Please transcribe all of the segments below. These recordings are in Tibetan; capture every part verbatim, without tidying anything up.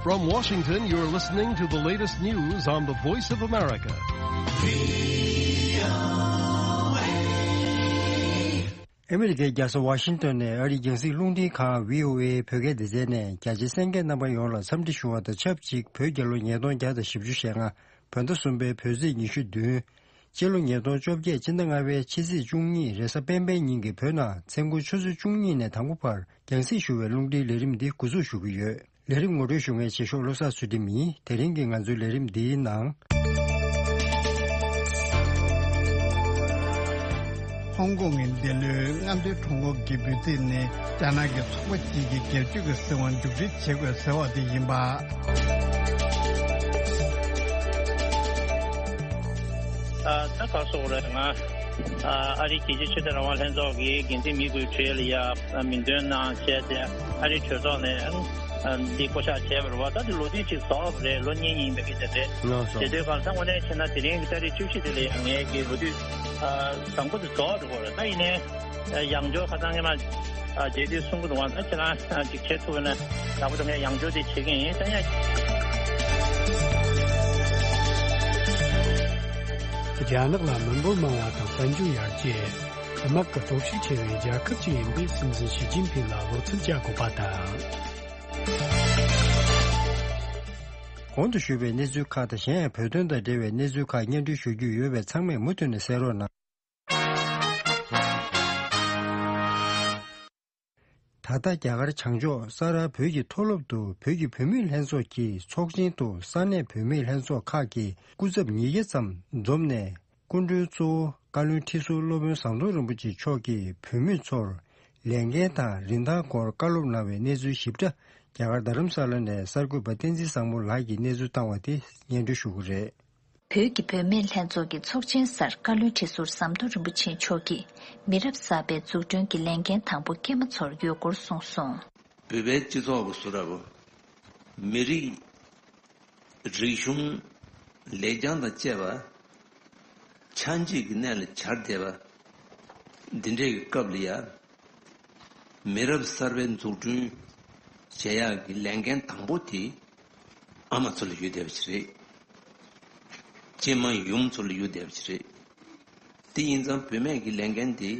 From Washington, you're listening to the latest news on the Voice of America. ཨ་མི་རི་ཀའི་རྒྱལ་ས་ཝ་ཤིང་ཏོན་ནས་ཨ་རིའི་རྒྱང་སྲིང་རླུང་འཕྲིན་ཁང་བྷི་ཨོ་ཨེ་བོད་སྐད་སྡེ་ཚན་ནས་རྒྱ་ཆེའི་གསན་མཁན་རྣམ་པ་ཡོངས་ལ་འཚམས་འདྲི་ཞུ་བ་དང་ཆབས་ཅིག་བོད་རྒྱལ་ལོ་ཉིས་སྟོང་བརྒྱ་དང་བཞི་བཅུ་ཞེ་ལྔ། བོད་ཟླ་གསུམ་པའི་བོད་ཚེས་ཉི་ཤུ་བདུན། སྤྱི་ལོ་ཉིས་སྟོང་བཅོ་བརྒྱད་སྤྱི་ཟླ་ལྔ་པའི་ཕྱི་ཚེས་བཅུ་གཉིས་རེས་གཟའ་སྤེན་པའི་ཉིན་གྱི་བོད་ནང་མཚན་དགུང་ཆུ་ཚོད་བཅུ་གཉིས་ནས་དང་པོ་བར་རྒྱང་སྲིང་ཞུ་བའི་རླུང་འཕྲིན་ལས་རིམ་འདི་འགོ་འཛུགས་ཞུ་གི་ཡོད། ལས་རིམ་ངོ་སྤྲོད་ཞུ་མཁན་ཆེ་ཤོག་བློ་བཟང་ཚུལ་ཁྲིམས་ཡིན། དེ་རིང་གི་ང་ཚོའི་ལས་རིམ་འདིའི་ནང་། ཧོང་ཀོང་གི་འདི་ལོའི་སྔ་འདོན་ཁྲོམ་སྐོར་གྱི་འབོད་ཚིག་ནི་རྒྱ་ནག་གི་ཚོགས་པ་གཅིག་གིས་སྒེར་གཅོད་ཀྱི་སྲིད་དབང་མཇུག་སྒྲིལ་བྱེད་དགོས་ཟེར་བ་དེ་ཡིན་པ། ད་ག་སོགས་རེད། ང་ཨ་རིའི་རྒྱལ་སྤྱིའི་ཆོས་དད་རང་དབང་ལྷན་ཚོགས་ཀྱི་འགན་འཛིན་མི་དགུའི་གྲས་ལ་ཡ་མིང་འདོན་གནང་བྱས་ཏེ་ཨ་རིའི་གྲོས་ཚོགས་ནས་འདི་བསྐོ་བཞག་བྱས་པ་རེད་བ། ད་དེ་ལོ་དུས་གཅིག་རྫོགས་པ་རེད། ལོ་གཉིས་གཉིས་ཡིན་པའི་སྐད་ཆ་རེད། ལགས་སོ། དེ་དུས་གང་ལྟར་དངོས་གནས་བྱས་ན་དེ་རིང་གི་ཏ་རིག་བཅུ་བཞི་དེ་ལ་ཡང་ངས་ཀྱི་ལོ་དུས་བཟང་པོ་དེ་རྫོགས་འགྲོ་གི་རེད། ད་ཡིན་ནའི་ཡང་བསྐྱར་ཁ་སང་ངས་མ་རྗེས་དུས་གསུང་གི་འདུག་བ། ད་ཁྱེད་རང་ཅིག་བྱེད་ཐུབ་ན་ཡག་པོ་འདུག་ངས་ཡང་བསྐྱར་དེ་བྱེད་ཀྱི་ཡིན། ད་ཡང་། རྒྱ་ནག་ལ་མི་འབོར་མང་བ་དང་དཔལ་འབྱོར་ཡར་རྒྱས། དམག་གི་སྟོབས་ཤུགས་ཆེ་བའི་རྒྱལ་ཁབ་ཅིག་ཡིན་པས་སྲིད་འཛིན་ཞི་ཅིན་ཕིང་ལ་ལོ་ཚིགས་བཅའ་དགོས་པ་དང་། གོང་དུ་ཞུས་པའི་གནས་ཚུལ་ཁག་དང་གཞན་ཡང་བོད་དོན་དང་འབྲེལ་བའི་གནས་ཚུལ་ཁག་སྙན་སྒྲོན་ཞུ་རྒྱུ་ཡོད་པས་ཚང་མས་མུ་མཐུད་ནས་གསན་རོགས་གནང་། ད་ལྟ་རྒྱ་གར་བྱང་ཕྱོགས་ས་རཱ་བོད་ཀྱི་མཐོ་སློབ་ཏུ་བོད་ཀྱི་བུད་མེད་ལྷན་ཚོགས་ཀྱི་ཚོགས་ཆེན་དུ་ས་གནས་བུད་མེད་ལྷན་ཚོགས་ཁག་གི་སྐུ་ཚབ་ཉིས་བརྒྱ་ཙམ་འཛོམས་ནས། སྐུ་མགྲོན་གཙོ་བོ་བཀའ་བློན་ཁྲི་ཟུར་སློབ་དཔོན་ཟམ་གདོང་རིན་པོ་ཆེ་མཆོག་གིས་བུད་མེད་ཚོར་ལས་འགན་དང་རིན་ཐང་སྐོར་བཀའ་སློབ་གནང་བའི་གནས་ཚུལ་ཞིབ་ཕྲ་རྒྱ་གར་རྡ་རམ་ས་ལ་ནས་གསར་འགོད་པ་བསྟན་འཛིན་བཟང་མོ་ལགས་ཀྱིས་གནས་ཚུལ་བཏང་བ་དེ་སྙན་སྒྲོན་ཞུ་གི་རེད། བོད་ཀྱི་བུད་མེད་ལྷན་ཚོགས་ཀྱི་ཚོགས་ཆེན་སར་བཀའ་བློན་ཁྲི་ཟུར་ཟམ་གདོང་རིན་པོ་ཆེ་མཆོག་གིས་མི་རབས་གསར་པའི་འཛུགས་སྐྲུན་གྱི་ལས་འགན་དང་པོ་སྐྱེས་མ་ཚོར་ཡོད་སྐོར་གསུངས་སོང་། བོད་པའི་སྤྱི་ཚོགས་ཀྱི་བཟོ་འདྲ་བོ། མི་རིགས། རིག་གཞུང་། ལེགས་བྱང་དང་བཅས་པ། ཆགས་འཇིག་གི་གནས་ལ་གྱར་བསྡད་པ། འདི་འདྲའི་སྐབས་ལ་ཡ། མི་རབས་གསར་པའི་འཛུགས་སྐྲུན་བྱེད་ཡག་གི་ལས་འགན་དང་པོ་དེ་ཨ་མ་ཚོ་ལ་ཡོད་བསྡད་པ་ཅིག་རེད། སྐྱེས་མ་ཡུམ་ཚོ་ལ་ཡོད་བསྡད་པ་ཅིག་རེད། དེ་ཡིན་ཙང་བུད་མེད་ཀྱི་ལས་འགན་དེ་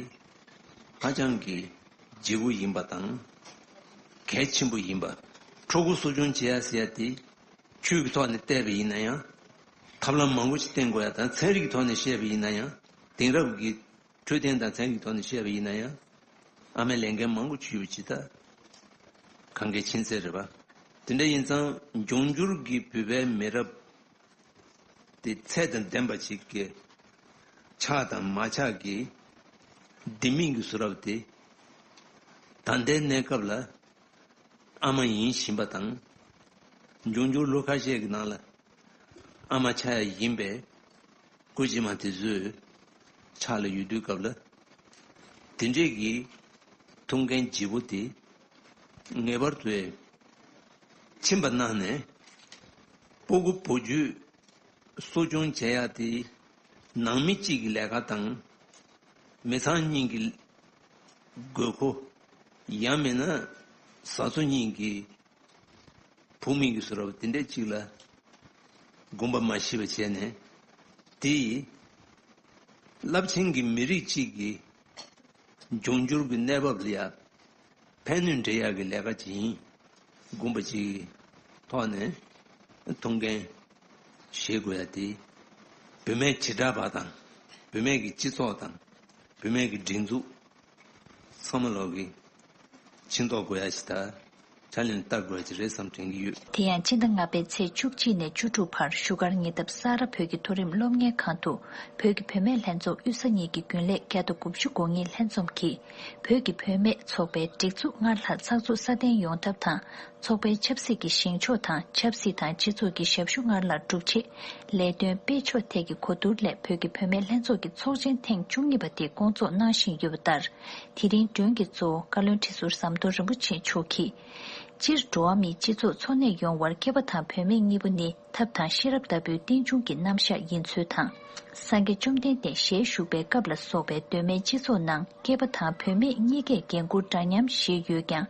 ཧ་ཅང་གི་ལྗིད་པོ་ཡིན་པ་དང་། གལ་ཆེན་པོ་ཡིན་པ། ཕྲུ་གུ་གསོ་སྐྱོང་བྱེད་ཡ་ཟེར་ཡ་དེ། ཆོས་ཀྱི་ཐོག་ནས་བལྟས་པ་ཡིན་ན་ཡང་། ཐབས་ལམ་མང་པོ་ཞིག་བསྟེན་དགོས་ཡ་དང་། ཚན་རིག་གི་ཐོག་ནས་བཤད་པ་ཡིན་ན་ཡང་། དེང་རབས་ཀྱི་འཕྲོད་བསྟེན་དང་ཚན་རིག་གི་ཐོག་ནས་བཤད་པ་ཡིན་ན་ཡང་། ཨ་མའི་ལས་འགན་མང་པོ་ཅིག་ཡོད་པ་ཇི་ལྟར་གང་གལ་ཆེན་ཚད་རེད་པ། དེ་འདྲ་ཡིན་ཙང་འབྱུང་འགྱུར་གྱི་བོད་པའི་མི་རབས་དེ་ཚད་དང་ལྡན་པ་ཞིག་གི་ཆགས་དང་མ་ཆགས་ཀྱི་ལྡེ་མིག་གི་བཟོ་འདྲ་དེ། ད་ལྟའི་གནས་སྐབས་ལ་ཨ་མ་ཡིན་བཞིན་པ་དང་། འབྱུང་འགྱུར་ལོ་ཁ་ཤས་ཀྱི་ནང་ལ་ཨ་མ་ཆགས་ཡ་ཡིན་པའི་སྐུ་ཕྱི་མ་དེ་ཚོའི་ཕྱག་ལ་ཡོད་དུས་སྐབས་ལ། དེ་འདྲས་ཀྱི་ཐུགས་འགན་ལྗིད་པོ་དེ་ངེས་པར་དུ་ཁྱིམ་པ་གནང་ནས་སྤུ་གུ་བུ་རྒྱུད་གསོ་སྐྱོང་བྱེད་ཡ་དེ་ནང་མི་གཅིག་གི་ལས་ཀ་དང་། མི་ཚང་གཉིས་ཀྱི་དགོས་མཁོ། ཡང་མིན་ན་བཟའ་ཚོ་གཉིས་ཀྱི་བུ་མིན་གྱི་བཟོ་འདྲ་བ་དེ་འདྲ་ཅིག་ལ་དགོངས་པ་མ་ཞི་བ་བྱས་ནས། དེ་ཡིས་རླབས་ཆེན་གྱི་མི་རིགས་གཅིག་གི་འབྱུང་འགྱུར་གྱི་གནས་བབ་ལ་ཡ་ཕན་ནུས་འདྲེན་ཡག་གི་ལས་ཀ་ཅིག་ཡིན། དགོངས་པ་ཅིག་གི་ཐོག་ནས་ཐུགས་འགན་བཞེས་དགོས་ཡ་དེ། བུད་མེད་བྱེ་བྲག་པ་དང་། བུད་མེད་ཀྱི་སྤྱི་ཚོགས་དང་། བུད་མེད་ཀྱི་སྒྲིག་འཛུགས། ཚང་མ་ལོག་གི་ཕྱིན་ཐོག་དགོས་ཡ་ཞིག་དང་། ཕྱག་ལེན་བསྟར་དགོས་ཡ་ཞིག་རེད་བསམ་དྲན་གྱི་ཡོད། དེ་ཡང་སྤྱི་ཟླ་ལྔ་པའི་ཚེས་བཅུ་གཅིག་ནས་བཅུ་དྲུག་བར་བཞུགས་སྒར་ཉེ་འདབས་ས་རཱ་བོད་ཀྱི་མཐོ་རིམ་སློབ་གཉེར་ཁང་དུ་བོད་ཀྱི་བུད་མེད་ལྷན་ཚོགས་དབུས་ས་གཉིས་ཀྱི་རྒྱུན་ལས་བརྒྱ་དང་དགུ་བཅུ་གོ་གཉིས་ལྷན་འཛོམས་ཀྱིས་བོད་ཀྱི་བུད་མེད་ཚོགས་པའི་སྒྲིག་འཛུགས་སྔར་ལྷག་ཚགས་ཚུད་སྲ་བརྟན་ཡོང་ཐབས་དང་། ཚོགས་པའི་ཆབ་སྲིད་ཀྱི་བཞེངས་ཕྱོགས་དང་། ཆབ་སྲིད་དང་སྤྱི་ཚོགས་ཀྱི་ཞབས་ཞུ་སྔར་ལྷག་སྒྲུབ་ཆེད། ལས་དོན་སྤེལ་ཕྱོགས་ཐད་ཀྱི་གོ་བསྡུར་སླད་བོད་ཀྱི་བུད་མེད་ལྷན་ཚོགས་ཀྱི་ཚོགས་ཆེན་ཐེངས་བཅུ་གཉིས་པ་དེ་སྐོང་ཚོགས་གནང་བཞིན་ཡོད་པ་ལྟར། དེ་རིང་མགྲོན་གྱི་གཙོ་བོ་བཀའ་བློན་ཁྲི་ཟུར་ཟམ་གདོང་རིན་པོ་ཆེ་མཆོག་གིས། སྤྱིར་འགྲོ་བ་མིའི་སྤྱི་ཚོགས་འཚོ་གནས་ཡོང་བར་སྐྱེས་པ་དང་བུད་མེད་གཉིས་པོ་ནི་ཐབས་དང་ཤེས་རབ་ལྟ་བུའི་རྟེན་འབྱུང་གི་རྣམ་གཞག་ཡིན་ཚུལ་དང་། སངས་རྒྱས་བཅོམ་ལྡན་འདས་ཞལ་བཞུགས་པའི་སྐབས་ལ་སོགས་པའི་གདོད་མའི་སྤྱི་ཚོགས་ནང་སྐྱེས་པ་དང་བུད་མེད་གཉིས་ཀས་འགན་ཁུར་འདྲ་མཉམ་བཞེས་ཡོད་ཀྱང་།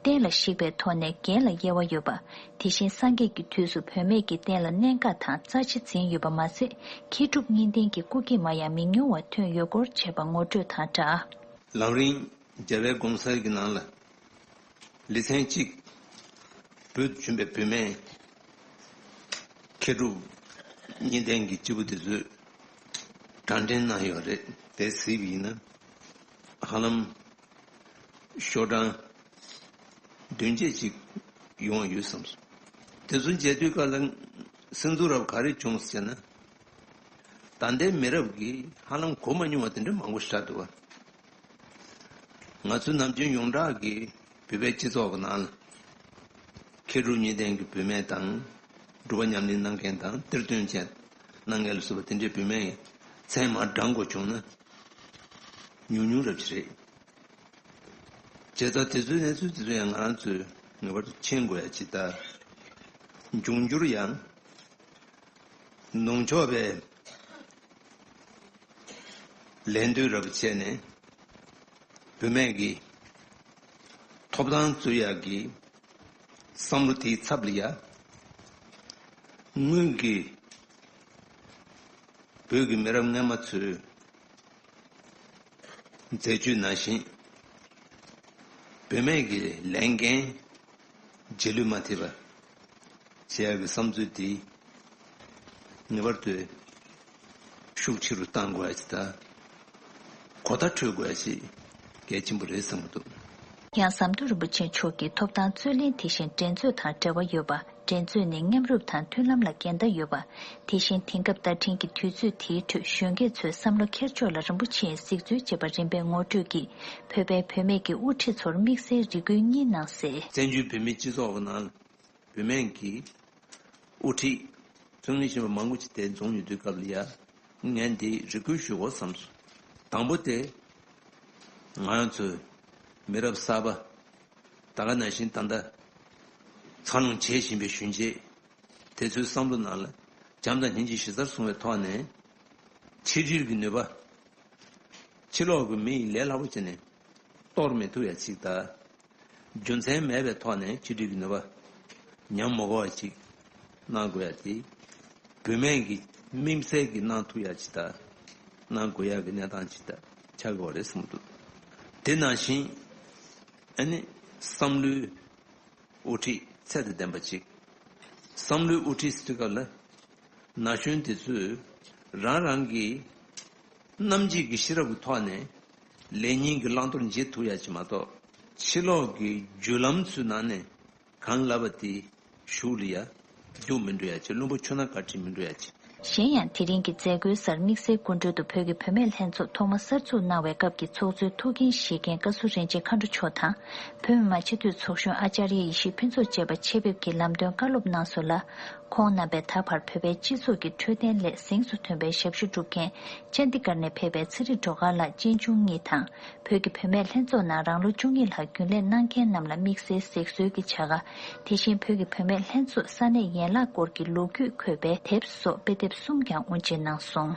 བསྟན་ལ་གཞིགས་པའི་ཐོག་ནས་རྒན་ལ་དབྱེ་བ་ཡོད་པ། དེ་བཞིན་སངས་རྒྱས་ཀྱི་དུས་སུ་བུད་མེད་ཀྱི་རྟེན་ལ་གནད་འགག་དང་རྩ་ཆེ་འཛིན་ཡོད་པ་མ་ཟད། མཁས་གྲུབ་གཉིས་ལྡན་གྱི་སྐུ་སྐྱེས་མ་ཡང་མི་ཉུང་བ་ཐོན་ཡོད་སྐོར་བྱས་པ་ངོ་སྤྲོད་དང་སྦྲགས། ལམ་རིམ་རྒྱལ་བའི་དགོངས་གསལ་གྱི་ནང་ལ། ལེ་ཚན་གཅིག་བོད་དུ་བྱོན་པའི་བུད་མེད་མཁས་གྲུབ་གཉིས་ལྡན་གྱི་སྐྱེས་བུ་དེ་ཚོས་གྲངས་འདྲེན་གནང་ཡོད་རེད། དེ་གཟིགས་པ་ཡིན་ན་ཧ་ལམ་ཤོག་གྲངས་བདུན་བརྒྱད་ཅིག་ཡོང་ཡོད་བསམ་སོང་། དེ་ཚོ་མཇལ་དུས་སྐབས་ལ་སེམས་ཚོར་རབ་ག་རེ་བྱུང་ཟེར་ན། ད་ལྟའི་མི་རབས་ཀྱིས་ཧ་ལམ་གོ་མ་མྱོང་བ་དེ་འདྲ་མང་པོ་ཞིག་ཆགས་འདུག་བ། ང་ཚོ་ནམ་རྒྱུན་ཡོངས་གྲགས་ཀྱི་བོད་པའི་སྤྱི་ཚོགས་ཀྱི་ནང་ལ་མཁས་གྲུབ་གཉིས་ལྡན་གྱི་བུད་མེད་དང་། སྒྲུབ་པ་ཉམས་ལེན་གནང་མཁན་དང་གཏེར་སྟོན་བཅས་གནང་མཁན་ལ་སོགས་པ་དེ་འདྲའི་བུད་མེད་མཚན་མ་བགྲང་དགོས་བྱུང་ན་ཉུང་ཉུང་རབ་ཅིག་རེད། བྱས་ཙང་དེ་ཚོའི་གནས་ཚུལ་དེ་ཚོ་ཡང་ང་རང་ཚོས་ངེས་པར་དུ་མཁྱེན་དགོས་ཡ་ཅིག་དང་། འབྱུང་འགྱུར་ཡང་ནུབ་ཕྱོགས་པའི་ལད་ཟློས་རབ་བྱས་ནས་བུད་མེད་ཀྱི་ཐོབ་ཐང་རྩོད་ཡག་གི་བསམ་བློ་དེའི་ཚབ་ལ་ཡ། སྔོན་གྱི་བོད་ཀྱི་མི་རབས་སྔོན་མ་ཚོས་མཛད་སྤྱོད་ནང་བཞིན་བུད་མེད་ཀྱི་ལས་འགན་རྗེས་ལུས་མ་ཐེབས་པ་བྱེད་ཡག་གི་བསམ་ཚུལ་དེ་ངེས་པར་དུ་ཤུགས་ཆེ་རུ་གཏང་དགོས་ཡ་ཅིག་དང་། གོ་བརྡ་འཕྲོད་དགོས་ཡ་ཅིག་གལ་ཆེན་པོ་རེད་བསམ་གྱི་འདུག། ཡང་ཟམ་གདོང་རིན་པོ་ཆེ་མཆོག་གིས་ཐོབ་ཐང་རྩོད་ལེན་དེ་བཞིན་འགྲན་རྩོད་དང་འབྲེལ་བ་ཡོད་པ། འགྲན་རྩོད་ནི་མཉམ་རུབ་དང་མཐུན་ལམ་ལ་འགལ་ཟླ་ཡོད་པ། དེ་བཞིན་དེང་སྐབས་བརྡ་འཕྲིན་གྱི་དུས་ཚོད་དེའི་ཁྲོད་གཞོན་སྐྱེས་ཚོས་བསམ་བློ་འཁྱེར་ཕྱོགས་ལ་རིན་པོ་ཆེའི་གཟིགས་ཚུལ་ཅེས་པ་རིམ་པས་ངོ་སྤྲོད་ཀྱིས་བོད་པའི་བུད་མེད་ཀྱི་དབུ་ཁྲིད་ཚོར་དམིགས་བསལ་རེ་སྐུལ་གཉིས་གནང་གསལ། བཙན་བྱོལ་བོད་མིའི་སྤྱི་ཚོགས་ཀྱི་ནང་བུད་མེད་ཀྱི་དབུ་ཁྲིད་ཚུལ་ངོས་བཞིན་པ་མང་པོ་ཅིག་དེ་འཛོམས་ཡོད་དུས་སྐབས་ལ་ཡ། ངས་འདི་རེ་སྐུལ་ཞུ་དགོས་བསམ་སོང་། དང་པོ་དེ། ང་རང་ཚོའི་མི་རབས་གསར་པ། ད་ག་ནང་བཞིན་ད་ལྟ་འཚར་ལོངས་བྱེད་བཞིན་པའི་གཞོན་སྐྱེས་དེ་ཚོའི་བསམ་བློ་ནང་ལ་བྱམས་དང་སྙིང་རྗེ་གཞི་རྩར་བཟུང་བའི་ཐོག་ནས་ཆིག་སྒྲིལ་གྱི་ནུས་པ། ཕྱི་ལོགས་ཀྱི་མི་ཡིས་ལས་སླ་པོ་བྱས་ནས་གཏོར་མི་ཐུབ་ཡ་ཅིག་དང་། རྒྱུ་མཚན་མེད་པའི་ཐོག་ནས་ཆིག་སྒྲིལ་གྱི་ནུས་པ་ཉམས་མ་དགོས་པ་ཅིག་གནང་དགོས་ཡ་དེ། བུད་མེད་ཀྱིས་དམིགས་བསལ་གྱིས་གནང་ཐུབ་ཡ་ཅིག་དང་། གནང་དགོས་ཡ་གི་གནས་སྟངས་ཅིག་དང་ཆགས་དགོས་རེད་བསམ་འདུག། དེ་ནང་བཞིན་ཨ་ནི་བསམ་བློའི་དབུ་ཁྲིད་ཚད་དང་ལྡན་པ་ཅིག། བསམ་བློའི་དབུ་ཁྲིད་ཟེར་དུས་སྐབས་ལ་ན་གཞོན་དེ་ཚོས་རང་རང་གི་རྣམ་འབྱེད་ཀྱི་ཤེས་རབ་ཀྱི་ཐོག་ནས་ལས་གཉིས་ཀྱི་བླང་དོར་འབྱེད་ཐུབ་ཡ་ཅིག་མ་གཏོགས། ཕྱི་ལོགས་ཀྱི་བརྒྱུད་ལམ་ཚོའི་ནང་ནས་གང་ལབ་པ་དེ་ཤུགས་ལ་ཡ་རྒྱུག་མི་འགྲོ་ཡ་ཅིག། བླུན་པོ་ཆུ་ནང་ག་ཁྲིད་མི་འགྲོ་ཡ་ཅིག། གཞན་ཡང་དེ་རིང་གི་མཛད་སྒོའི་སར་དམིགས་བསལ་སྐུ་མགྲོན་དུ་བོད་ཀྱི་བུད་མེད་ལྷན་ཚོགས་ཐོག་མ་གསར་འཛུགས་གནང་བའི་སྐབས་ཀྱི་ཚོགས་གཙོའི་ཐུགས་འགན་བཞེས་མཁན་བཀའ་ཟུར་རིན་ཆེན་མཁའ་འགྲོ་མཆོག་དང་། བོད་མི་མང་སྤྱི་འཐུས་ཚོགས་གཞོན་ཨ་ཅཱརྱ་ཡེ་ཤེས་ཕུན་ཚོགས་བཅས་པ་ཆེད་ཕེབས་ཀྱིས་ལམ་སྟོན་བཀའ་སློབ་གནང་སོང་ལ། ཁོང་རྣམ་པས་ད་བར་བོད་པའི་སྤྱི་ཚོགས་ཀྱི་འཕྲོད་བསྟེན་སླད་གཟེངས་སུ་ཐོན་པའི་ཞབས་ཞུ་སྒྲུབ་མཁན་ཅན་དི་གར་ནས་ཕེབས་པའི་ཚེ་རིང་སྒྲོལ་དཀར་ལགས་གཅེན་གཅུང་གཉིས་དང་། བོད་ཀྱི་བུད་མེད་ལྷན་ཚོགས་ནང་རང་ལོ་བཅུ་གཉིས་ལྷག་རྒྱུན་ལས་གནང་མཁན་རྣམས་ལ་དམིགས་བསལ་གཟིགས་གསོལ་གྱི་བྱ་དགའ། དེ་བཞིན་བོད་ཀྱི་བུད་མེད་ལྷན་ཚོགས་ས་གནས་ཡན་ལག་སྐོར་གྱི་ལོ་རྒྱུས་འཁོད་པའི་དེབ་སོགས་དཔེ་དེབ་གསུམ་ཀྱང་དབུ་འབྱེད་གནང་སོང་།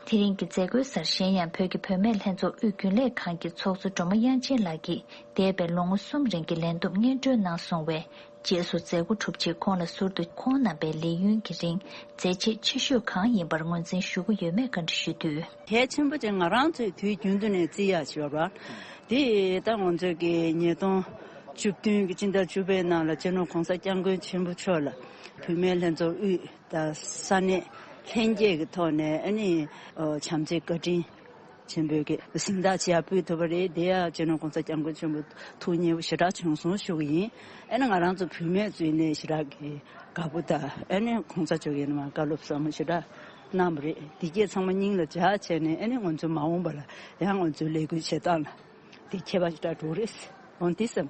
དེ་རིང་གི་མཛད་སྒོའི་སར་གཞན་ཡང་བོད་ཀྱི་བུད་མེད་ལྷན་ཚོགས་དབུས་རྒྱུན་ལས་ཁང་གི་ཚོགས་གཙོ་སྒྲོལ་མ་དབྱངས་ཅན་ལགས་ཀྱིས་འདས་པའི་ལོ་ངོ་གསུམ་རིང་གི་ལས་བསྡོམས་སྙན་སྒྲོན་གནང་སོང་བས། རྗེས་སུ་མཛད་སྒོ་གྲུབ་རྗེས་ཁོང་ལ་ཟུར་དུ་ཁོང་རྣམ་པའི་ལས་ཡུན་གྱི་རིང་མཛད་རྗེས་ཆེ་ཤོས་གང་ཡིན་པར་ངོས་འཛིན་ཞུ་གི་ཡོད་མེད་བཀའ་འདྲི་ཞུས་དུས། གལ་ཆེན་པོ་དེ་ང་རང་ཚོས་དུས་རྒྱུན་དུ་ནས་བརྩི་ཡག་ཞོར་བ། དེ་ད་ང་ཚོས་ཀྱི་ཉིས་སྟོང་བཅུ་བདུན་གྱི་སྤྱི་ཟླ་བཅུ་པའི་ནང་ལ་སྤྱི་ནོར་༸གོང་ས་༸སྐྱབས་མགོན་ཆེན་པོ་མཆོག་ལ་བུད་མེད་ལྷན་ཚོགས་དབུས་དང་ས་གནས་ལྷན་རྒྱས་ཀྱི་ཐོག་ནས་ཨ་ནི་བྱམས་བརྩེའི་བཀའ་དྲིན། ཆེན་པོའི་གི་གཟེངས་རྟགས་ཅིག་ཡར་ཕུལ་ཐུབ་པ་རེད། དེ་ཡང་སྤྱི་ནོར་༸གོང་ས་༸སྐྱབས་མགོན་ཆེན་པོ་ཐུགས་མཉེས་པོ་ཞེ་དྲག་བྱུང་སོང་ཞུ་གི་ཡིན། ཨ་ནི་ང་རང་ཚོ་བུད་མེད་ཚོས་ནས་ཞེ་དྲག་གི་དགའ་པོ་དང་ཨ་ནི་༸གོང་ས་མཆོག་གིས་ནི་མ་བཀའ་སློབ་ཟབ་མོ་ཞེ་དྲག་གནང་བ་རེད། དེ་སྐད་ཚང་མ་སྙིང་ལ་འཇགས་བྱས་ནས་ཨ་ནི་ང་ཚོ་མ་འོངས་པ་ལ་ཡང་ང་ཚོའི་ལས་འགུལ་བྱེད་སྟངས་ལ་དེ་ཁྱད་པར་ཞེ་དྲག་འགྲོ་རེད་འོང་དེ་བསམ།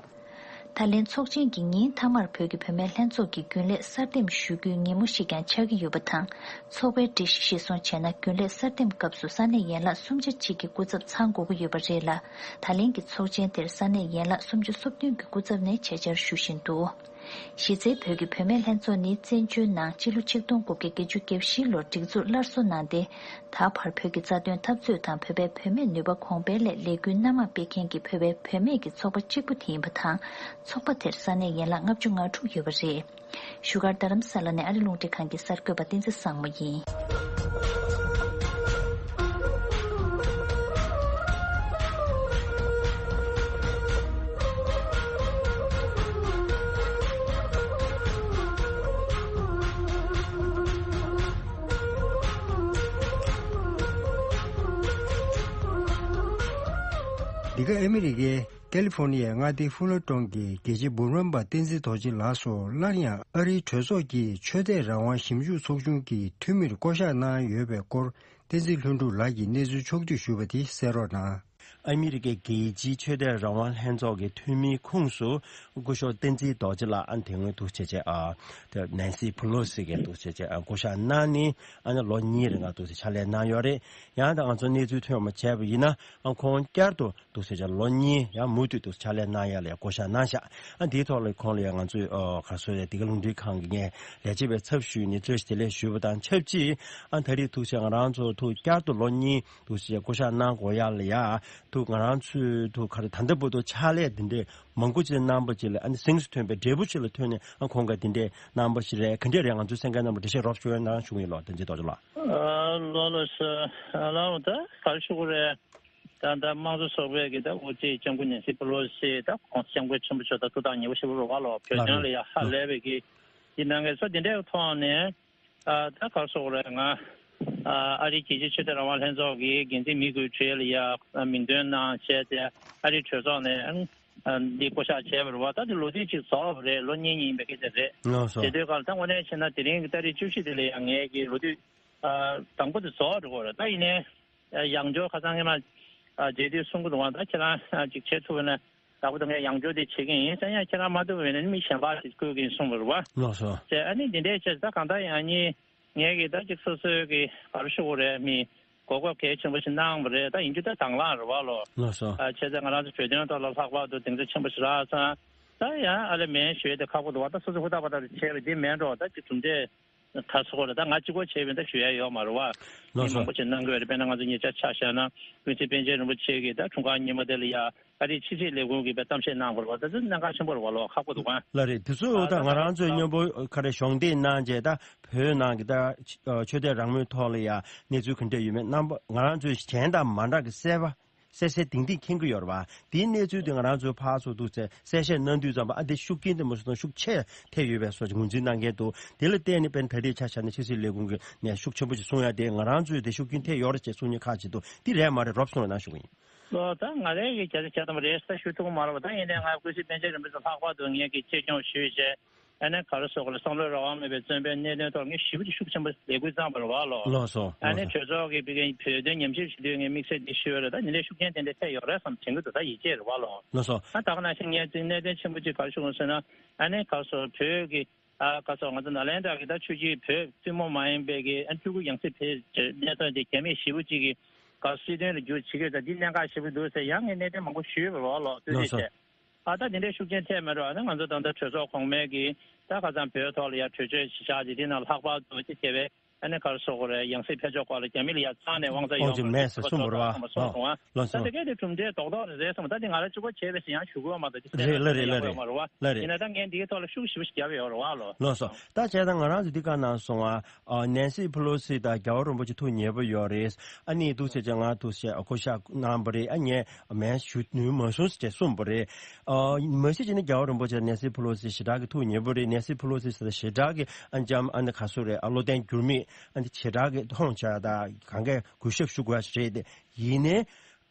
ད་ལན་ཚོགས་ཆེན་གྱི་ཉིན་མཐའ་མར་བོད་ཀྱི་བུད་མེད་ལྷན་ཚོགས་ཀྱིས་རྒྱུན་ལས་གསར་འདེམས་ཞུ་རྒྱུའི་ཉིན་མོ་ཞིག་ཀྱང་ཆགས་ཀྱི་ཡོད་པ་དང་། ཚོགས་པའི་སྒྲིག་གཞི་གཞིར་བཟུང་བྱས་ན། རྒྱུན་ལས་གསར་འདེམས་སྐབས་སུ་ས་གནས་ཡན་ལག་སུམ་ཆ་གཅིག་གི་སྐུ་ཚབ་ཚང་དགོས་ཀྱི་ཡོད་པ་རེད་ལ། ད་ལན་གྱི་ཚོགས་ཆེན་དེར་ས་གནས་ཡན་ལག་སུམ་ཅུ་སོ་བདུན་གྱི་སྐུ་ཚབ་ནས་ཆེད་བཅར་ཞུ་བཞིན་འདུག་གཞི་རྩའི་བོད་ཀྱི་བུད་མེད་ལྷན་ཚོགས་ནི་བཙན་བྱོལ་ནང་སྤྱི་ལོ་ཆིག་སྟོང་དགུ་བརྒྱ་བརྒྱད་ཅུ་གྱ་བཞི་ལོར་སྒྲིག་འཛུགས་སླར་གསོ་གནང་སྟེ། ད་བར་བོད་ཀྱི་རྩ་དོན་འཐབ་རྩོད་དང་བོད་པའི་བུད་མེད་ནུས་པ་གོང་འཕེལ་སླད་ལས་འགུལ་སྣ་མང་སྤེལ་མཁན་གྱི་བོད་པའི་བུད་མེད་ཀྱི་ཚོགས་པ་གཅིག་པུ་དེ་ཡིན་པ་དང་། ཚོགས་པ་དེར་ས་གནས་ཡན་ལག་ལྔ་བཅུ་ང་དྲུག་ཡོད་པ་རེད། བཞུགས་སྒར་རྡ་རམ་ས་ལ་ནས་ཨ་རི་རླུང་འཕྲིན་ཁང་གི་གསར་འགོད་པ་བསྟན་འཛིན་བཟང་མོ་ཡིན། འདི་ག་ཨ་མི་རི་ཀའི་ཀ་ལི་ཧྥོར་ནི་ཡའི་མངའ་སྡེ་ཧྥུ་ལོ་ཀྲོང་གི་དགེ་བཤེས་འབུམ་རམས་པ་བསྟན་འཛིན་རྡོ་རྗེ་ལགས་སུ་སླར་ཡང་ཨ་རིའི་གྲོས་ཚོགས་ཀྱི་ཆོས་དད་རང་དབང་ཞིབ་འཇུག་ཚོགས་ཆུང་གི་འཐུས་མིར་བསྐོ་གཞག་གནང་ཡོད་པའི་སྐོར། བསྟན་འཛིན་ལྷུན་གྲུབ་ལགས་ཀྱིས་གནས་ཚུལ་ཕྱོགས་བསྡུས་ཞུས་པ་དེ་གསན་རོགས་གནང་། ཨ་མི་རི་ཀའི་རྒྱལ་སྤྱིའི་ཆོས་དད་རང་དབང་ལྷན་ཚོགས་ཀྱི་འཐུས་མིའི་ཁོངས་སུ་སྐུ་ཞབས་བསྟན་འཛིན་རྡོ་རྗེ་ལགས་ཨ་ནི་དེ་སྔོན་འདུག་བྱས་བྱས་ཨ་དེ་ནན་སི་ཕུ་ལོ་སི་གིས་འདུག་བྱས་བྱས་ཨ་བསྐོ་གཞག་གནང་ནས་ཨ་ནི་ལོ་གཉིས་རིང་ལ་འདུག་བྱས་ཕྱག་ལས་གནང་ཡོད་རེད། ཡང་ད་ང་ཚོ་གནས་ཚུལ་ཐོན་པ་བྱས་པ་ཡིན་ན་ཨ་ཁོང་བསྐྱར་དུ་འདུག་བྱས་བྱས་ལོ་གཉིས་ཡང་མུ་མཐུད་དུ་ཕྱག་ལས་གནང་ཡ་ལ་ཡང་བསྐོ་གཞག་གནང་ཤག་ཨ་དེའི་ཐོག་ལ་ཁོང་ལ་ཡང་ང་ཚོས་ཨ་ག་རེ་ཟེར་ཡ་འདི་ག་རླུང་འཕྲིན་ཁང་གི་ངས་ལས་བྱེད་པའི་ཚབ་ཞུས་ནས་བརྗོད་གཞི་བདེ་ལེགས་ཞུས་པ་དང་ཆབས་ཅིག་ཨ་ད་རེས་འདུག་བྱས་ང་རང་ཚོ་ཐུགས་བསྐྱར་དུ་ལོ་གཉིས་འདུག་བྱས་བསྐོ་གཞག་གནང་དགོས་ཡ་ལ་ཡ། ཐུགས་ང་རང་ཚོས་ཐུགས་ག་རེ་ད་ལྟ་བར་དུ་ཕྱག་ལས་འདི་འདྲའི་མང་པོ་ཅིག་གནང་པ་ཅིག་ལ་ཨ་ནི་གཟེངས་སུ་ཐོན་པའི་འབྲས་བུ་ཅིག་ལ་ཐོན་ནས་ཨ་ཁོང་གིས་འདི་འདྲའི་གནང་པ་ཞིག་རེད། ག་འདྲས་རེད། ང་ཚོའི་གསན་མཁན་རྣམ་པར་འགྲེལ་བཤད་རོབ་ཞུ་ཡོད་ན་ཞུ་གི་ཡིན། ལོ་བསྟན་འཛིན་རྡོ་རྗེ་ལགས། ཨ་ལོ་ལོ་ས་ཨ་ལའོ་ད་ག་རེ་ཞུ་དགོས་རེད། ད་ད་དམངས་གཙོ་ཚོགས་པའི་གི་ད་དབུ་ཁྲིད་སྐྱབས་མགོན་ནན་སི་པེ་ལོ་སི་ད་གོང་ས་སྐྱབས་མགོན་ཆེན་པོ་མཆོག་དང་ཐུགས་ཐག་ཉེ་པོ་ཞེ་པོ་རེད་བ་ལོ། བོད་དོན་ལ་ཡ་ཧ་ལས་པའི་གི་འདི་གནང་མཁན་ཚོ་འདི་འདྲའི་ཐོག་ནས། ཨ་ད་ག་རེ་ཞུ་དགོས་རེད། ང་ཨ་ཨ་རིའི་རྒྱལ་སྤྱིའི་ཆོས་དད་རང་དབང་ལྷན་ཚོགས་ཀྱི་འགན་འཛིན་མི་དགུའི་གྲས་ལ་ཡ་མིང་འདོན་གནང་བྱས་ཏེ་ཨ་རིའི་གྲོས་ཚོགས་ནས་ཨ་འདི་བསྐོ་གཞག་བྱས་པ་རེད་བ། ད་འདི་ལོ་དུས་གཅིག་རྫོགས་པ་རེད། ལོ་གཉིས་གཉིས་ཡིན་པའི་སྐད་ཆ་རེད། ལགས་སོ། དེ་དུས་སྐབས་ལ་ད་དངོས་གནས་བྱས་ན་དེ་རིང་གི་ཏ་རིག་བཅུ་བཞི་དེ་ལ་ཡང་ངས་ཀྱི་ལོ་དུས་ཨ་དང་པོ་དེ་རྫོགས་འགྲོ་གི་རེད། ད་ཡིན་ནའི་ཡང་བསྐྱར་ཁ་སང་ངས་མ་ཨ་མཇལ་དུས་གསུང་གི་འདུག་བ། ད་ཁྱེད་རང་ཨ་ཅིག་བྱེད་ཐུབ་ན། ལྟ་བུ་དང་ངས་ཡང་བསྐྱར་དེ་བྱེད་ཀྱི་ཡིན་ཟེར་ཡང་ཁྱེད་རང་མ་ཐུབ་པ་ཡིན་ན་མི་གཞན་པ་ཞིག་བསྐོས་ཀྱི་ཡིན་གསུངས་པ་རེད་བ། ལགས་སོ། ཟེར་ཨ་ནི་འདི་འདྲའི་ཆེད་ད་གང་ལྟར་ཡང་ཉིད་ངས་ཀྱི་ད་ཅིག་སོ་སོའི་གི་ག་རེ་ཞུ་དགོས་རེད། མི་གོ་སྐབས་གལ་ཆེན་པོ་ཞིག་གནང་བ་རེད། ད་ཡིན་རྒྱུ་ད་དང་བླངས་རེད་བ་ལོ། ལགས་སོ། ཨ་བྱས་ཙང་ང་རང་ཚོ་བོད་དོན་ཐོག་ལ་ལྷག་པར་དུ་གདེང་ཚོད་ཆེན་པོ་ཞིག་རག་ཙང་། ད་ཡང་ཨ་ལས་མེད་ཞུ་ཡས་དེ་ཁག་པོ་འདུག་བ། ད་སོ་སོ་ཧུར་ཐག་པ་ཐག་བྱས་པ་འདི་མེད་འགྲོ། ད་ཅིག་གྲུབ་འབྲས། ད་སོ་གོ་རེད། ད་ང་གཅིག་པོ་བྱས་པའི་ད་ཞུ་ཡ་ཡོད་མ་རེད་བ། ལགས་སོ། མི་མང་པོ་ཅིག་གནང་གི་ཡོད་རེད། དཔེར་ན་ང་ཚོ་ཉེ་ཆར་ཆ་བཞག་ན་ཀུན་གཟིགས་པཎ་ཆེན་རིན་པོ་ཆེ་གིས་ད་འཁྲུངས་སྐར་ཉིན་མོ་དེ་ལ་ཡ་ཨ་རིའི་ཕྱི་སྲིད་ལས་ཁུངས་ཀྱི་དཔེ་གཏམ་བཤད་གནང་བ་རེད་བ། ད་དེ་གནད་འགག་ཆེན་པོ་རེད་བ་ལོ། ཁག་པོ་འདུག་ག། ལགས་རེད། དེ་ཚོ་ཨ་ད་ད་ང་རང་ཚོའི་ད་མཉམ་པོ་ག་རེ་གཞོགས་འདེགས་གནང་རྗེས་ད་བོད་ནང་གི་ད་ཆོས་དད་རང་མོས་ཐོག་ལ་ཡ་གནས་ཚུལ་ག་འདྲ་ཡོད་མེད་རྣམ་པ་ང་རང་ཚོའི་གཞན་དང་མ་འདྲ་གི་གསལ་བ། གསལ་གསལ་ཏིང་ཏིང་མཁྱེན་གྱི་ཡོད་རེད་བ། དེའི་གནས་ཚུལ་དེ་ང་རང་ཚོའི་ཕར་ཚུར་འདུག་ཚེ་གསལ་བཤད་གནང་དུས་ཙམ་པ་ཨ་འདི་ཤུགས་རྐྱེན་དེ་མ་སོང་ཤུགས་ཆེ་ཐེབས་ཡོད་པའི་བཟོ་ཅིག་ངོས་འཛིན་གནང་མཁན་འདུག་དེ་ལ་བརྟེན་ནས་དཔེར་ན་ད་རེས་ཆ་བཞག་ན་ཕྱི་སྲིད་ལས་ཁུངས་ཀྱི་ནས་ཤུགས་ཆེན་པོ་ཅིག་གསུང་ཡ་དེ་ང་རང་ཚོས་དེ་ཤུགས་རྐྱེན་ཐེབས་ཡོད་རེད་ཅེས་གསུང་མཁན་ཁག་ཅིག་འདུག་འདི་རེད་མ་རེད་རོབ་གསུང་རོགས་གནང་ཞུ་གི་ཡིན། ལོ་ད་ང་རང་གི་བརྒྱ་ཆ་བརྒྱ་ཐམ་པ་རེད་ཟེར་ཞུ་ཐུབ་ཀྱི་མ་རེད་བ། ད་ཡིན་ནའི་ང་ཀུན་གཟིགས་པཎ་ཆེན་རིན་པོ་ཆེ་ལྷག་པར་དུ་ངས་ཀྱི་གཅེས་སྐྱོང་ཞུས་བྱས། ཨ་ནི་ག་རེ་ཟེར་དགོས་རེད། བསམ་བློའི་རང་དབང་མེད་པའི་བཙོན་པའི་གནད་དོན་ཐོག་ངས་ཞེ་པོ་ཅིག་ཤུགས་ཆེན་པོ་ལས་འགུལ་བརྩམས་པ་རེད་བ་ལོ། ལགས་སོ། ཨ་ནི་ལགས་སོ། གྲོས་ཚོགས་ཀྱི་བོད་དོན་ཉམས་ཞིབ་བྱེད་དུས་ངས་དམིགས་བསལ་འདི་ཞུས་པ་རེད། ད་འདི་འདྲའི་ཤུགས་རྐྱེན་དེ་འདྲ་ཐེབས་ཡོད་རེད་བསམ་དྲན་གྱི་འདུག་ད་ཡིད་ཆེས་རེད་བ་ལོ། ལགས་སོ། ཨ་ད་ག་ནང་བཞིན་ངས་འདི་གནད་དོན་ཆེན་པོ་ཅིག་ག་རེ་ཞུ་དགོས་ཟེར་ན། ཨ་ནི་ག་རེ་ཟེར་བོད་ཀྱི་ཨ་ག་རེ་ཟེར་ང་ཚོ་ནཱ་ལེནྡྲ་གི་ད་ཆོས་བརྒྱུད་བོད་ཐུན་མོང་མ་ཡིན་པའི་གི་ཨ་སྤྲུལ་སྐུ་ཡང་སྲིད་ཕེབས་གནད་དོན་དེ་རྒྱ་མི་ཞེ་པོ་ཅིག་གིས་ག་རེ་སྲིད་དོན་ལ་བསྒྱུར་བྱེད་ཀྱི་ད་འདི་གནད་འགག་ཞེ་པོ་འདུག་ཟེར་ཡང་ངས་གནད་དོན་མང་པོ་ཞུས་པ་རེད་བ་ལོ། དུས་ལགས་ཚོད་སོ། བྱས། ཨ་ད་དེ་འདྲའི་ཤུགས་རྐྱེན་ཐེབས་མེད་རོགས། ཨ་ནི་ང་ཚོ་ད་ལྟ་གྲོས་ཚོགས་གོང་མའི་གི་ད་ཁ་སང་བོད་ཐོག་ལ་ཡ་གྲོས་ཆོད་ཞིག་བཞག་ཅིག་དེ་ནང་ལྷག་པར་དུ་ཅི་བྱས་པས་ཨ་ནི་ག་རེ་ཟེར་དགོས་རེད། ཡང་སྲིད་ཕེབས་ཕྱོགས་སྐོར་ལ་རྒྱ་མི་ལ་ཡ་རྩ་ནས་དབང་ཆ་ཡོད་མ་རེད་ཟེར་ཁ་ཚོགས་ཁང་མ་སོང་སོང་ཨ། ལགས་སོ། ད་དེ་གས་དེ་གྲུབ་འབྲས་རྡོག་རྡོག་རེད་ཟེར་སོང་། ད་དེ་ང་རང་གཅིག་པོ་བྱས་པས་ཟེར་ཡང་ཞུ་དགོས་མ་གཏོགས་ཅི་ཟེར་རེད་ལ་རེད་ལ་ཡག་པོ་ཡོད་རེད་མ་རེད་བ། ལ་རེད། ཡིན་ན་ད་ངས་འདིའི་ཐོག་ལ་ཤུགས་ཞེ་པོ་ཞིག་བརྒྱབ་ཡོད་རེད་བ་ལོ། ལགས་སོ། ད་བྱས་ཙང་ང་རང་ཚོ་འདི་ག་ནང་སོང་ཨ། ཨ་ནན་སི་ཕེ་ལོ་སི་དང་རྒྱལ་བ་རིན་པོ་ཆེ་ཐུགས་མཉེས་པོ་ཡོད་རེད། ཨ་ནི་འདུག་ཟེར་བྱས་ང་འདུག་ཟེར་བསྐོ་བཞག་གནང་བ་རེད། ཨ་ངས་མེད་ཞུ་ནུས་མ་སོང་ཟེར་བྱས་གསུངས་པ་རེད། ཨ་མ་གཞི་བྱས་ན་རྒྱལ་བ་རིན་པོ་ཆེ་དང་ནན་སི་ཕེ་ལོ་སི་ཞེ་དྲག་གི་ཐུགས་མཉེས་པོ་རེད། ནན་སི་ཕེ་ལོ་སི་ཟེར་ཞེ་དྲག་གི་ཨ་འཇམ་ཨ་ནི་ག་ཚོད་རེད། ཨ་བློ་བརྟན་འགྱུར་མེད་ཨ་ནི་ཞེ་དྲག་གི་མཐོང་བྱ་དང་གང་གས་གུས་ཞབས་ཞུ་དགོས་ཡ་ཞིག་རེད་དེ། ཡིན་ནའི་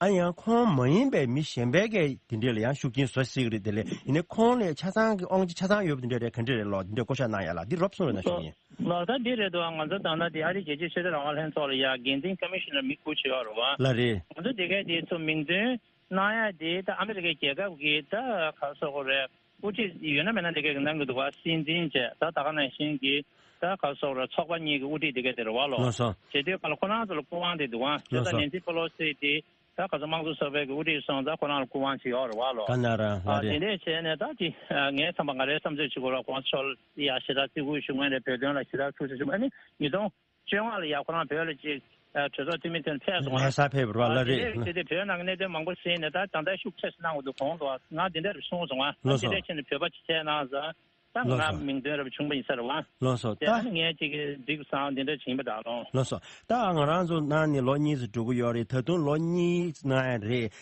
ཨ་ཡང་ཁོང་མ་ཡིན་པའི་མི་གཞན་པའི་གིས་དེ་འདྲས་ལ་ཡང་ཤུགས་རྐྱེན་བཟོ་སྲིད་ཀྱི་རེད། དེ་ལས་ཡིན་ནའི་ཁོང་ལས་ཆ་ཚང་གི་དབང་ཆ་ཆ་ཚང་ཡོད་པ་དེ་འདྲས་རེད། ག་འདྲས་རེད་ལོ། དེ་འདྲས་བསྐོ་བཞག་གནང་ཡ་ལ་འདི་རོབ་གསུངས་རོགས་གནང་ཞུ་གི་ཡིན། ལགས་ད་འདི་རེད་དོ། ང་ཚོ་ད་ལྟ་འདི་ཨ་རིའི་རྒྱལ་སྤྱིའི་ཆོས་དད་རང་དབང་ལྷན་ཚོགས་ལ་ཡ་འགན་འཛིན་ཀ་མི་ཤི་ནར་མི་དགུ་བྱེད་ཡོད་རེད་བ། ལགས་རེད། ང་ཚོ་འདི་གའི་དེ་ཚོ་མིང་འདོན་གནང་ཡ་དེ་ད་ཨ་མི་རི་ཀའི་རྒྱལ་ཁབ་ཀྱི་ད་ག་རེ་ཟེར་དགོས་རེད། དབུ་ཁྲིད་ཡོད་ན་མེད་ན་དེ་གས་གནང་གི་འདུག་བ། སྲིད་འཛིན་བྱས་ད་ད་ག་ནང་བཞིན་གྱི་ད་ག་སོགས་ར་ཚོགས་པ་གཉིས་ཀྱི་དབུ་ཁྲིད་དེ་གས་དེ་རེད་བ་ལོ། ལགས་སོ། བྱེད་དུས་ག་ལ་ཁོ་རང་ཚོ་ལ་སྐུ་དབང་དེ་འདུག་བ། དེ་ལགས་ད་སོ། ནེན་སི་པེ་ལོ་སི་དེ་ད་ག་ཚོད་དམངས་གཙོ་ཚོགས་པའི་གི་དབུ་ཁྲིད་སོང་ཙང་ཁོ་རང་ལ་སྐུ་དབང་ཅིག་ཡོད་རེད་བ་ལོ། ག་ན་ར་ཨ་ལ་དེ་རེད། འདྲས་བྱས་ནས་ད་ཅི་ངའི་བསམ་པ་ང་རའི་བསམ་ཚོད་ཅིག་གོ་ར་གོང་ས་མཆོག་ལ་ཡ་ཞེ་དྲག་བརྩི་བཀུར་ཞུ་མཁན་རེད། བོད་དོན་ལ་ཞེ་དྲག་ཐུགས་ཆེ་ཞུ་མཁན་ཨ་ནི་ཉིས་སྟོང་བཅོ་ལྔ་ལ་ཡ་ཁོ་རང་བོད་ལ་ཅིག་གྲོས་ཚོགས་འཐུས་མི་ཐོན་ཕེབས་སོང་ང་། ཕེབས་པ་རེད་བ། ལ་དེ་རེད། འདྲས་བྱས་ཏེ་བོད་ནང་གི་གནད་དོན་མང་པོ་ཟིན་ནས་ད་ད་ལྟ་ཤུགས་ཆེ་ཞིག་གནང་དགོས་འདུག་གོང་དུ་ང་འདི་འདྲ་རེ་གསུངས་སོང་ང་། ད་ལགས་འདི་སོ། འདྲས་བྱས་ནས་བོད་པ་ཅིག་བྱས་གནང་ཟེར། ད་ང་ལགས་སོ། མིང་འདོན་རབ་བྱུང་བ་ཡིན་ས་རེད་བ། ལགས་སོ། དེ་ད་ཨ་ནི་ངས་ཅིག་གི་འགྲིག་བསམ་འདི་འདྲ་ཅིག་ཡིན་པ་འདྲ་ལོ། ལགས་སོ། ད་ང་རང་ཚོ་ནང་ནས་ལོ་གཉིས་སུ་འགྲོ་གི་ཡོད་རེད། ད་དུང་ལོ་གཉིས་ནང་རེད།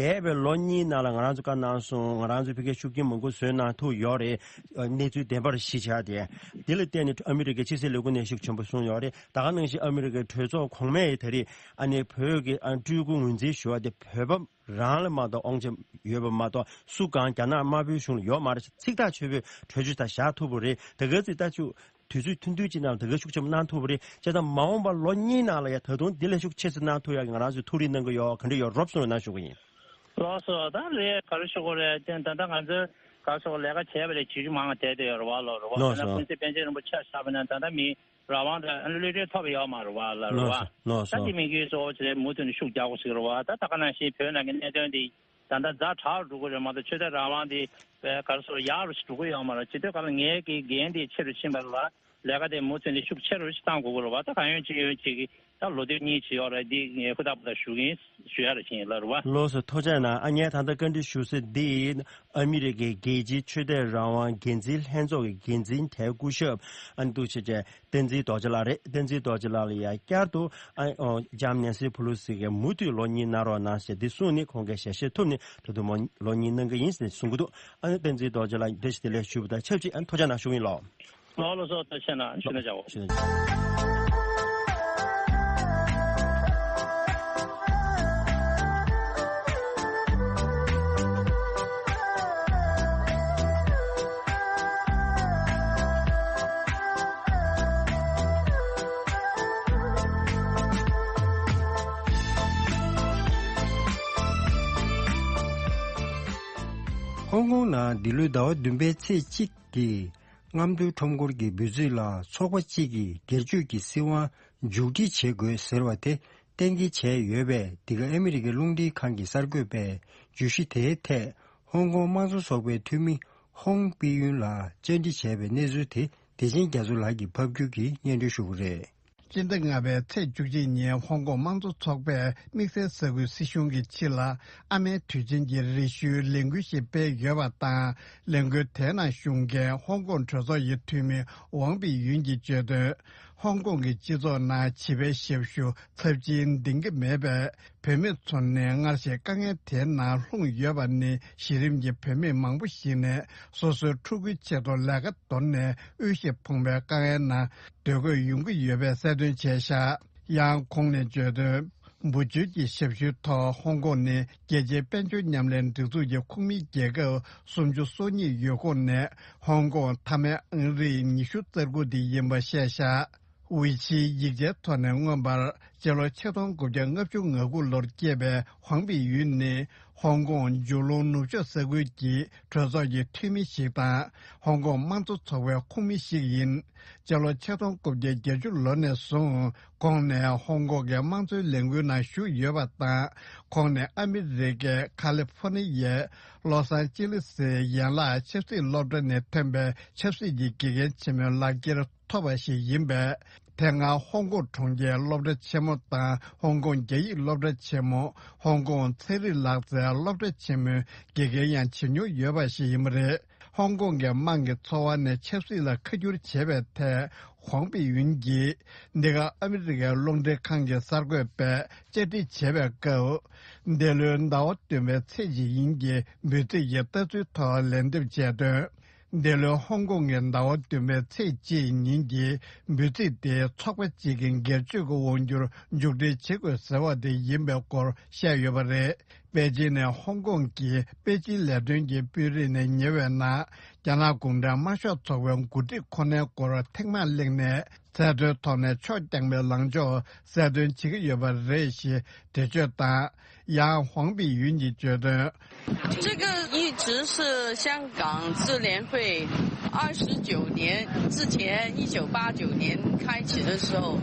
འདས་པའི་ལོ་གཉིས་ནང་ལ་ང་རང་ཚོ་བཀའ་གནང་སོང་། ང་རང་ཚོ་ཕ་གིར་ཤུགས་རྐྱེན་མང་པོ་བཟོས་གནང་ཐུབ་ཡོད་རེད། གནས་ཚུལ་བདེན་པར་གཞི་བཞག་སྟེ། འདི་ལ་བརྟེན་ནས་ཨ་མི་རི་ཀའི་ཕྱི་སྲིད་ལས་ཁུངས་ནས་ཤུགས་ཆེན་པོ་གསུངས་ཡོད་རེད། ད་ག་ནང་བཞིན་ཨ་མི་རི་ཀའི་གྲོས་ཚོགས་གོང་མས་ད་རེས་ཨ་ནི་བོད་ཀྱི་ཨ་སྤྲུལ་སྐུ་ངོས་འཛིན་ཞུ་བ་དེ་བོད་པ་རང་ལ་མ་གཏོགས་དབང་ཆ་ཡོད་པ་མ་གཏོགས་སུ་གང་རྒྱ་ནག་དམར་པོའི་གཞུང་ལ་ཡོད་མ་རེད། ཚིག་ཐག་ཆོད་པོས་གྲོས་ཆོད་ད་བཞག་ཐུབ་པ་རེད། དེ་ག་ཚོད་ལྟ་ཆུ་དུས་ཚོད་ཐུང་ཐུང་ཅིག་ནང་ལ་དེ་ག་ཤུགས་ཆེན་པོ་གནང་ཐུབ་པ་རེད། བྱས་ཙང་མ་འོངས་པ་ལོ་གཉིས་ནང་ལ་ཡ་ད་དུང་འདི་ལས་ཤུགས་ཆེ་ཙམ་གནང་ཐུབ་ཡག་གི་ང་རང་ཚོས་ཐུགས་རེ་གནང་གི་ཡོད། ག་འདྲ་ཡོད་རོབ་གསུངས་རོགས་གནང་ཞུ་གི་ཡིན། ལགས་སོ། ད་རེད་ག་རེ་ཞུ་དགོས་རེད། ད་ལྟ་ང་ཚོས་ག་རེ་ཞུ་དགོས་ལས་ཀ་བྱས་པ་ལས་བྱེད་རྒྱུ་མང་བ་བསྡད་བསྡད་ཡོད་རེད་བ་ལོ། རེད་བ། ལགས་སོ། ད་ལྟ་ཀུན་གཟིགས་པཎ་ཆེན་རིན་པོ་ཆེ་ཆགས་པ་ན་ད་ལྟ་མི་རང་དབང་དང་གློད་གྲོལ་ཐོབ་ཡོད་མ་རེད་བ་ལ། རེད་བ། ལགས་སོ། ལགས་སོ། ད་འདི་མི་རྒྱུད་གཙོ་བོ་བྱས་མུ་མཐུད་ནས་ཤུགས་རྒྱག་དགོས་ཟེར་གི་རེད་བ། ད་ད་ག་ནང་བཞིན་བོད་ནང་གི་གནད་དོན་འདི་ད་ལྟ་ཛ་དྲག་འགྲོ་གི་རེད་མ་གཏོགས་ཆོས་དད་རང་དབང་འདི་བས་ག་རེ་ཟེར་ཡག་རུ་ཞིག་འགྲོ་གི་ཡོད་མ་རེད། ཇི་ལྟར་ག་ལ་ངའི་གི་འགན་འདི་ཆེ་རུ་ཕྱིན་པ་ལ་ལས་ཀ་དེ་མུ་མཐུད་ནས་ཤུགས་ཆེ་རུ་ཞིག་གཏང་དགོས་ཀྱི་རེད་བ། ད་གང་ཡོད་ཅི་ཡོད་ཅིག་གི་ད་ལོ་དུས་གཉིས་ཅིག་ཡོད་རེད། འདི་ངས་ཧུར་ཐག་པ་ད་ཞུ་གིན་ཞུ་ཡ་ར་ཞིག་ཡིན་ལ་རེད་བ། ལགས་སོ། ཐུགས་རྗེ་གནང་། ཨ་ངས་ད་ལྟ་བཀའ་འདྲི་ཞུ་ས་འདི་ཨ་མི་རི་ཀའི་རྒྱལ་སྤྱིའི་ཆོས་དད་རང་དབང་འགན་འཛིན་ལྷན་ཚོགས་ཀྱི་འགན་འཛིན་དེ་སྐུ་ཞབས་ཨ་ནི་འདུག་ཆེ་ཆེ་བསྟན་འཛིན་རྡོ་རྗེ་ལགས་རེད། བསྟན་འཛིན་རྡོ་རྗེ་ལགས་ལ་ཡང་བསྐྱར་དུ་ཨ་ཨོ་ལྕམ་ནེན་སི་ཕུ་ལོ་སི་གིས་མུ་མཐུད་ལོ་གཉིས་གནང་རོགས་གནང་ཞེས་འདི་གསུངས་ནས་ཁོང་གིས་ཞལ་བཞེས་ཐུབ་ནས་ད་དུང་མོ་ལོ་གཉིས་གནང་གི་ཡིན་ཟེར་གསུང་གི་འདུག་ཨ་ནི་བསྟན་འཛིན་རྡོ་རྗེ་ལགས་བཀྲ་ཤིས་བདེ་ལེགས་ཞུ་བ་དང་ཆབས་ཅིག་ཨ་ནི་ཐུགས་རྗེ་གནང་ཞུ་གི་ཡིན་ལགས། ལགས་ལགས་སོ། ཐུགས་རྗེ་གནང་། ཞུ་ན་བྱའོ། ཞུ་ན་བྱའོ། ཧོང་ཀོང་ནང་འདི་ལོའི་ཟླ་བ་བདུན་པའི་ཚེས་གཅིག་གི་རྔམ་སྟོན་ཁྲོམ་སྐོར་གྱི་འབུལ་ཚིག་ལ་ཚོགས་པ་གཅིག་གིས་སྒེར་གཅོད་ཀྱི་སྲིད་དབང་མཇུག་སྒྲིལ་བྱེད་དགོས་ཟེར་བ་དེ་གཏན་འཁེལ་བྱས་ཡོད་པས། འདི་ག་ཨ་མི་རི་ཀའི་རླུང་འཕྲིན་ཁང་གི་གསར་འགོད་པས་བརྗོད་གཞི་དེའི་ཐད་ཧོང་ཀོང་དམངས་གཙོ་ཚོགས་པའི་འཐུས་མི་ཧོང་པི་ཡུན་ལ་བཅར་འདྲི་བྱས་པའི་གནས་ཚུལ་དེ་བདེ་ཆེན་རྒྱ་མཚོ་ལགས་ཀྱིས་ཕབ་སྒྱུར་གྱིས་སྙན་སྒྲོན་ཞུ་གི་རེད། སྤྱི་ཟླ་ལྔ་པའི་ཚེས་བཅུ་གཅིག་ཉིན་ཧོང་ཀོང་དམངས་གཙོ་ཚོགས་པས་དམིགས་བསལ་ས་ཁུལ་སྲིད་གཞུང་གི་ཕྱི་ལ་ཨ་མའི་དུས་ཆེན་གྱི་རེ་ཞུའི་ལས་འགུལ་ཞིག་སྤེལ་ཡོད་པ་དང་། ལས་འགུལ་དེའི་ནང་ཞུགས་མཁན་ཧོང་ཀོང་གྲོས་ཚོགས་ཀྱི་འཐུས་མི་ཝང་པི་ཡུན་གྱིས་བརྗོད་དོན། ཧོང་ཀོང་གི་སྤྱི་ཚོགས་ནང་བྱིས་པའི་ཞབས་ཞུ་ཚབས་ཆེན་འདིང་གི་མེད་པས། བུད་མེད་ཚོ་ནི་སྔར་བཞིན་དཀའ་ངལ་དེའི་ནང་ལྷུང་ཡོད་པ་ནི། གཞི་རིམ་གྱི་བུད་མེད་མང་པོ་ཞིག་ནི་སོ་སོའི་ཕྲུ་གུའི་ཆེད་དུ་ལས་ཀ་དོར་ནས་དབུལ་ཞིང་ཕོངས་པའི་དཀའ་ངལ་ནང་སྡོད་དགོས་ཡོང་གི་ཡོད་པའི་གསལ་སྟོན་བྱས་བཞག་ཡང་ཁོང་ནས་བརྗོད་དོན། འབུལ་སྤྱོད་ཀྱི་ཞབས་ཞུའི་ཐོག་ཧོང་ཀོང་ནི་རྒྱལ་སྤྱིའི་དཔལ་འབྱོར་མཉམ་ལས་སྒྲིག་འཛུགས་ཀྱི་ཁོངས་མིའི་རྒྱལ་ཁབ་སུམ་ཅུ་སོ་གཉིས་ཡོད་ཁོངས་ནས་ཧོང་ཀོང་མཐའ་མའི་ཨང་རིམ་ཉི་ཤུ་རྩ་དགུ་དེ་ཡིན་པ་བཤད་བཞག་ཝི་ཆིའི་ཡིག་ཆའི་ཐོག་ནས་མངོན་པར་སྤྱི་ལོ་ཆིག་སྟོང་དགུ་བརྒྱ་ལྔ་བཅུ་ང་དགུ་ལོར་སྐྱེས་པའི་ཧོང་པི་ཡུན་ནི་ཧོང་ཀོང་ཇུ་ལུང་ནུབ་ཕྱོགས་ས་ཁུལ་གྱི་གྲོས་ཚོགས་ཀྱི་འཐུས་མི་ཞིག་དང་ཧོང་ཀོང་དམངས་གཙོ་ཚོགས་པའི་ཁོངས་མི་ཞིག་ཡིན། སྤྱི་ལོ་ཆིག་སྟོང་དགུ་བརྒྱ་བརྒྱད་ཅུ་ལོ་ནས་བཟུང་ཁོང་ནས་ཧོང་ཀོང་གི་དམངས་གཙོའི་ལས་འགུལ་ནང་ཞུགས་ཡོད་པ་དང་། ཁོང་ནས་ཨ་མི་རི་ཀའི་ཁ་ལི་ཧྥོ་ནི་ཡའི་ལོ་སང་ཅི་ལི་སིའི་ཡན་ལག་ཆབ་སྲིད་སློབ་གྲྭ་ནས་ཐོན་པའི་ཆབ་སྲིད་ཀྱི་དགེ་རྒན་ཆེན་མོའི་ལག་འཁྱེར་ཐོབ་པ་ཞིག་ཡིན་པས། དེ་སྔ་ཧོང་ཀོང་གྲོང་ཁྱེར་སློབ་གྲྭ་ཆེན་མོ་དང་ཧོང་ཀོང་རྒྱ་ཡིག་སློབ་གྲྭ་ཆེན་མོ། ཧོང་ཀོང་ཚན་རིག་ལག་རྩལ་སློབ་གྲྭ་ཆེན་མོའི་དགེ་རྒན་ཡང་བྱེད་མྱོང་ཡོད་པ་ཞིག་ཡིན་པ་རེད། ཧོང་ཀོང་གི་དམངས་ཀྱི་འཚོ་བ་ནས་ཆབ་སྲིད་ལ་ཁ་བསྒྱུར་བྱས་པའི་ཐད་ཧོང་པི་ཡུན་གྱིས་འདི་ག་ཨ་མི་རི་ཀའི་རླུང་འཕྲིན་ཁང་གི་གསར་འགོད་པས་བཅར་འདྲི་བྱས་པའི་སྐབས། འདི་ལོའི་ཟླ་བ་བདུན་པའི་ཚེས་གཅིག་ཉིན་གྱི་འབུལ་ཚིག་གི་ལྟ་ཚུལ་ཐོག་ལན་འདེབས་བྱས་དོན། འདི་ལོའི་ཧོང་ཀོང་གི་ཟླ་བ་བདུན་པའི་ཚེས་གཅིག་ཉིན་གྱི་འབུལ་ཚིག་དེ་ཚོགས་པ་གཅིག་གི་སྒེར་གཅོད་ཀྱི་དབང་སྒྱུར་མཇུག་སྒྲིལ་བྱེད་དགོས་ཟེར་བ་དེ་ཡིན་པའི་སྐོར་བཤད་ཡོད་པ་རེད། པེ་ཅིན་ནས་ཧོང་ཀོང་གི་པེ་ཅིན་ལས་དོན་གྱི་དཔོན་རིགས་ནས་ཉེ་བའི་ནང་རྒྱ་ནག་གུང་ཁྲན་དམར་ཤོག་ཚོགས་པའི་འགོ་ཁྲིད་ཁོ་ནའི་སྐོར་ཐེངས་མང་གླེང་ནས། ཚད་མཐོའི་ཐོག་ནས་ཕྱོགས་རྐྱང་པའི་ལངས་ཕྱོགས་གསལ་སྟོན་བྱེད་ཀྱི་ཡོད་པ་རེད་ཞེས་འགྲེལ་བརྗོད་དང་། ཡང་ཧོང་པི་ཡུན་གྱིས་བརྗོད་དོན། 这个一直是香港支联会二十九年之前，一九八九年开始的时候，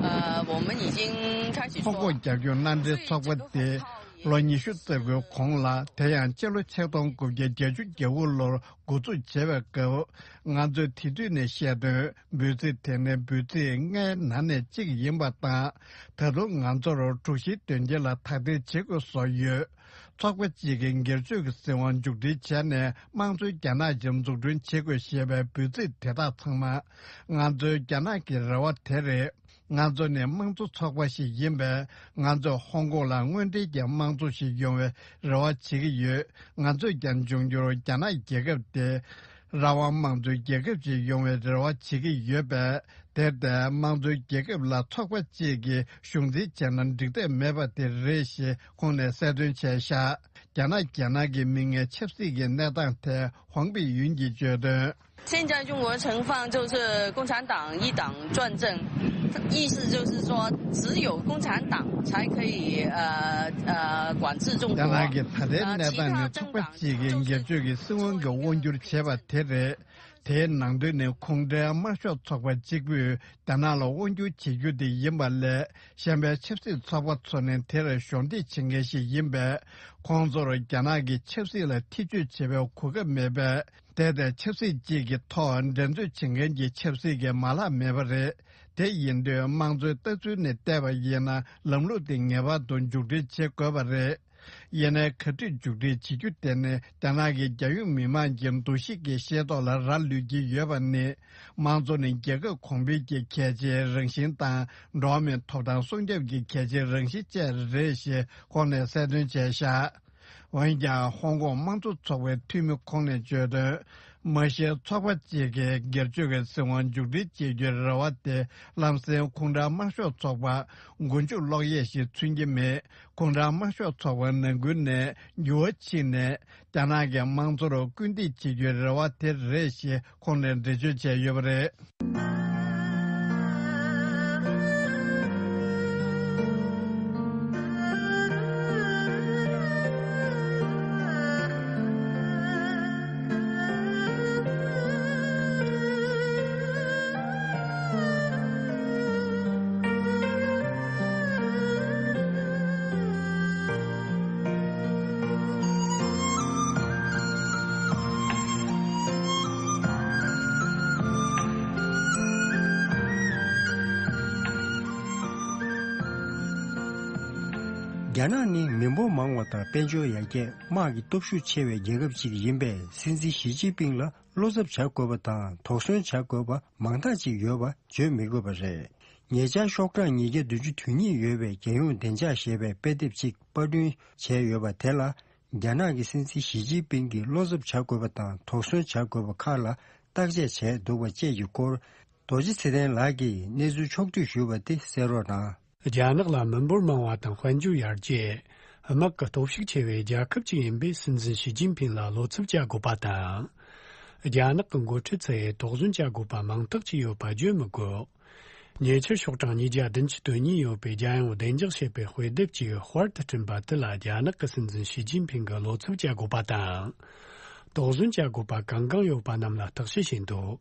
呃，我们已经开始做。 ཧོང་ཀོང་རྒྱབ་སྐྱོར་མནའ་འབྲེལ་ཚོགས་པ་དེ་ལོ་ཉི་ཤུ་རྩ་དགུའི་གོང་ལ། དེ་ཡང་སྤྱི་ལོ་ཆིག་སྟོང་དགུ་བརྒྱ་བརྒྱད་ཅུ་གྱ་དགུ་ལོར་འགོ་འཛུགས་བྱས་པའི་སྐབས། ང་ཚོས་དེ་དུས་ནས་བཤད་དོན། འབོད་ཚིག་དེ་ནི་འབོད་ཚིག་ལྔའི་ནང་ནས་གཅིག་ཡིན་པ་དང་། ད་དུང་ང་ཚོར་དྲུག་བཞིའི་དོན་རྐྱེན་ལ་དག་ཐེར་བྱེད་དགོས་བཟོ་ཡོད། ཚོགས་པ་གཅིག་གིས་སྒེར་གཅོད་ཀྱི་སྲིད་དབང་མཇུག་སྒྲིལ་བྱས་ནས། དམངས་གཙོའི་རྒྱ་ནག་ཅིག་འཛུགས་སྐྲུན་བྱེད་དགོས་ཞེས་པའི་འབོད་ཚིག་དེ་དག་ཚང་མ། ང་ཚོའི་རྒྱ་ནག་གི་རེ་བ་དེ་རེད། ང་ཚོ་ནི་དམངས་གཙོ་ཚོགས་པ་ཞིག་ཡིན་པས། ང་ཚོས་ཧོང་ཀོང་ལ་དངོས་འབྲེལ་གྱི་དམངས་གཙོ་ཞིག་ཡོང་བའི་རེ་བ་བྱེད་ཀྱི་ཡོད། ང་ཚོས་ཀྱང་འབྱུང་འགྱུར་རྒྱ་ནག་རྒྱལ་ཁབ་དེ། རང་དབང་དམངས་གཙོའི་རྒྱལ་ཁབ་ཅིག་ཡོང་བའི་རེ་བ་བྱེད་ཀྱི་ཡོད་པས། དེར་བརྟེན། དམངས་གཙོའི་རྒྱལ་ཁབ་ལ་ཚོགས་པ་གཅིག་གིས་གཞུང་འཛིན་བྱས་ན་འགྲིག་ཐབས་མེད་པ་དེ་རེད་ཞེས་ཁོང་ནས་གསལ་སྟོན་བྱས་བཞག་རྒྱ་ནག་རྒྱལ་ནང་གི་མི་ངན་ཆབ་སྲིད་ཀྱི་གནས་སྟངས་ཐད་ཧོང་པི་ཡུན་གྱིས་བརྗོད་དོན། 现在中国情况就是共产党一党专政，意思就是说只有共产党才可以呃呃管制中国。 རྒྱ་ནག་གི་ད་ལྟའི་གནས་སྟངས་ནི། ཚོགས་པ་གཅིག་གིས་སྒེར་གཅོད་ཀྱི་སྲིད་དབང་གི་དབང་སྒྱུར་བྱེད་པ་དེ་རེད། དེའི་ནང་དོན་ནི་ཁོང་ཁྲོའི་དམར་ཤོག་ཚོགས་པ་གཅིག་པུས་རྒྱ་ནག་ལ་དབང་སྒྱུར་བྱེད་རྒྱུ་དེ་ཡིན་པ་ལས། གཞན་པའི་ཆབ་སྲིད་ཚོགས་པ་ཚོ་ནི་དེར་གཞོགས་འདེགས་བྱེད་མཁན་ཞིག་ཡིན་པས། ཁོང་ཚོར་རྒྱ་ནག་གི་ཆབ་སྲིད་ལ་ཐེ་བྱུས་བྱེད་པའི་གོ་སྐབས་མེད་པས། དེ་ལྟའི་ཆབ་སྲིད་ཅིག་གི་ཐོག་འགྲན་རྩོད་བྱེད་མཁན་གྱི་ཆབ་སྲིད་ཀྱི་མ་ལག་མེད་པ་རེད། དེ་ཡིན་དུས། དམངས་གཙོའི་ལྟ་ཚུལ་ནས་བལྟས་པ་ཡིན་ན། ལམ་ལུགས་དེ་ངེས་པར་དུ་མཇུག་སྒྲིལ་བྱེད་དགོས་པ་རེད། ཡིན་ནའི། ག་དུས་མཇུག་སྒྲིལ་བྱེད་རྒྱུ་དེ་ནི། རྒྱ་ནག་གི་རྒྱལ་ཡོངས་མི་དམངས་ཀྱི་འདུ་ཤེས་ཀྱི་ཤེས་རྟོགས་ལ་རག་ལུས་ཀྱི་ཡོད་པ་ནི། དམངས་གཙོ་ནི་རྒྱལ་ཁབ་གོང་འཕེལ་གྱི་གལ་ཆེའི་རང་བཞིན་དང་། འགྲོ་བ་མིའི་ཐོབ་ཐང་སྲུང་སྐྱོབ་ཀྱི་གལ་ཆེའི་རང་བཞིན་བཅས་རེད་ཞེས་ཁོང་ནས་གསལ་སྟོན་བྱས་བཞག་འོན་ཀྱང་། ཧོང་ཀོང་དམངས་གཙོ་ཚོགས་པའི་འཐུས་མི་ཁོང་ནས་བརྗོད་དོན། མ་གཞི་ཚོགས་པ་གཅིག་གིས་སྒེར་གཅོད་ཀྱི་སྲིད་དབང་མཇུག་སྒྲིལ་བྱེད་རྒྱུའི་རེ་བ་དེ། ལམ་སེང་ཁོང་ཁྲོ་དམར་ཤོག་ཚོགས་པ་མགོ་མཇུག་སློག་ཡས་ཤིག་མཚོན་གྱི་མེད། ཁོང་ཁྲོ་དམར་ཤོག་ཚོགས་པ་ནང་ཁུལ་ནས་འགྱུར་བ་ཕྱིན་ནས། རྒྱ་ནག་གི་དམངས་གཙོར་སྐུལ་འདེད་བྱེད་རྒྱུའི་རེ་བ་དེ་རེད་ཞེས་ཁོང་ནས་འགྲེལ་བརྗོད་བྱས་ཡོད་པ་རེད། རྒྱ་ནག་ནི་མི་འབོར་མང་བ་དང་། དཔལ་འབྱོར་ཡར་རྒྱས། དམག་གི་སྟོབས་ཤུགས་ཆེ་བའི་རྒྱལ་ཁབ་ཅིག་ཡིན་པས། སྲིད་འཛིན་ཞི་ཅིན་ཕིང་ལ་བློ་འཚབ་བྱ་དགོས་པ་དང་། དོགས་ཟོན་བྱ་དགོས་པ་མང་དག་ཅིག་ཡོད་པ་བརྗོད་མི་དགོས་པ་རེད། ཉེ་ཆར་ཤོག་གྲངས་ཉིས་བརྒྱ་བདུན་ཅུ་དོན་གཉིས་ཡོད་པའི་རྒྱལ་ཡོངས་བདེ་འཇགས་ཞེས་པའི་དཔེ་དེབ་ཅིག་པར་སྐྲུན་བྱས་ཡོད་པ་དེ་ལ། རྒྱ་ནག་གི་སྲིད་འཛིན་ཞི་ཅིན་ཕིང་གིས་བློ་འཚབ་བྱ་དགོས་པ་དང་། དོགས་ཟོན་བྱ་དགོས་པ་ཁག་ལ་བརྟག་དཔྱད་བྱས་འདུག་པ་བཅས་ཀྱི་སྐོར། རྡོ་རྗེ་ཚེ་བརྟན་ལགས་ཀྱིས་གནས་ཚུལ་ཕྱོགས་བསྡུས་ཞུས་པ་དེ་གསན་རོགས་གནང་། རྒྱ་ནག་ལ་མི་འབོར་མང་བ་དང་། དཔལ་འབྱོར་ཡར་རྒྱས། དམག་གི་སྟོབས་ཤུགས་ཆེ་བའི་རྒྱལ་ཁབ་ཅིག་ཡིན་པས། སྲིད་འཛིན་ཞི་ཅིན་ཕིང་ལ་བློ་འཚབ་བྱ་དགོས་པ་དང་། རྒྱ་ནག་གི་འགོ་ཁྲིད་ཚོས་དོགས་ཟོན་བྱ་དགོས་པ་མང་དག་ཅིག་ཡོད་པ་བརྗོད་མི་དགོས། ཉེ་ཆར་ཤོག་གྲངས་ཉིས་བརྒྱ་བདུན་ཅུ་དོན་གཉིས་ཡོད་པའི་རྒྱལ་ཡོངས་བདེ་འཇགས་ཞེས་པའི་དཔེ་དེབ་ཅིག་དཔར་དུ་བསྐྲུན་པ་དེ་ལ། རྒྱ་ནག་གི་སྲིད་འཛིན་ཞི་ཅིན་ཕིང་གིས་བློ་འཚབ་བྱ་དགོས་པ་དང་། དོགས་ཟོན་བྱ་དགོས་པ་གང་གང་ཡོད་པ་རྣམས་ལ་བརྟག་དཔྱད་བྱས་འདུག་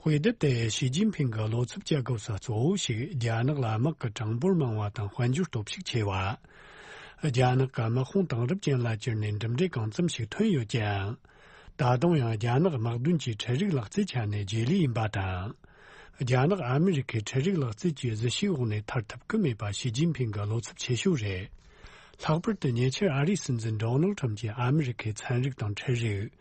དཔེ་དེབ་དེ་ཞི་ཅིན་ཕིང་གིས་བློ་འཚབ་བྱ་དགོས་ས་གཙོ་བོ་ཞིག་རྒྱ་ནག་ལ་དམག་གི་གྲངས་འབོར་མང་བ་དང་། དཔལ་འབྱོར་སྟོབས་ཤུགས་ཆེ་བ། རྒྱ་ནག་གི་དམག་དཔུང་དེང་རབས་ཅན་ལ་གྱུར་ནས་གྲུབ་འབྲས་གང་ཙམ་ཞིག་ཐོན་ཡོད་ཀྱང་། ད་དུང་ཡང་རྒྱ་ནག་དམག་དོན་གྱི་འཕྲུལ་རིག་ལག་རྩལ་ཆ་ནས་རྗེས་ལུས་ཡིན་པ་དང་། རྒྱ་ནག་ཨ་མི་རི་ཁའི་འཕྲུལ་རིག་ལག་རྩལ་གྱི་གཟི་བྱིའུ་འོག་ནས་ཐར་ཐུབ་ཀྱི་མེད་པ་ཞི་ཅིན་ཕིང་གི་བློ་འཚབ་ཆེ་ཤོས་རེད། ལྷག་པར་དུ་ཉེ་ཆར་ཨ་རིའི་སྲིད་འཛིན་ཌོ་ནལ་ཁྲམ་གྱིས་ཨ་མི་རི་ཁའི་ཚན་རིག་དང་འཕྲུལ་རིག་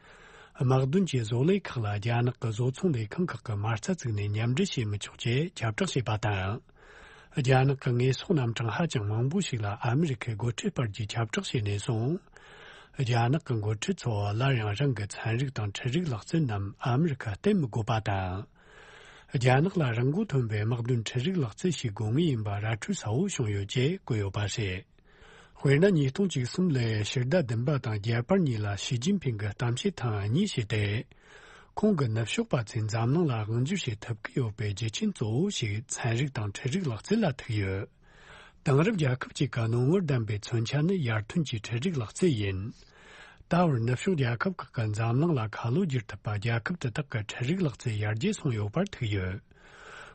དམག་དོན་གྱི་བཟོ་ལས་ཁག་ལ་རྒྱ་ནག་གི་བཟོ་ཚོང་ལས་ཁང་ཁག་གི་མ་རྩ་བཙུགས་ནས་མཉམ་འབྲེལ་བྱེད་མི་ཆོག་ཅེས་ཁྱབ་བསྒྲགས་བྱས་པ་དང་། རྒྱ་ནག་གི་དངོས་ཟོག་རྣམ་གྲངས་ཧ་ཅང་མང་པོ་ཞིག་ལ་ཨ་མི་རི་ཁའི་སྒོ་ཁྲིད་སྤར་རྒྱུའི་ཁྱབ་བསྒྲགས་བྱས་ནས་བཟུང་། རྒྱ་ནག་གི་འགོ་ཁྲིད་ཚོ་སླར་ཡང་རང་གི་ཚན་རིག་དང་འཕྲུལ་རིག་ལག་རྩལ་རྣམས་ཨ་མི་རི་ཁར་བསྟན་མི་དགོས་པ་དང་། རྒྱ་ནག་ལ་རང་མགོ་ཐོན་པའི་དམག་དོན་འཕྲུལ་རིག་ལག་རྩལ་ཞིག་དགོས་ངེས་ཡིན་པ་ར་འཕྲོད་གསལ་བོ་བྱུང་ཡོད་ཅེས་བཀོད་ཡོད་པ་རེད། དཔེར་ན། ཉིས་སྟོང་བཅུ་གསུམ་ལོའི་ཕྱི་ཟླ་བདུན་པ་དང་བརྒྱད་པ་གཉིས་ལ་ཞི་ཅིན་ཕིང་གིས་གཏམ་བཤད་ཐེངས་གཉིས་བྱས་ཏེ། ཁོང་གིས་ནུབ་ཕྱོགས་པ་ཚོས་འཛམ་གླིང་ལ་དབང་སྒྱུར་བྱེད་ཐུབ་ཀྱི་ཡོད་པའི་རྒྱུ་རྐྱེན་གཙོ་བོ་ཞིག་ཚན་རིག་དང་འཕྲུལ་རིག་ལག་རྩལ་ལ་ཐུག་ཡོད། དེང་རབས་རྒྱལ་ཁབ་ཅིག་གི་རྣོ་ངར་ལྡན་པའི་མཚོན་ཆ་ནི་ཡར་ཐོན་གྱི་འཕྲུལ་རིག་ལག་རྩལ་ཡིན། ད་བར་ནུབ་ཕྱོགས་རྒྱལ་ཁབ་ཁག་གི་འཛམ་གླིང་ལ་ཁ་ལོ་བསྒྱུར་ཐུབ་པ་རྒྱལ་ཁབ་དེ་དག་གི་འཕྲུལ་རིག་ལག་རྩལ་ཡར་རྒྱས་སོང་ཡོད་པར་ཐུག་ཡོད།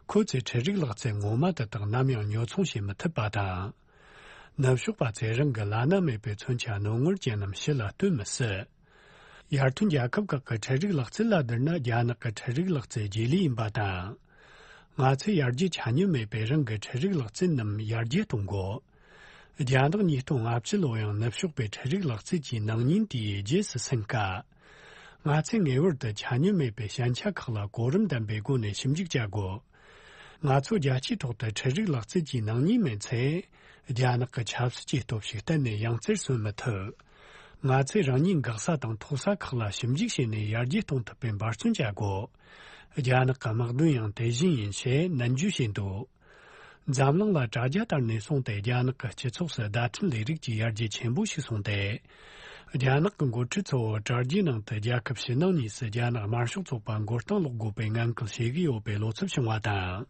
ཁོ་ཚོས་འཕྲུལ་རིག་ལག་རྩལ་ངོ་མ་དེ་དག་ནམ་ཡང་ཉོ་ཚོང་བྱེད་མི་ཐུབ་པ་དང་། ནུབ་ཕྱོགས་པ་ཚོས་རང་གི་བླ་ན་མེད་པའི་མཚོན་ཆ་རྣོ་ངར་ཅན་རྣམས་ཕྱི་ལ་སྟོན་མི་སྲིད། ཡར་ཐོན་རྒྱལ་ཁབ་ཁག་གི་འཕྲུལ་རིག་ལག་རྩལ་ལ་བསྡུར་ན། རྒྱ་ནག་གི་འཕྲུལ་རིག་ལག་རྩལ་རྗེས་ལུས་ཡིན་པ་དང་། ང་ཚོས་ཡར་རྒྱས་ཆ་སྙོམས་མེད་པའི་རང་གི་འཕྲུལ་རིག་ལག་རྩལ་རྣམས་ཡར་རྒྱས་གཏོང་དགོས། རྒྱ་ནག་ཉིས་སྟོང་ལྔ་བཅུ་ལོ་ཡང་ནུབ་ཕྱོགས་པའི་འཕྲུལ་རིག་ལག་རྩལ་གྱི་སྣང་བརྙན་དེའི་རྗེས་སུ་ཟིན་དཀའ། ང་ཚོས་ངེས་པར་དུ་ཆ་སྙོམས་མེད་པའི་ཞན་ཆ་ཁག་ལ་གོ་རིམ་ལྡན་པའི་སྒོ་ནས་ཞིབ་འཇུག་བྱ་དགོས། ང་ཚོ་རྒྱལ་སྤྱིའི་ཐོག་ཏུ་འཕྲུལ་རིག་ལག་རྩལ་གྱི་སྣང་བརྙན་མེད་ཚེ། རྒྱ་ནག་གི་ཆབ་སྲིད་ཀྱི་སྟོབས་ཤུགས་གཏན་ནས་ཡང་རྩེར་སོན་མི་ཐུབ། ང་ཚོས་རང་ཉིད་འགག་ས་དང་ཐུག་ས་ཁག་ལ་ཞིབ་འཇུག་བྱས་ནས་ཡར་རྒྱས་གཏོང་ཐུབ་པའི་འབད་བརྩོན་བྱ་དགོས། རྒྱ་ནག་གི་དམག་དོན་ཡང་དེ་བཞིན་ཡིན་ཞེས་ནན་བརྗོད་བྱས་འདུག། འཛམ་གླིང་ལ་དྲ་རྒྱ་དར་ནས་བཟུང་སྟེ། རྒྱ་ནག་གི་སྤྱི་ཚོགས་སུ་བརྡ་འཕྲིན་ལས་རིགས་ཀྱི་ཡར་རྒྱས་ཆེན་པོ་ཞིག་སོང་སྟེ། རྒྱ་ནག་གི་འགོ་ཁྲིད་ཚོ་དྲ་རྒྱའི་ནང་དུ་རྒྱལ་ཁབ་ཕྱི་ནང་གཉིས་སུ་རྒྱ་ནག་དམར་ཤོག་ཚོགས་པ་མགོ་རྟིང་སློག་དགོས་པའི་ངན་སྐུལ་བྱེད་ཀྱི་ཡོད་པའི་བློ་འཚབ་བྱུང་བ་དང་།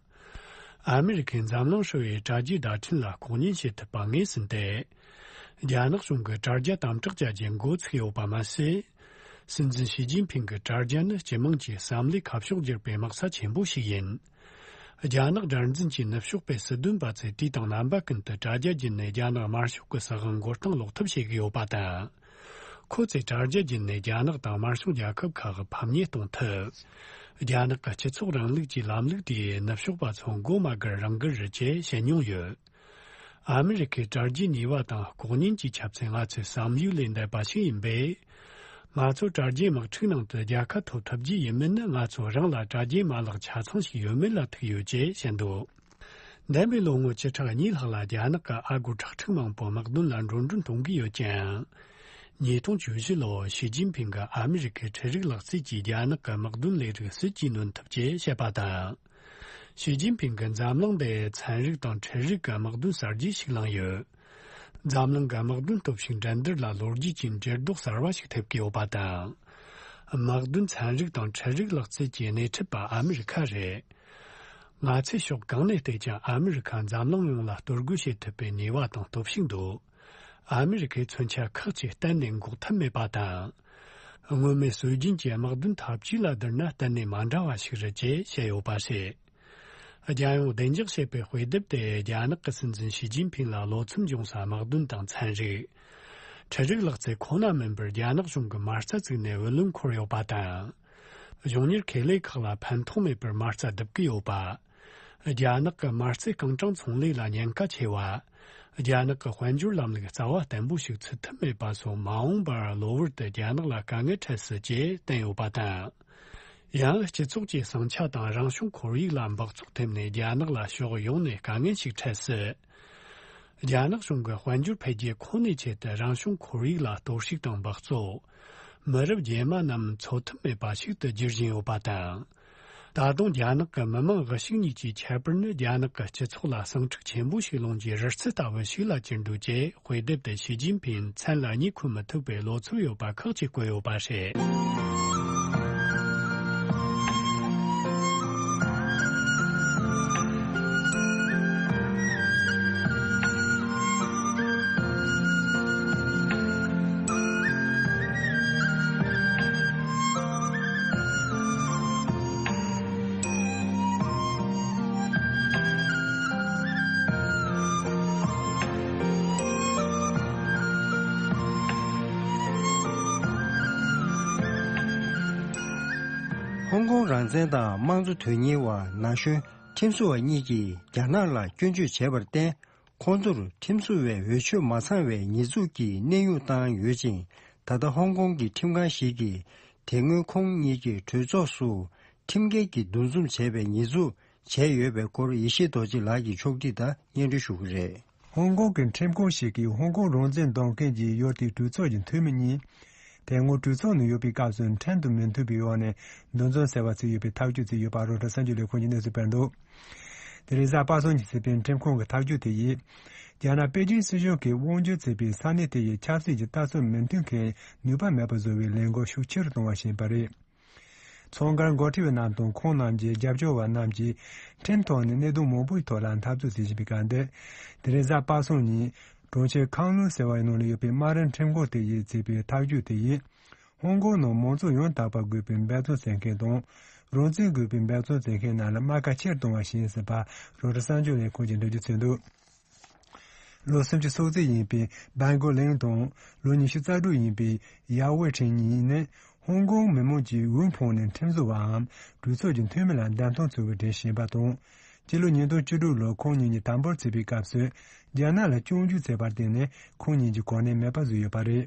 ཨ་མི་རི་ཁས་འཛམ་གླིང་ཧྲིལ་བོའི་དྲ་རྒྱའི་བརྡ་འཕྲིན་ལ་ལྐོག་ཉན་བྱེད་ཐུབ་པ་ངོས་ཟིན་ཏེ། རྒྱ་ནག་གཞུང་གིས་དྲ་རྒྱ་དམ་དྲག་བྱ་རྒྱུ་འགོ་ཚུགས་ཡོད་པ་མ་ཟད། སྲིད་འཛིན་ཞི་ཅིན་ཕིང་གི་དྲ་རྒྱ་ནི་སྤྱི་དམངས་ཀྱི་བསམ་བློའི་ཁ་ཕྱོགས་བསྒྱུར་བའི་དམག་ས་ཆེན་པོ་ཞིག་ཡིན། རྒྱ་ནག་དགྲར་འཛིན་གྱི་ནུབ་ཕྱོགས་པའི་སྲིད་དོན་པ་ཚོས་དུས་དང་རྣམ་པ་ཀུན་ཏུ་དྲ་རྒྱ་བརྒྱུད་ནས་རྒྱ་ནག་དམར་ཤོག་གི་སྲིད་དབང་མགོ་རྟིང་སློག་ཐབས་བྱེད་ཀྱི་ཡོད་པ་དང་། ཁོ་ཚོས་དྲ་རྒྱ་བརྒྱུད་ནས་རྒྱ་ནག་དང་དམར་ཤོག་རྒྱལ་ཁབ་ཁག་གི་ཕམ་ཉེས་གཏོང་ཐབས། རྒྱ་ནག་གི་སྤྱི་ཚོགས་རིང་ལུགས་ཀྱི་ལམ་ལུགས་དེས་ནུབ་ཕྱོགས་པ་ཚོ་མགོ་མ་སྒུར་རང་སྒུར་རེད་ཅེས་བཤད་མྱོང་ཡོད། ཨ་མི་རི་ཁའི་དྲ་རྒྱའི་ནུས་པ་དང་ལྐོག་ཉན་གྱི་ཁྱབ་ཚད་ང་ཚོའི་བསམ་ཡུལ་ལས་འདས་པ་ཞིག་ཡིན་པས། ང་ཚོ་དྲ་རྒྱའི་དམག་འཁྲུག་ནང་དུ་རྒྱལ་ཁ་ཐོབ་ཐུབ་རྒྱུ་ཡིན་མིན་ནི། ང་ཚོ་རང་ལ་དྲ་རྒྱའི་མ་ལག་ཆ་ཚང་ཞིག་ཡོད་མེད་ལ་ཐུག་ཡོད་ཅེས་བཤད་འདུག། འདས་པའི་ལོ་ངོ་བཅུ་ཕྲག་གཉིས་ལྷག་ལ་རྒྱ་ནག་གི་ཨ་སྒོར་ཁྲག་ཁྲིག་མང་པོ་དམག་དོན་ལ་འགྲོ་གྲོན་གཏོང་གི་ཡོད་ཀྱང་། ཉིས་སྟོང་བཅུ་བཞི་ལོར་ཞི་ཅིན་ཕིང་གིས་ཨ་མི་རི་ཁའི་འཕྲུལ་རིག་ལག་རྩལ་གྱིས་རྒྱ་ནག་གི་དམག་དོན་ལས་རིགས་སྲིད་ཇུས་སྣོན་ཐབས་ཅེས་བཤད་པ་དང་། ཞི་ཅིན་ཕིང་གིས་འཛམ་གླིང་འདིར་ཚན་རིག་དང་འཕྲུལ་རིག་གི་དམག་དོན་གསར་བརྗེ་ཞིག་བསླངས་ཡོད། འཛམ་གླིང་གི་དམག་དོན་སྟོབས་ཤུགས་འགྲན་བསྡུར་ལ་ལོ་རྒྱུས་ཀྱི་འགྱུར་ལྡོག་གསར་བ་ཞིག་ཐེབས་ཀྱི་ཡོད་པ་དང་། དམག་དོན་ཚན་རིག་དང་འཕྲུལ་རིག་ལག་རྩལ་གྱི་སྣེ་ཁྲིད་པ་ཨ་མི་རི་ཁ་རེད། ང་ཚོས་ཕྱོགས་གང་ནས་བལྟས་ཀྱང་ཨ་མི་རི་ཁ་འཛམ་གླིང་ཡོངས་ལ་གཏོར་རྒོལ་བྱེད་ཐུབ་པའི་ནུས་པ་དང་སྟོབས་ཤུགས་འདུག། ཨ་མི་རི་ཁའི་མཚོན་ཆ་ཁག་ཅིག་གཏན་ནས་འགོག་ཐབས་མེད་པ་དང་། སྔོན་མའི་སྲོལ་རྒྱུན་གྱི་དམག་དོན་འཐབ་ཇུས་ལ་བསྡུར་ན་གཏན་ནས་མ་འདྲ་བ་ཞིག་རེད་ཅེས་བཤད་ཡོད་པ་རེད། རྒྱལ་ཡོངས་བདེ་འཇགས་ཞེས་པའི་དཔེ་དེབ་དེ་རྒྱ་ནག་གི་སྲིད་འཛིན་ཞི་ཅིན་ཕིང་ལ་བློ་འཚབ་འབྱུང་ས་དམག་དོན་དང་ཚན་རིག། འཕྲུལ་རིག་ལག་རྩལ་ཁོ་ན་མིན་པར་རྒྱ་ནག་གཞུང་གིས་མ་རྩ་བཙུགས་ནས་བུ་ལོན་འཁོར་ཡོད་པ་དང་། གཞུང་གཉེར་ཁེ་ལས་ཁག་ལ་ཕན་ཐོགས་མེད་པར་མ་རྩ་བསྡུ་གི་ཡོད་པ། རྒྱ་ནག་གི་མ་རྩའི་རྐང་གྲངས་ཚོང་ལས་ལ་ཉེན་ཁ་ཆེ་བ། རྒྱ་ནག་གི་དཔལ་འབྱོར་ལམ་ལུགས་རྩ་བ་བརྟན་པོ་ཞིག་ཚུད་ཐུབ་མེད་པ་སོགས་མ་འོངས་པར་གློ་བུར་དུ་རྒྱ་ནག་ལ་དཀའ་ངལ་འཕྲད་སྲིད་ཅེས་བསྟན་ཡོད་པ་དང་། ཡང་སྤྱི་ཚོགས་ཀྱི་ཟིང་ཆ་དང་རང་བྱུང་ཁོར་ཡུག་ལ་འབག་བཙོག་ཐེབས་ནས་རྒྱ་ནག་ལ་ཕྱོགས་ཡོངས་ནས་དཀའ་ངལ་ཞིག་འཕྲད་སྲིད། རྒྱ་ནག་གཞུང་གིས་དཔལ་འབྱོར་འཕེལ་རྒྱས་ཁོ་ནའི་ཆེད་དུ་རང་བྱུང་ཁོར་ཡུག་ལ་གཏོར་བཤིག་དང་འབག་བཙོག། མི་རབས་རྗེས་མ་རྣམས་འཚོ་ཐབས་མེད་པ་ཞིག་ཏུ་འགྱུར་བཞིན་ཡོད་པ་དང་། ད་དུང་རྒྱ་ནག་གི་མི་དམངས་དབུལ་ཕྱུག་གཉིས་ཀྱི་ཁྱད་པར་ནི་རྒྱ་ནག་གི་སྤྱི་ཚོགས་ལ་ཟིང་འཁྲུག་ཆེན་པོ་ཞིག་སློང་རྒྱུའི་རི་རྩེ་ལྟ་བུ་ཞིག་ལ་གྱུར་འདུག་ཅེས་དཔེ་དེབ་དེ་ཞི་ཅིན་ཕིང་མཚན་ལ་གཉིད་ཁུག་མི་ཐུབ་པའི་བློ་འཚབ་ཡོད་པ་ཁག་ཅིག་བཀོད་ཡོད་པ་རེད། ཧོང་ཀོང་རང་བཙན་དང་དམངས་གཙོ་དོན་གཉེར་བ་ན་གཞོན་ཁྲིམས་བཟོ་བ་གཉིས་ཀྱིས་རྒྱ་ནག་ལ་སྐྱོན་བརྗོད་བྱས་པར་བརྟེན། ཁོང་ཚོར་ཁྲིམས་བཟོ་བའི་འོས་ཆོས་མ་ཚང་བའི་ཉེས་འཛུགས་ཀྱི་གནས་དབྱུང་བཏང་ཡོད་ཅིང་། ད་ལྟ་ཧོང་ཀོང་གི་ཁྲིམས་ཁང་ཞིག་གིས་དེ་སྔོན་ཁོང་གཉིས་ཀྱི་གྲོས་ཚོགས་སུ་ཁྲིམས་འགལ་གྱིས་འདུ་འཛོམས་བྱས་པའི་ཉེས་འཛུགས་བྱས་ཡོད་པའི་སྐོར་ཡེ་ཤེས་རྡོ་རྗེ་ལགས་ཀྱིས་ཕྱོགས་སྒྲིག་དང་སྙན་སྒྲོན་ཞུ་གི་རེད། ཧོང་ཀོང་གི་ཁྲིམས་ཁང་ཞིག་གིས་ཧོང་ཀོང་རང་བཙན་འདོད་མཁན་གྱི་ཡུལ་དེའི་གྲོས་ཚོགས་ཀྱི་འཐུས་མི་གཉིས། དེ་སྔོན་གྲོས་ཚོགས་ནང་ཡོད་པའི་སྐབས་སུ་ཁྲིམས་དང་མི་མཐུན་པའི་འོག་ནས་འདུ་འཛོམས་ཟེར་བ་ཚོས་ཡོད་པའི་ཐག་གཅོད་བྱས་ཡོད་པ་རོའི་ཊར་གསར་འགྱུར་ལས་ཁུངས་ཀྱིས་གནས་ཚུལ་སྤེལ་འདུག། དེ་རིང་གཟའ་པ་སངས་ཉིན་སྲིད་དོན་ཁྲིམས་ཁང་གི་ཐག་གཅོད་དེ་ཡིས། རྒྱ་ནག་པེ་ཅིན་སྲིད་གཞུང་གིས་དབང་སྒྱུར་བྱེད་པའི་ས་གནས་དེ་ཡི་ཆབ་སྲིད་ཀྱི་ལྟ་ཚུལ་མི་མཐུན་མཁན་ནུས་པ་མེད་པ་བཟོ་བའི་ལས་འགུལ་ཤུགས་ཆེ་རུ་གཏོང་བ་ཞིག་ཡིན་པ་རེད། ཚོང་སྒེར་འགོ་ཁྲིད་པ་རྣམས་དང་ཁོང་རྣམས་ཀྱི་རྒྱབ་སྐྱོར་བ་རྣམས་ཀྱིས་ཁྲིམས་ཐོག་ནས་གནད་དོན་མང་པོའི་ཐོག་ལ་འཐབ་རྩོད་བྱེད་བཞིན་པའི་སྐབས་འདིར། དེ་རིང་གཟའ་པ་སངས་ཉིན་གྲོང་ཁྱེར་ཁང་ལུང་ཟེར་བའི་ནང་ལ་ཡོད་པའི་དམའ་རིམ་ཁྲིམས་ཁང་དེ་ཡིས་བརྩིས་པའི་ཐག་གཅོད་དེ་ཡིས། ཧོང་ཀོང་ནང་མང་གཙོ་ཡང་དག་པ་དགོས་པའི་འབད་བརྩོན་བྱེད་མཁན་དང་། རང་བཙན་དགོས་པའི་འབད་བརྩོན་བྱེད་མཁན་རྣམས་ལ་རྨ་ཁ་ཆེར་གཏོང་བ་ཞིག་ཡིན་ཟེར་བ་རོའི་ཊར་གསར་འགྱུར་ལས་ཁང་གིས་འགྲེལ་བརྗོད་བྱས་འདུག་ལོ་སུམ་ཅུ་སོ་གཅིག་ཡིན་པའི་བན་གོ་ལིང་དང་ལོ་ཉི་ཤུ་རྩ་དྲུག་ཡིན་པའི་ཡའོ་ཝེ་ཁྲིན་གཉིས་ནི་ཧོང་ཀོང་མི་མང་གིས་འོས་འཕངས་ནས་ཁྲིམས་བཟོ་བའམ་གྲོས་ཚོགས་ཀྱི་འཐུས་མི་ལ་བདམས་ཐོན་ཚུལ་གྱི་གྲས་ཤིག་ཡིན་པ་དང་། སྤྱི་ལོ་ཉིས་སྟོང་བཅུ་དྲུག་ལོར་ཁོང་གཉིས་ཀྱིས་དམ་པོར་བརྩིས་པའི་སྐབས་སུ་རྒྱ་ནག་ལ་སྐྱོན་བརྗོད་བྱས་པར་བརྟེན་ནས་ཁོང་གཉིས་ཀྱི་གོ་གནས་མེད་པ་བཟོས་ཡོད་པ་རེད།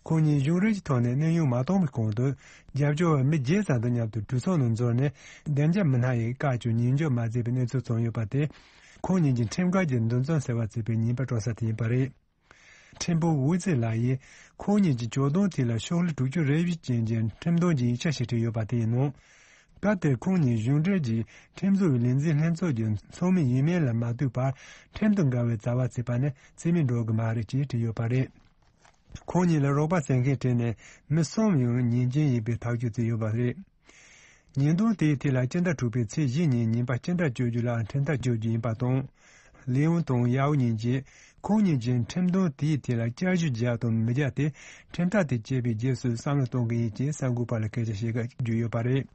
ཁོང་གཉིས་གཞུང་འབྲེལ་གྱི་ཐོག་ནས་གནས་དབྱུང་མ་བཏང་བའི་གོང་དུ། རྒྱབ་སྐྱོར་བ་མི་བརྒྱད་ཙམ་དང་མཉམ་དུ་གྲོས་ཚོགས་ནང་འཛུལ་ནས་བདེ་འཇགས་མི་སྣ་ཡི་བཀའ་བཀྱོན་ཉེས་འགྱུར་མ་མཛད་པའི་གནས་ཚུལ་བྱུང་ཡོད་པ་དེ། ཁོང་གཉིས་ཀྱིས་ཁྲིམས་འགལ་གྱི་འདུ་འཛོམས་ཟེར་བ་བརྩིས་པའི་ཉེས་པ་སྤྲོད་ས་དེ་ཡིན་པ་རེད། ཁྲིམས་དཔོན་ཝུའུ་ཙི་ལགས་ཡིས་ཁོང་གཉིས་ཀྱི་ཇོ་བདུན་དེ་ལ་ཤོག་ལྷེ་དྲུག་ཅུ་རེ་བཞི་ཅན་གྱི་ཁྲིམས་དོན་གྱི་ཡིག་ཆ་ཞིག་བྲིས་ཡོད་པ་དེའི་ནང་། སྐབས་དེར་ཁོང་གཉིས་གཞུང་འབྲེལ་གྱི་ཁྲིམས་བཟོ་བའི་ལས་འཛིན་ལྷན་ཚོགས་ཀྱི་ཚོགས་མི་ཡིན་མིན་ལ་མ་ལྟོས་པར་ཁྲིམས་དང་འགལ་བའི་བྱ་བ་བྱས་པ་ནི་རྩིས་མེད་འགྲོ་གི་མ་རེད་ཅེས་བྲིས་ཡོད་པ་རེད། ཁོང་གཉིས་ལ་རོགས་པ་བྱེད་མཁན་གྲས་ནས་མི་གསུམ་ཡང་ཉེས་ཅན་ཡིན་པའི་ཐག་གཅོད་བྱས་ཡོད་པ་རེད། ཉེས་རྡུང་དེའི་ཐད་ལ་སྤྱི་ཟླ་དྲུག་པའི་ཚེས་བཞི་ཉིན་ཉེས་པ་ཅི་འདྲ་གཅོད་རྒྱུ་ལ་ཁྲིམས་ཐག་གཅོད་རྒྱུ་ཡིན་པ་དང་། ལི་ཡོན་དང་ཡའོ་གཉིས་ཀྱིས་ཁོང་གཉིས་ཀྱིས་ཁྲིམས་དོན་དེའི་ཐད་ལ་བསྐྱར་ཞིབ་བརྒྱབ་དང་མི་བརྒྱབ་དེ་ཁྲིམས་ཐག་དེ་བཅད་པའི་རྗེས་སུ་བསམ་བློ་གཏོང་གི་ཡིན་ཅེས་གསར་འགོད་པ་ལ་སྐད་ཆ་བཤད་སྐབས་བརྗོད་ཡོད་པ་རེད།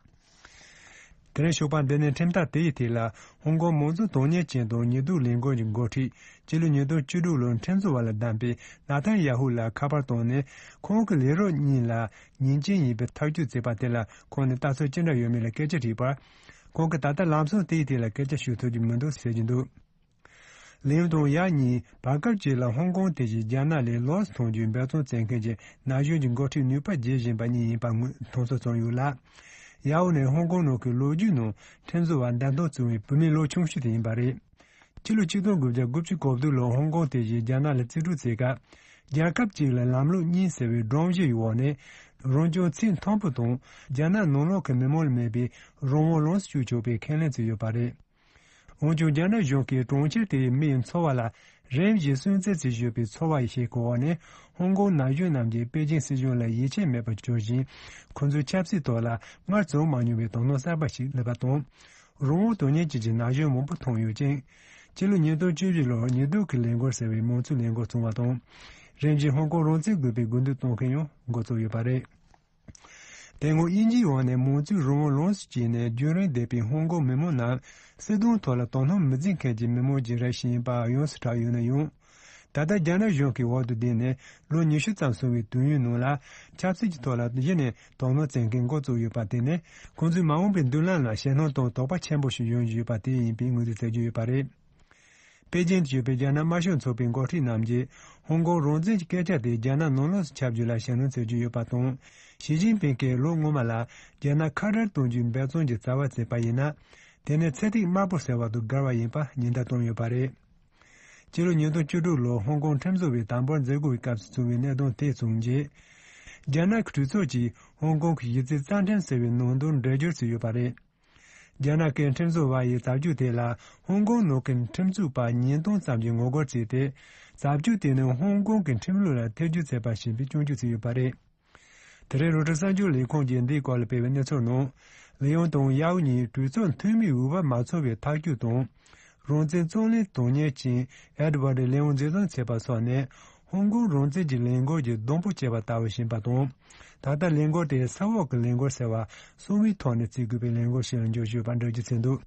དེ་རིང་ཞོགས་པ་འདི་ནས་ཁྲིམས་ཐག་དེ་ཡི་ཐད་ལ་ཧོང་ཀོང་མང་གཙོ་དོན་གཉེར་ཅན་དང་ཉེས་རྡུང་ལས་འགུལ་གྱི་འགོ་ཁྲིད་སྤྱི་ལོ་ཉིས་སྟོང་བཅུ་དྲུག་ལོར་ཁྲིམས་བཟོ་བ་ལ་བདམས་པའི་ནཱ་ཐན་ཡ་ཧུ་ལ་ཁ་པར་བཏང་ནས་ཁོང་གི་ལས་རོགས་གཉིས་ལ་ཉེས་ཅན་ཡིན་པའི་ཐག་གཅོད་བྱས་པ་དེ་ལ་ཁོང་ནས་ལྟ་ཚུལ་ཅི་འདྲ་ཡོད་མེད་ལ་སྐད་ཆ་དྲིས་པར། ཁོང་གིས་ད་ལྟ་ལམ་སང་དེའི་ཐད་ལ་སྐད་ཆ་ཤོད་ཐུབ་ཀྱི་མི་འདུག་ཟེར་གྱི་འདུག་ལིའུ་དང་ཡ་གཉིས་བར་སྐབས་ཅིག་ལ་ཧོང་ཀོང་དེ་བཞིན་རྒྱ་ནག་ལས་ལོགས་སུ་ཐོན་རྒྱུའི་འབད་བརྩོན་བྱེད་མཁན་གྱི་ན་གཞོན་གྱི་འགོ་ཁྲིད་ནུས་པ་རྒྱས་བཞིན་པ་གཉིས་ཡིན་པ་ངོས་མཐོང་ཚུལ་བྱུང་ཡོད་ལ། ཡའོ་ནི་ཧོང་ཀོང་ནང་གི་ལོ་རྒྱུས་ནང་ཁྲིམས་བཟོ་བ་བདམས་ཐོན་བྱུང་བའི་བུད་མེད་ལོ་ཆུང་ཤོས་དེ་ཡིན་པ་རེད། ཕྱི་ལོ་ཆིག་སྟོང་དགུ་བརྒྱ་དགུ་བཅུ་གོ་བདུན་ལོར་ཧོང་ཀོང་དེ་བཞིན་རྒྱ་ནག་ལ་རྩིས་སྤྲོད་བྱེད་སྐབས། རྒྱལ་ཁབ་གཅིག་ལ་ལམ་ལུགས་གཉིས་ཟེར་བའི་སྒྲོམ་གཞིའི་འོག་ནས་རང་སྐྱོང་ཚད་མཐོན་པོ་དང་རྒྱ་ནག་ནང་ལོགས་ཀྱི་མི་མང་ལ་མེད་པའི་རང་དབང་ལོངས་སུ་སྤྱོད་ཆོག་པའི་ཁས་ལེན་བྱས་ཡོད་པ་རེད། འོན་ཀྱང་རྒྱ་ནག་གཞུང་གིས་གྲོང་ཁྱེར་དེའི་མི་ཡི་འཚོ་བ་ལ་རིམ་བཞིན་སུན་གཙེར་བྱེད་བཞིན་པའི་འཚོ་བ་ཡི་ཤེད་སྐོར་འོག་ནས་ཧོང་ཀོང་ན་གཞོན་རྣམས་ཀྱིས་པེ་ཅིང་སྲིད་གཞུང་ལ་ཡིད་ཆེས་མེད་པར་གྱུར་ཞིང་ཁོ་ཚོའི་ཆབ་སྲིད་ཐོག་ལ་སྔར་བྱུང་མ་མྱོང་བའི་དོ་སྣང་གསར་པ་ཞིག་སླེབས་པ་དང་། རང་དབང་དོན་གཉེར་ཅན་གྱི་ན་གཞོན་མང་པོ་མཐོང་ཡོད་ཅིང་། སྤྱི་ལོ་ཉིས་སྟོང་བཅུ་བཞི་ལོར་ཉི་གདུགས་ཀྱི་ལས་འགུལ་ཟེར་བའི་མང་གཙོའི་ལས་འགུལ་བྱུང་བ་དང་། རིམ་བཞིན་ཧོང་ཀོང་རང་བཙན་དགོས་པའི་དགོས་འདུན་གཏོང་མཁན་ཡང་འགོ་ཚུགས་ཡོད་པ་རེད། དེ་སྔོན་དབྱིན་ཇིའི་འོག་ནས་མང་གཙོའི་རང་དབང་ལོངས་སུ་སྤྱད་ནས་རྒྱུན་རིང་བསྡད་པའི་ཧོང་ཀོང་མི་མང་རྣམས་སྲིད་དོན་ཐོག་ལ་དོ་སྣང་མི་བྱེད་མཁན་གྱི་མི་མང་གི་རིགས་ཤིག་ཡིན་པ་ཡོངས་སུ་གྲགས་ཡོད་ན་ཡང་། ད་ལྟ་རྒྱ་ནག་གཞུང་གི་འོག་ཏུ་བསྡད་ནས་ལོ་ཉི་ཤུ་ཙམ་སོང་བའི་དུས་ཡུན་ནང་ལ་ཆབ་སྲིད་ཀྱི་ཐོག་ལ་གཞི་ནས་དོ་སྣང་བྱེད་མཁན་འགོ་བཙུགས་ཡོད་པ་དེ་ནི་ཁོང་ཚོའི་མ་འོངས་པའི་མདུན་ལམ་ལ་ཞེད་སྣང་དང་དོགས་པ་ཆེན་པོ་ཞིག་ཡོང་བཞིན་ཡོད་པ་དེ་ཡིན་པའི་ངོས་འཛིན་བྱ་རྒྱུ་ཡོད་པ་རེད། པེ་ཅིང་དུ་ཡོད་པའི་རྒྱ་ནག་དམར་ཤོག་ཚོགས་པའི་འགོ་ཁྲིད་རྣམས་ཀྱིས་ཧོང་ཀོང་རང་བཙན་གྱི་སྐད་ཆ་དེ་རྒྱ་ནག་ནང་ལོགས་སུ་ཁྱབ་རྒྱུ་ལ་ཞེད་སྣང་བྱེད་ཀྱི་ཡོད་པ་དང་། ཞི་ཅིན་ཕིང་གིས་ལོ་སྔོན་མ་ལ་རྒྱ་ནག་ཁ་བྲལ་གཏོང་རྒྱུའི་འབད་བརྩོན་གྱི་རྩ་བ་བྱས་པ་ཡིན་ན། དེ་ནི་ཚེ་ཐིག་དམར་པོ་ཟེར་བ་དང་འགལ་བ་ཡིན་པ་ཉེན་བརྡ་བཏང་ཡོད་པ་རེད། སྤྱི་ལོ་ཉིས་སྟོང་བཅུ་དྲུག་ལོར་ཧོང་ཀོང་ཁྲིམས་བཟོ་བའི་དམ་པོར་འཛུལ་དགོས་པའི་སྐབས་སུ་བྱུང་བའི་གནད་དོན་དེ་བྱུང་རྗེས། རྒྱ་ནག་གི་གྲོས་ཚོགས་ཀྱིས་ཧོང་ཀོང་གི་གཞི་རྩའི་རྩ་ཁྲིམས་ཟེར་བའི་ནང་དོན་འགྲེལ་བསྒྱུར་བྱས་ཡོད་པ་རེད། རྒྱ་ནག་གི་ཁྲིམས་བཟོ་བ་ཡིས་བྱ་སྤྱོད་དེ་ལ་ཧོང་ཀོང་ནང་གི་ཁྲིམས་རྩོད་པ་ཉིས་སྟོང་ཙམ་གྱིས་ངོ་རྒོལ་བྱས་ཏེ། བྱ་སྤྱོད་དེ་ནི་ཧོང་ཀོང་གི་ཁྲིམས་ལུགས་ལ་ཐེ་ཇུས་བྱས་པ་ཞིག་ཡིན་པའི་སྐྱོན་བརྗོད་བྱས་ཡོད་པ་རེད། དེ་རིང་རོའི་ཊར་གསར་འགྱུར་ལས་ཁང་གིས་འདིའི་སྐོར་ལ་སྤེལ་བའི་གནས་ཚུལ་ནང་། ལི་ཡོང་དང་ཡའོ་གཉིས་གྲོས་ཚོགས་འཐུས་མིའི་འོས་འབབ་མ་ཚང་བའི་ཐག་གཅོད་དང་། རང་བཙན་རྩོད་ལེན་དོན་གཉེར་ཅན་ཨེ་ཌི་ཝར་ཌི་ལེའོ་འཛིན་བཟུང་བྱས་པ་སོགས་ནི་ཧོང་ཀོང་རང་བཙན་གྱི་ལས་འགུལ་གྱི་སྡོང་པོ་བཅད་པ་ལྟ་བུ་ཡིན་པ་དང་། ད་ལྟ་ལས་འགུལ་དེ་ས་འོག་གི་ལས་འགུལ་ཟེར་བ་གསང་བའི་ཐོག་ནས་བརྩི་དགོས་པའི་ལས་འགུལ་ཞིག་ལ་འགྱུར་བཞིན་ཡོད་པ་འགྲེལ་བརྗོད་བྱས་འདུག་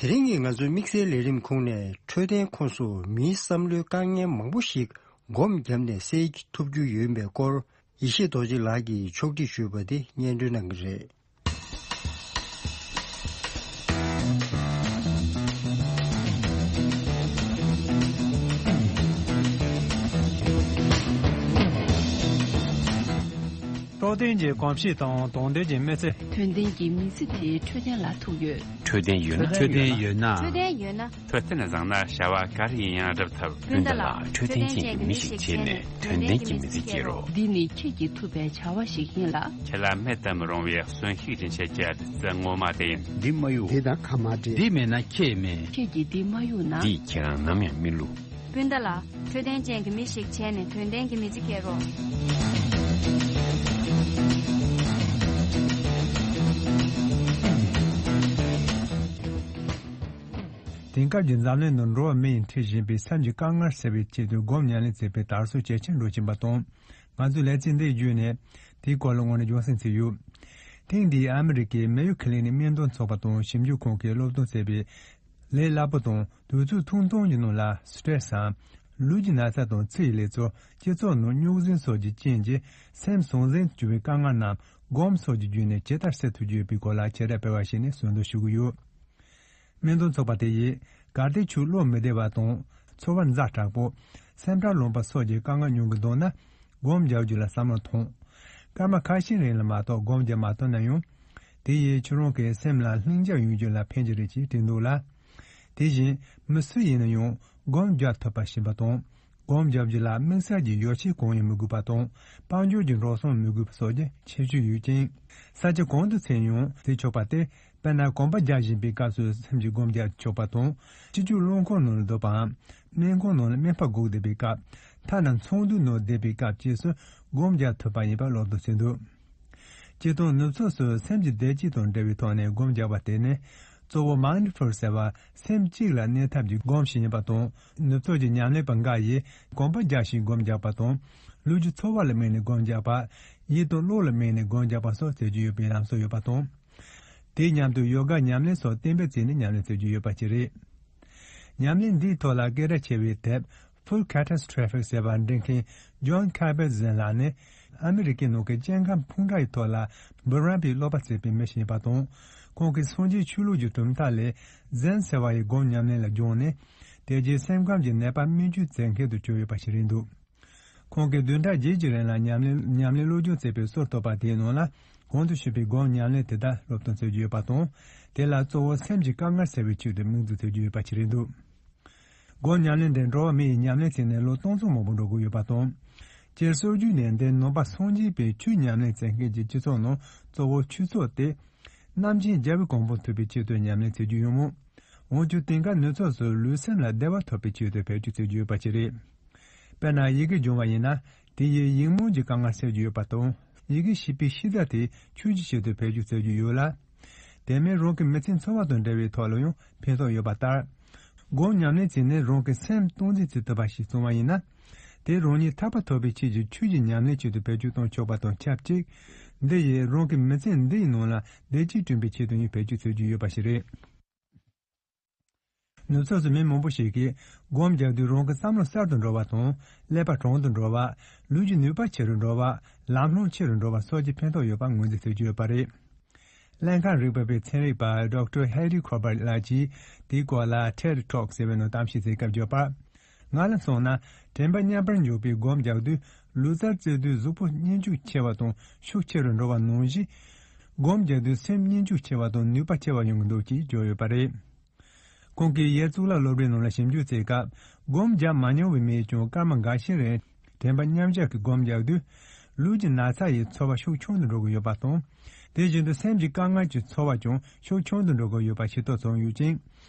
དེ་རིང་གི་ང་ཚོའི་དམིགས་བསལ་ལས་རིམ་ཁོངས་ནས་འཕྲོད་བསྟེན་ཁོངས་སུ་མིའི་བསམ་བློའི་དཀའ་ངལ་མང་པོ་ཞིག་སྒོམ་བརྒྱབ་ནས་སེལ་ཐུབ་རྒྱུ་ཡོད་པའི་སྐོར་ཡེ་ཤེས་རྡོ་རྗེ་ལགས་ཀྱིས་ཕྱོགས་སྒྲིག་ཞུས་པ་དེ་སྙན་སྒྲོན་གནང་གི་རེད། འཕྲོད་བསྟེན་གྱི་གོམས་གཤིས་དང་དོན་ལྡན་གྱི་མི་ཚེ། དོན་ལྡན་གྱི་མི་ཚེ་དེ་འཕྲོད་བསྟེན་ལ་ཐུག་ཡོད། འཕྲོད་བསྟེན་ཡོད་ན། འཕྲོད་བསྟེན་ཡོད་ན། འཕྲོད་བསྟེན་ཡོད་ན། འཕྲོད་བསྟེན་བཟང་ན་བྱ་བ་ག་རེ་ཡིན་ཡང་སྒྲུབ་ཐུབ། སྤུན་ཟླ་ལགས། འཕྲོད་བསྟེན་ཅན་གྱི་མི་ཞིག་བྱས་ནས་དོན་ལྡན་གྱི་མི་ཚེ་སྐྱེལ་རོགས། འདི་ནི་ཁྱེད་ཀྱིས་ཐུབ་པའི་བྱ་བ་ཞིག་ཡིན་ལ། ཁྱེད་ལ་མེད་དུ་མི་རུང་བའི་གསོན་ཤུགས་སྦྱིན་བྱེད་ཀྱི་བདུད་རྩི་ངོ་མ་དེ་ཡིན། འདི་མ་གཡུག་དེ་དང་ཁ་མ་འབྲལ། འདི་མེད་ན་ཁྱེད་མེད། ཁྱེད་ཀྱིས་འདི་མ་གཡུག་ན། འདིས་ཁྱེད་རང་ནམ་ཡང་མི་བསླུ། སྤུན་ཟླ་ལགས། འཕྲོད་བསྟེན་ཅན་གྱི་མི་ཞིག་བྱས་ནས་དོན་ལྡན་གྱི་མི་ཚེ་སྐྱེལ་རོགས། དེང་སྐབས་ཀྱི་འཛམ་གླིང་ནང་འགྲོ་བ་མི་ཡིས་འཕྲད་བཞིན་པའི་སེམས་ཀྱི་དཀའ་ངལ་སེལ་བའི་ཆེད་དུ་སྒོམ་ཉམས་ལེན་བྱེད་པའི་དར་སྲོལ་ཇེ་ཆེར་འགྲོ་བཞིན་པ་དང་། ང་ཚོས་ལེ་ཚན་འདི་བརྒྱུད་ནས་དེའི་སྐོར་ལ་དངོས་གནས་རྒྱུ་མཚན་བྱས་ཡོད། ཐེངས་འདིའི་ཨ་མི་རི་ཀའི་Mayo Clinic་སྨན་དོན་ཚོགས་པ་དང་ཞིབ་འཇུག་ཁང་གིས་སློབ་སྟོན་བྱས་པའི་ལས་སླ་པོ་དང་དུས་ཚོད་ཐུང་ཐུང་གི་ནང་ལ་སི་ཊེ་རེ་སི་དང་ལུས་ཀྱི་ན་ཚ་དང་ཚེ་ཡི་ལས་ཚོར། སྤྱི་ཚོགས་ནང་རྙོག་ཟིང་སོགས་ཀྱི་རྐྱེན་གྱིས་སེམས་ཟང་ཟིང་དུ་གྱུར་བའི་དཀའ་ངལ་རྣམས་སྒོམ་སོགས་ཀྱི་བརྒྱུད་ནས་ཇི་ལྟར་སེལ་ཐུབ་རྒྱུ་ཡོད་པའི་སྐོར་ལ་བྱེ་བྲག་སྤེལ་བ་ཞིག་ནས་གསལ་འདོན་ཞུ་གི་ཡོད། སྨན་དོན་ཚོགས་པ་དེ་ཡིས་གལ་ཏེ་ཁྱོད་བློ་མི་བདེ་བ་དང་ཚོར་བ་ཛ་དྲག་པོ། སེམས་ཁྲལ་ལངས་པ་སོགས་ཀྱི་དཀའ་ངལ་མྱོང་གི་འདུག་ན། སྒོམ་རྒྱག་རྒྱུ་ལ་བསམ་བློ་ཐོངས། སྐར་མ་ཁ་ཤས་རིང་ལ་མ་གཏོགས་སྒོམ་རྒྱག་མ་ཐུབ་ན་ཡང་། དེ་ཡིས་ཁྱོད་རང་གི་སེམས་ལ་ལྷིང་འཇགས་ཡོང་རྒྱུ་ལ་ཕན་གྱི་རེད་ཅེས་བྲིས་འདུག་ལ། དེ་བཞིན་མི་སུ་ཡིན་ན་ཡང་སྒོམ་རྒྱག་ཐུབ་པ་ཞིག་ཡིན་པ་དང་། སྒོམ་རྒྱག་རྒྱུ་ལ་དམིགས་བསལ་གྱི་ཡོ་བྱད་གང་ཡང་མི་དགོས་པ་དང་། དཔལ་འབྱོར་གྱི་འགྲོ་སོང་མི་དགོས་པ་སོགས་ཀྱི་ཁྱད་ཆོས་ཡོད་ཅིང་། ས་ཆ་གང་དུ་འཚོལ་ཡང་བྱེད་ཆོག་པ་སྟེ། དཔེར་ན་གོམ་པ་རྒྱག་བཞིན་པའི་སྐབས་སུ་སེམས་ཀྱིས་སྒོམ་རྒྱག་ཆོག་པ་དང་། སྤྱི་སྤྱོད་རླངས་འཁོར་ནང་ལ་སྡོད་པའམ། སྨན་ཁང་ནང་ལ་སྨན་པ་སྒུག་བསྡད་པའི་སྐབས། ཐ་ན་ཚོགས་འདུའི་ནང་བསྡད་པའི་སྐབས་བཅས་སུ་སྒོམ་རྒྱག་ཐུབ་པ་ཡིན་པ་སློབ་སྟོན་བྱས་འདུག། སྤྱིར་བཏང་ནུབ་ཕྱོགས་སུ་སེམས་ཀྱི་བདེ་སྐྱིད་དང་འབྲེལ་བའི་ཐོག་ནས་སྒོམ་རྒྱག་པ་དེ་ནི་གཙོ་བོ་Mindful་ཟེར་བ་སེམས་གཅིག་ལ་གནས་ཐབས་ཀྱི་སྒོམ་ཞིག་ཡིན་པ་དང་། ནུབ་ཕྱོགས་ཀྱི་ཉམས་ལེན་པ་འགའ་ཡིས་གོམ་པ་རྒྱག་བཞིན་སྒོམ་རྒྱག་པ་དང་། ལུས་ཀྱི་ཚོར་བ་ལ་དམིགས་ནས་སྒོམ་རྒྱག་པ། ཡིད་དང་བློ་ལ་དམིགས་ནས་སྒོམ་རྒྱག་པ་སོགས་བྱེད་རྒྱུ་ཡོད་པའི་ལམ་སྲོལ་ཡོད་པ་དང་། དེའི་མཉམ་དུ་ཡོ་ག་ཉམས་ལེན་སོགས་གཏན་འབེབས་བྱས་ནས་ཉམས་ལེན་བྱེད་རྒྱུ་ཡོད་པ་བཅས་རེད། ཉམས་ལེན་འདིའི་ཐོག་ལ་སྐད་གྲགས་ཆེ་བའི་དེབ་Full Catastrophic་ཟེར་བ་འབྲི་མཁན་Jon Kabat-Zinn་ལགས་ནི་ཨ་མི་རི་ཀའི་ནང་གི་སྐྱེ་ཁམས་ཕུང་དཀྲག་གི་ཐོག་ལ་འབུམ་རམས་པའི་ཀློག་པ་བྱས་པའི་མི་ཞིག་ཡིན་པ་དང་། ཁོང་གིས་སངས་རྒྱས་ཆོས་ལུགས་ཀྱི་གྲུབ་མཐའ་ལས་Zen་ཟེར་བ་ཡི་སྒོམ་ཉམས་ལེན་ལ་སྦྱངས་ནས། དེ་རྗེས་སེམས་ཁམས་ཀྱི་ནད་པ་སྨན་བཅོས་མཛད་མཁན་དུ་གྱུར་ཡོད་པ་ཞིག་རེད་འདུག། ཁོང་གིས་བདུན་ཕྲག་བརྒྱད་ཀྱི་རིང་ལ་ཉམས་ལེན་ཉམས་ལེན་སློབ་སྦྱོང་བྱས་པའི་སྲོལ་གཏོད་པ་དེའི་ནང་ལ་གོང་དུ་ཞུས་པའི་སྒོམ་ཉམས་ལེན་དེ་དག་སློབ་སྟོན་བྱེད་ཀྱི་ཡོད་པ་དང་། དེ་ལ་གཙོ་བོ་སེམས་ཀྱི་དཀའ་ངལ་སེལ་བའི་ཆེད་དུ་དམིགས་འཛུགས་བྱེད་ཀྱི་ཡོད་པ་ཞིག་རེད་འདུག། སྒོམ་ཉམས་ལེན་དེ་འགྲོ་བ་མི་ཡིས་ཉམས་ལེན་བྱས་ནས་ལོ་སྟོང་ཚོ་མང་པོ་འགྲོ་གི་ཡོད་པ་དང་། སྤྱིར་སྲོལ་རྒྱུན་ནས་འདིར་ནང་པ་སངས་རྒྱས་པའི་ཆོས་ཉམས་ལེན་བྱེད་མཁན་གྱི་སྤྱི་ཚོགས་ནང་གཙོ་བོ་ཆོས་ཚོགས་ཏེ། རྣམ་མཁྱེན་རྒྱལ་བའི་གོ་འཕང་ཐོབ་པའི་ཆེད་དུ་ཉམས་ལེན་བྱེད་ཀྱི་ཡོད་མོད། འོན་ཀྱང་དེང་སྐབས་ནུབ་ཕྱོགས་སུ་ལུས་སེམས་ལ་བདེ་བ་ཐོབ་པའི་ཆེད་དུ་བེད་སྤྱོད་བྱེད་ཀྱི་ཡོད་པ་ཞིག་རེད། དཔེར་ན་ཡི་གེ་སྦྱོང་བ་ཡིན་ན། དེ་ཡིས་ཡིད་སྨོན་གྱི་དཀའ་ངལ་སེལ་རྒྱུ་ཡོད་པ་དང་། ཡི་གེ་ཤེས་པའི་ཤེས་བྱ་དེ་ཆོས་ཀྱི་ཆེད་དུ་བེད་སྤྱོད་བྱེད་རྒྱུ་ཡོད་ལ། དེ་མིན་རང་གི་མི་ཚེ་འཚོ་བ་དང་འབྲེལ་བའི་ཐོག་ལ་ཡང་ཕན་ཐོགས་ཡོད་པ་ལྟར། སྒོམ་ཉམས་ལེན་བྱས་ནས་རང་གི་སེམས་སྟངས་འཛིན་བྱེད་ཐུབ་པ་ཞིག་བྱུང་བ་ཡིན་ན། དེ་རང་ཉིད་ཐར་པ་ཐོབ་པའི་ཆེད་ཀྱི་ཆོས་ཀྱི་ཉམས་ལེན་ཆེད་དུ་བེད་སྤྱོད་གཏོང་ཆོག་པ་དང་ཆབས་ཅིག། འདི་ཡིས་རང་གི་མི་ཚེ་འདིའི་ནང་ལ་བདེ་སྐྱིད་བསྐྲུན་པའི་ཆེད་དུ་ཡང་བེད་སྤྱོད་བྱེད་རྒྱུ་ཡོད་པ་ཞིག་རེད། ནུབ་ཕྱོགས་སུ་མི་མང་པོ་ཞིག་གིས་སྒོམ་རྒྱག་དུས་རང་གི་བསམ་བློ་གསར་དུ་འགྲོ་བ་དང་། ཀླད་པ་དྲང་དུ་འགྲོ་བ། ལུས་ཀྱི་ནུས་པ་ཆེ་རུ་འགྲོ་བ། ལམ་ལྷོང་ཆེ་རུ་འགྲོ་བ་སོགས་ཀྱི་ཕན་ཐོགས་ཡོད་པ་ངོས་འཛིན་བྱེད་ཀྱི་ཡོད་པ་རེད། ཀླད་ཁང་རིག་པ་པའི་ཚན་རིག་པ་Doctor Harry Corbett་ལགས་ཀྱིས་དེའི་སྐོར་ལ་ཐེད་ཊོག་ཟེར་བའི་ནང་གཏམ་བཤད་བྱེད་སྐབས་བརྗོད་པར། ང་ལ་མཚོན་ན། དྲན་པ་མཉམ་པར་འཇོག་པའི་སྒོམ་རྒྱག་དུས་ལུས་རྩལ་རྩེ་དུས་གཟུགས་པོ་མཉེན་ལྕུག་ཆེ་བ་དང་ཤུགས་ཆེ་རུ་འགྲོ་བ་ནང་བཞིན། སྒོམ་རྒྱག་དུས་སེམས་མཉེན་ལྕུག་ཆེ་བ་དང་ནུས་པ་ཆེ་བ་ཡོང་གི་འདུག་ཅེས་བརྗོད་ཡོད་པ་རེད། ཁོང་གིས་ཡེལ་གཙུག་ལག་སློབ་གྲྭའི་ནང་ལ་ཞིབ་འཇུག་བྱེད་སྐབས། སྒོམ་རྒྱག་མ་མྱོང་བའི་མིས་ཀྱང་སྐར་མ་འགའ་ཤས་རིང་དྲན་པ་མཉམ་བཞག་གི་སྒོམ་རྒྱག་དུས། ལུས་ཀྱི་ན་ཚ་ཡི་ཚོར་བ་ཤུགས་ཆུང་དུ་འགྲོ་གི་ཡོད་པ་དང་། དེ་བཞིན་དུ་སེམས་ཀྱི་དཀའ་ངལ་གྱི་ཚོར་བ་ཀྱང་ཤུགས་ཆུང་དུ་འགྲོ་གི་ཡོད་པ་ཤེས་རྟོགས་བྱུང་ཡོད་ཅིང་།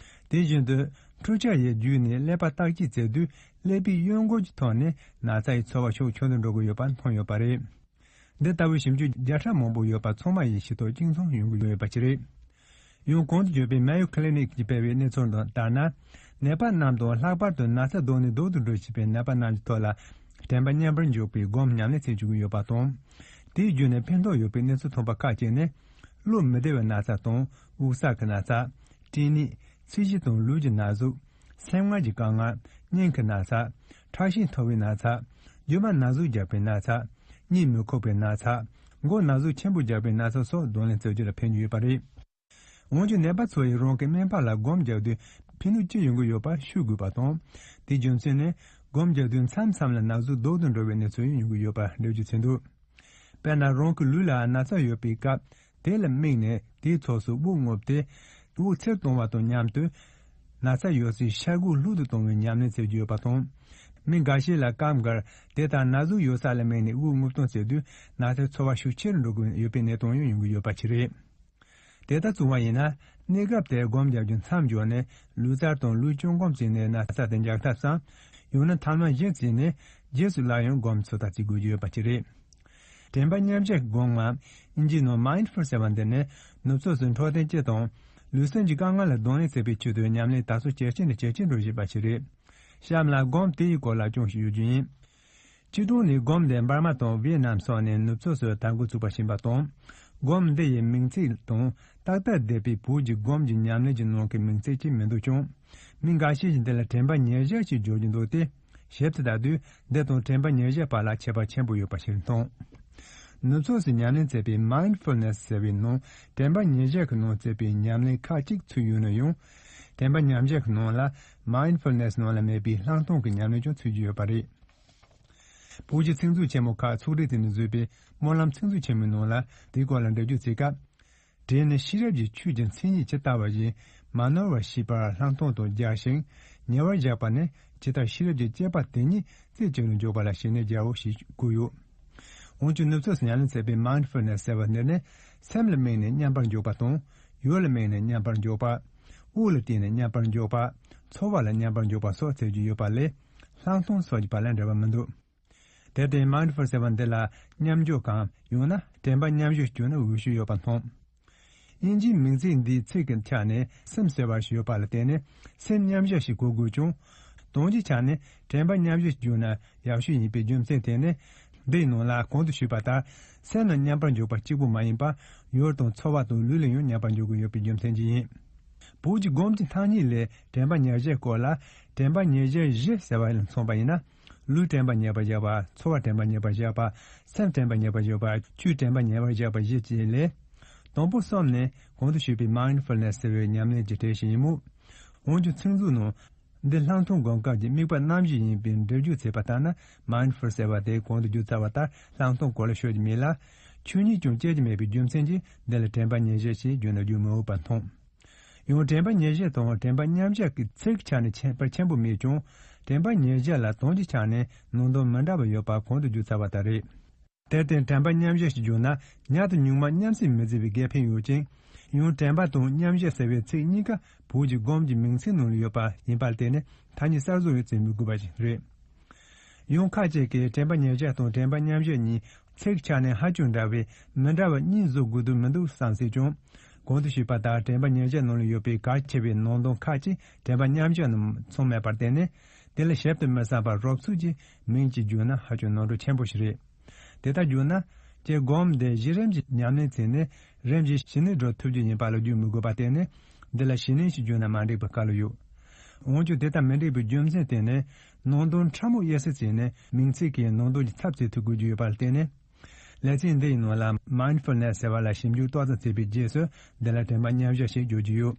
དེ་བཞིན་དུ་འཕྲུལ་ཆས་ཡི་བརྒྱུད་ནས་ཀླད་པ་བརྟག་དཔྱད་བྱེད་དུས་ཀླད་པའི་གཡོན་སྐོར་གྱི་ཐོག་ནས་ན་ཚ་ཡི་ཚོར་བ་ཤུགས་ཆུང་དུ་འགྲོ་གི་ཡོད་པ་མཐོང་ཡོད་པ་རེད། འདི་ལྟ་བུའི་ཞིབ་འཇུག་བརྒྱ་ཕྲག་མང་པོ་ཡོད་པ་ཚང་མ་ཡིས་ཤེས་རྟོགས་གཅིག་མཚུངས་ཡོང་གི་ཡོད་པ་ཞིག་རེད། ཡང་གོང་དུ་བརྗོད་པའི་Mayo Clinic་གིས་སྤེལ་བའི་གནས་ཚུལ་ལྟར་ན། ནད་པ་རྣམས་དང་ལྷག་པར་དུ་ན་ཚ་ལྡོག་ནས་ལྡོག་ཏུ་འགྲོ་བཞིན་པའི་ནད་པ་རྣམས་ཀྱི་ཐོག་ལ་དྲན་པ་མཉམ་པར་འཇོག་པའི་སྒོམ་ཉམས་ལེན་བྱེད་བཅུག་གི་ཡོད་པ་དང་། དེའི་བརྒྱུད་ནས་ཕན་ཐོགས་ཡོད་པའི་གནས་ཚུལ་ཐོན་པ་ཁག་ཅིག་ནི། བློ་མི་བདེ་བའི་ན་ཚ་དང་དབུགས་བསགས་ཀྱི་ན་ཚ། སྐྲན་ནད། ཚད་གཞི་དང་ལུས་ཀྱི་ན་ཟུག། སེམས་ངལ་གྱི་དཀའ་ངལ། སྙིང་གི་ན་ཚ། ཁྲག་ཤེད་མཐོ་བའི་ན་ཚ། རྒྱུ་མ་ན་ཟུག་རྒྱག་པའི་ན་ཚ། གཉིད་མི་ཁུག་པའི་ན་ཚ། མགོ་ན་ཟུག་ཆེན་པོ་རྒྱག་པའི་ན་ཚ་སོགས་གདོང་ལེན་བྱེད་རྒྱུ་ལ་ཕན་གྱི་ཡོད་པ་རེད། འོན་ཀྱང་ནད་པ་ཚོ་ཡིས་རང་གི་སྨན་པ་ལ་སྒོམ་རྒྱག་དུས་ཕན་ནུས་ཅི་ཡོང་གི་ཡོད་པ་ཤོད་དགོས་པ་དང་། དེའི་རྒྱུ་མཚན་ནི་སྒོམ་རྒྱག་དུས་མཚམས་མཚམས་ལ་ན་ཟུག་ལྡོག་ཏུ་འགྲོ་བའི་གནས་ཚུལ་ཡང་ཡོང་གི་ཡོད་པ་འགྲེལ་བརྗོད་བྱས་འདུག། དཔེར་ན་རང་གི་ལུས་ལ་ན་ཚ་ཡོད་པའི་སྐབས་དེ་ལ་དམིགས་ནས་དེའི་ཚོགས་སུ་དབུགས་རྔུབ་སྟེ་དབུགས་ཚུར་གཏོང་བ་དང་མཉམ་དུ་ན་ཚ་ཡོད་སའི་ཤ་ཁུ་ལྷུག་ཏུ་གཏོང་བའི་ཉམས་ལེན་བྱེད་རྒྱུ་ཡོད་པ་དང་། མི་འགའ་ཤས་ལ་སྐབས་འགར་དེ་ལྟར་ན་ཟུག་ཡོད་ས་ལ་དམིགས་ནས་དབུགས་རྔུབ་གཏོང་བྱེད་དུས་ན་ཚའི་ཚོར་བ་ཤུགས་ཆེ་རུ་འགྲོ་གི་ཡོད་པའི་གནས་སྟངས་ཡང་ཡོང་གི་ཡོད་པ་ཞིག་རེད། དེ་ལྟར་བྱུང་བ་ཡིན་ན་གནས་སྐབས་དེར་སྒོམ་རྒྱག་རྒྱུ་མཚམས་འཇོག་ནས་ལུས་རྩལ་དང་ལུས་སྤྱོད་སྒོམ་བྱས་ནས་ན་ཚ་དེ་འཇགས་ཐབས་སམ། ཡང་ན་ཐ་མ་གཞི་བྱས་ནས་རྗེས་སུ་སླར་ཡང་སྒོམ་ཚོད་ལྟ་བྱེད་དགོས་ཀྱི་ཡོད་པ་ཞིག་རེད། དྲན་པ་མཉམ་བཞག་གི་སྒོམ་ངམ་ཨིན་ཇིའི་ནང་Mindful ཟེར་བ་འདི་ནི་ནུབ་ཕྱོགས་སུ་འཕྲོད་བསྟེན་སྤྱི་དང་ལུས་སེམས་ཀྱི་དཀའ་ངལ་ལ་གདོང་ལེན་བྱེད་པའི་ཆེད་དུ་ཉམས་ལེན་དར་སྲོལ་ཇེ་ཆེ་ནས་ཇེ་ཆེར་འགྲོ་བཞིན་པ་ཞིག་རེད། གཤམ་ལ་སྒོམ་དེ་ཡི་སྐོར་ལ་ཅུང་ཞིག་ཡོད་རྒྱུ་ཡིན། སྤྱིར་བཏང་ནས་སྒོམ་དེ་འབར་མ་དང་ཝེ་ནམ་སོགས་ནས་ནུབ་ཕྱོགས་སུ་དར་འགོ་ཚུགས་པ་ཞིག་ཡིན་པ་དང་། སྒོམ་འདི་ཡི་མིང་ཚིག་དང་ཏག་ཏག་བསྡད་པའི་བོད་ཀྱི་སྒོམ་གྱི་ཉམས་ལེན་གྱི་ནང་གི་མིང་ཚིག་ཅིག་མི་འདུག་ཀྱང་། མི་འགའ་ཤས་ཀྱིས་འདི་ལ་དྲན་པ་ཉེར་བཞག་ཅེས་བརྗོད་ཀྱི་འདུག་སྟེ། ཞིབ་ཏུ་ལྟ་དུས་འདི་དང་དྲན་པ་ཉེར་བཞག་བར་ལ་ཁྱད་པར་ཆེན་པོ་ཡོད་པ་ཞིག་མཐོང་། ནུབ་ཕྱོགས་སུ་ཉམས་ལེན་བྱེད་པའི་Mindfulness ཟེར་བའི་ནང་དྲན་པ་ཉེར་བཞག་གི་ནང་བྱེད་པའི་ཉམས་ལེན་ཁག་ཅིག་ཚུད་ཡོད་ན་ཡང་། དྲན་པ་མཉམ་བཞག་གི་ནང་ལ་Mindfulness ནང་ལ་མེད་པའི་ལྷག་མཐོང་གི་ཉམས་ལེན་ཀྱང་ཚུད་ཀྱི་ཡོད་པ་རེད། བོད་ཀྱི་ཚིག་མཛོད་ཆེན་མོ་ཁག་ཚོགས་སྒྲིག་དེ་ནས་བཟོས་པའི་སྨོན་ལམ་ཚིག་མཛོད་ཆེན་མོའི་ནང་ལ་དེའི་སྐོར་ལ་འགྲེལ་བརྗོད་བྱེད་སྐབས། དྲན་ནི་ཤེས་རབ་ཀྱི་ཆོས་ཀྱི་མཚན་ཉིད་ཇི་ལྟ་བ་བཞིན་མ་ནོར་བར་ཤེས་པར་ལྷག་མཐོང་དུ་སྦྱར་ཞིང་ཉེ་བར་བཞག་པ་ནི་ཇི་ལྟར་ཤེས་རབ་ཀྱི་དཔྱད་པ་དེ་ཉིད་རྩད་གཅོད་ལ་འཇུག་པ་ལ་ཞེན་ནས་སྦྱར་རོ་ཞེས་བཀོད་ཡོད། འོན་ཀྱང་ནུབ་ཕྱོགས་སུ་ཉམས་ལེན་བྱེད་པའི་Mindfulness ཟེར་བ་འདི་ནི་སེམས་ལ་དམིགས་ནས་མཉམ་པར་འཇོག་པ་དང་། ཡུལ་ལ་དམིགས་ནས་མཉམ་པར་འཇོག་པ། དབུགས་ལ་བརྟེན་ནས་མཉམ་པར་འཇོག་པ། ཚོར་བ་ལ་མཉམ་པར་འཇོག་པ་སོགས་བྱེད་རྒྱུ་ཡོད་པ་ལས་ལྷག་མཐོང་སོགས་ཀྱི་བར་ལ་འབྲེལ་བ་མི་འདུག་དེར་བརྟེན་Mindful ཟེར་བ་འདི་ལ་མཉམ་འཇོག་གམ་ཡང་ན་དྲན་པ་མཉམ་བཞག་བརྗོད་ན་འོས་ཤོས་ཡོད་པ་མཐོང་། དབྱིན་ཇིའི་མིང་ཚིག་འདིའི་ཚིག་གི་ཆ་ནས་སེམས་ཟེར་བ་ཞིག་ཡོད་པ་ལ་བརྟེན་ནས་སེམས་མཉམ་བཞག་ཞེས་གོ་དགོས་ཀྱང་། དོན་གྱི་ཆ་ནས་དྲན་པ་མཉམ་བཞག་བརྗོད་ན་ཡག་ཤོས་ཡིན་པའི་རྒྱུ་མཚན་དེ་ནི། འདིའི་ནང་ལ་གོང་དུ་ཞུས་པ་ལྟར་སེམས་ལ་མཉམ་པར་འཇོག་པ་གཅིག་པུ་མ་ཡིན་པར་ཡུལ་དང་ཚོར་བ་དང་ལུས་ལ་ཡང་མཉམ་པར་འཇོག་དགོས་ཡོད་པའི་རྒྱུ་མཚན་གྱིས་ཡིན། བོད་ཀྱི་སྒོམ་གྱི་ཐ་སྙད་ལས་དྲན་པ་ཉེར་བཞག་སྐོར་ལ་དྲན་པ་ཉེར་བཞག་བཞི་ཟེར་བ་ལ་མཚོན་པ་ཡིན་ན། ལུས་དྲན་པ་ཉེ་བར་བཞག་པ། ཚོར་བ་དྲན་པ་ཉེ་བར་བཞག་པ། སེམས་དྲན་པ་ཉེ་བར་བཞག་པ། ཆོས་དྲན་པ་ཉེ་བར་བཞག་པ་བཞི་བཅས་ལས། དང་པོ་གསུམ་ནི་གོང་དུ་ཞུས་པའི་Mindfulness ཟེར་བའི་ཉམས་ལེན་གྱི་གྲས་ཤིག་ཡིན་མོད། འོན་ཀྱང་ཚིག་མཛོད་ནང་། འདི་ལྷག་མཐོང་སྒོམ་སྐབས་ཀྱི་དམིགས་པ་རྣམ་བཞི་ཡིན་པའི་འགྲེལ་བརྗོད་བྱས་པ་ལྟར་ན། Mindful ཟེར་བ་དེ་གོང་དུ་བརྗོད་ཚར་བ་ལྟར་ལྷག་མཐོང་སྐོར་ལ་ཤོད་ཀྱི་མེད་ལ། ཆོས་ཉིད་ཀྱང་སྐྱེ་རྒྱུ་མེད་པའི་རྒྱུ་མཚན་གྱིས་འདི་ལ་དྲན་པ་ཉེར་བཞག་ཅེས་བརྗོད་ན་རྒྱུ་མི་འོས་པ་མཐོང་། ཡང་དྲན་པ་ཉེར་བཞག་དང་དྲན་པ་མཉམ་བཞག་གི་ཚིག་ཆ་ནས་ཁྱད་པར་ཆེན་པོ་མེད་ཀྱང་། དྲན་པ་ཉེར་བཞག་ལ་དོན་གྱི་ཆ་ནས་ནང་དོན་མི་འདྲ་བ་ཡོད་པ་གོང་དུ་བརྗོད་ཚར་བ་ལྟར་རེད། དེར་བརྟེན་དྲན་པ་མཉམ་བཞག་ཅེས་བརྗོད་ན་ཉག་དང་ཉུང་མ་མཉམ་བསྲེས་མི་བྱེད་པའི་འགན་ཕན་ཡོད་ཅིང་། ཡང་དྲན་པ་དང་མཉམ་བཞག་ཟེར་བའི་ཚིག་གཉིས་ཀ་བོད་ཀྱི་སྒོམ་གྱི་མིང་ཚིག་ནང་ལ་ཡོད་པ་ཡིན་པར་བརྟེན་ནས་ཐ་སྙད་གསར་བཟོ་ཡང་བྱེད་མི་དགོས་པ་ཞིག་རེད། ཡང་ཁ་ཅིག་གིས་དྲན་པ་ཉེར་བཞག་དང་དྲན་པ་མཉམ་བཞག་གཉིས་ཚིག་ཆ་ནས་ཧ་ཅང་འདྲ་བས་མི་འདྲ་བ་གཉིས་བཟོ་དགོས་དོན་མི་འདུག་བསམ་སྲིད་ཀྱང་། གོང་དུ་ཞུས་པ་ལྟར་དྲན་པ་ཉེར་བཞག་ནང་ལ་ཡོད་པའི་གལ་ཆེ་བའི་ནང་དོན་ཁག་ཅིག་དྲན་པ་མཉམ་བཞག་ནང་ཚང་མེད་པར་བརྟེན་ནས་དེ་ལ་ཞིབ་ཏུ་མི་བསམ་པར་རོབ་ཚུགས་ཀྱིས་མིང་གཅིག་བརྗོད་ན་ཧ་ཅང་ནོར་འཁྲུལ་ཆེན་པོ་ཞིག་རེད། དེ་ལྟར་བརྗོད་ན། ཀྱི་སྒོམ་དེ་གཞི་རིམ་གྱི་ཉམས་ལེན་བྱས་ནས་རིམ་གྱིས་གཞི་གནས་འགྲོ་ཐུབ་རྒྱུ་ཡིན་པ་ལ་བརྗོད་མི་དགོས་པར་བརྟེན་ནས་འདི་ལ་གཞི་གནས་ཞེས་བརྗོད་ན་མ་འགྲིག་པའི་སྐལ་བ་ཡོད། འོན་ཀྱང་དེ་ལྟར་མི་འགྲིག་པའི་རྒྱུ་མཚན་དེ་ནི་ནང་དོན་ཕྲ་མོ་དབྱེ་གསལ་བྱས་ནས་མིང་ཚིག་གི་ནང་དོན་གྱི་ཚབ་བྱེད་ཐུབ་དགོས་རྒྱུ་ཡོད་པར་བརྟེན་ནས། ལེ་ཚན་འདིའི་ནང་ལ་Mindfulness ཟེར་བ་ལ་ཞིབ་འཇུག་ཏོག་ཙམ་བྱས་པའི་རྗེས་སུ་འདི་ལ་དྲན་པ་མཉམ་བཞག་ཞེས་བརྗོད་ཀྱི་ཡོད།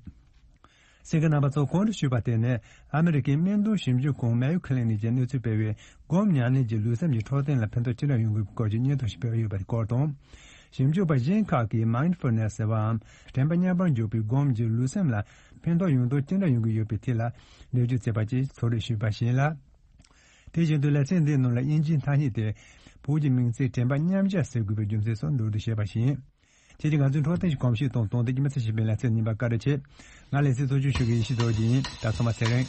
གསན་མཁན་རྣམ་པ་ཚོ། གོང་དུ་ཞུས་པ་དེ་ནི་ཨ་མི་རི་ཀའི་སྨན་དོན་ཞིབ་འཇུག་ཁང་Mayo Clinic གྱིས་གནས་ཚུལ་སྤེལ་བའི་སྒོམ་ཉམས་ལེན་གྱིས་ལུས་སེམས་ཀྱི་འཕྲོད་བསྟེན་ལ་ཕན་ཐོགས་ཅི་འདྲ་ཡོང་གི་སྐོར་གྱི་སྙན་ཐོ་ཞིག་སྤེལ་ཡོད་པའི་སྐོར་དང་། ཞིབ་འཇུག་པ་གཞན་ཁག་གིས་Mindfulness ཟེར་བའམ་དྲན་པ་མཉམ་པར་འཇོག་པའི་སྒོམ་གྱིས་ལུས་སེམས་ལ་ཕན་ཐོགས་ཡོང་དོན་ཅི་འདྲ་ཡོང་གི་ཡོད་པའི་ཐད་ལ་འགྲེལ་བརྗོད་བྱས་པ་བཅས་ཚོགས་རེ་ཞུས་པ་ཞིག་ཡིན་ལ། དེ་བཞིན་དུ་ལེ་ཚན་འདིའི་ནང་ལ་དབྱིན་ཇིའི་ཐ་སྙད་དེ་བོད་ཀྱི་མིང་ཚིག་དྲན་པ་མཉམ་བཞག་ཟེར་དགོས་པའི་རྒྱུ་མཚན་སོགས་མདོར་བསྡུས་བཤད་པ་ཞིག་ཡིན། ཁྱེད་ཀྱིས་ང་ཚོའི་འཕྲོད་བསྟེན་གྱི་གོམས་གཤིས་དང་དོན་དག་གི་མི་ཚེ་ཞེས་པའི་ལེ་ཚན་རྙིང་པ་བཀའ་དྲིན་ཆེ། ང་ལེ་ཚན་གཙོ་སྐྱོང་ཞུ་མཁན་ཡེ་ཤེས་རྡོ་རྗེ་ཡིན། ད་ཚང་མ་ཚེ་རིང་།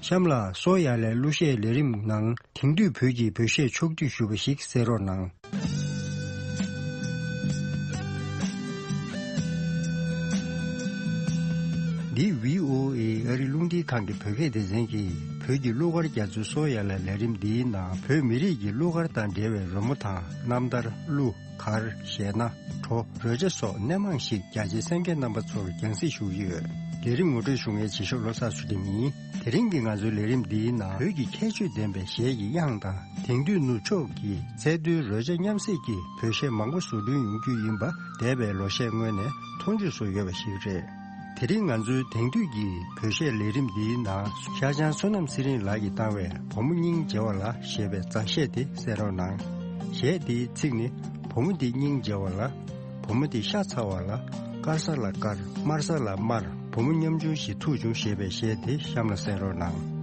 གཤམ་ལ་སོ་ཡ་ལའི་གླུ་གཞས་ལས་རིམ་ནང་དེང་དུས་བོད་ཀྱི་བོད་གཞས་ཕྱོགས་བསྡུས་ཞུས་པ་ཞིག་གསན་རོགས་གནང་། འདི་བྷི་ཨོ་ཨེ་ཨ་རི་རླུང་འཕྲིན་ཁང་གི་བོད་སྐད་སྡེ་ཚན་གྱིས་བོད་ཀྱི་གླུ་གར་རྒྱ་མཚོའི་སོ་ཡ་ལ་ལས་རིམ་འདིའི་ནང་བོད་མི་རིགས་ཀྱི་གླུ་གར་དང་འབྲེལ་བའི་རོལ་མོ་དང་རྣམ་ཐར། གླུ། གར། གཞས་སྣ། བྲོ། རོལ་ཆ་སོགས་སྣེ་མང་ཞིག་རྒྱ་ཆེའི་གསན་མཁན་རྣམ་པ་ཚོར་རྒྱང་སྲིང་ཞུ་གི་ཡོད། ལས་རིམ་ངོ་སྤྲོད་ཞུ་མཁན་རྗེས་ཤོག་བློ་བཟང་ཚུལ་ཁྲིམས་ཡིན། དེ་རིང་གི་ང་ཚོའི་ལས་རིམ་འདིའི་ནང་བོད་ཀྱི་ཁྱད་ཆོས་ལྡན་པའི་གཞས་ཀྱི་དབྱངས་དང་དེང་དུས་ནུབ་ཕྱོགས་ཀྱི་ཚད་མཐོའི་རོལ་ཆ་མཉམ་བསྲེས་ཀྱི་བོད་གཞས་མང་པོ་བཟོ་སྐྲུན་ཡོང་རྒྱུ་ཡིན་པ་འདས་པའི་ལོ་ཤས་སྔོན་ནས་མཐོང་ཆོས་སུ་ཡོད་པ་ཞིག་རེད། དེ་རིང་ང་ཚོའི་དེང་དུས་ཀྱི་བོད་གཞས་ལས་རིམ་འདིའི་ནང་ཤར་བྱང་བསོད་ནམས་ཚེ་རིང་ལགས་ཀྱིས་བཏང་བའི་བུ་མོ་སྙིང་རྗེ་བ་ལ་ཞེས་པའི་མཛའ་གཞས་དེ་གསན་རོགས་གནང་། གཞས་དེའི་ཚིག་ནི། བུ་མོ་འདི་སྙིང་རྗེ་བ་ལ། བུ་མོ་འདི་ཤ་ཚ་བ་ལ། དཀར་ས་ལ་དཀར། དམར་ས་ལ་དམར། བུ་མོ་ཉམ་ཆུང་ཞིག་ཐུག་བྱུང་ཞེས་པའི་གཞས་དེ་གཤམ་ལ་གསན་རོགས་གནང་།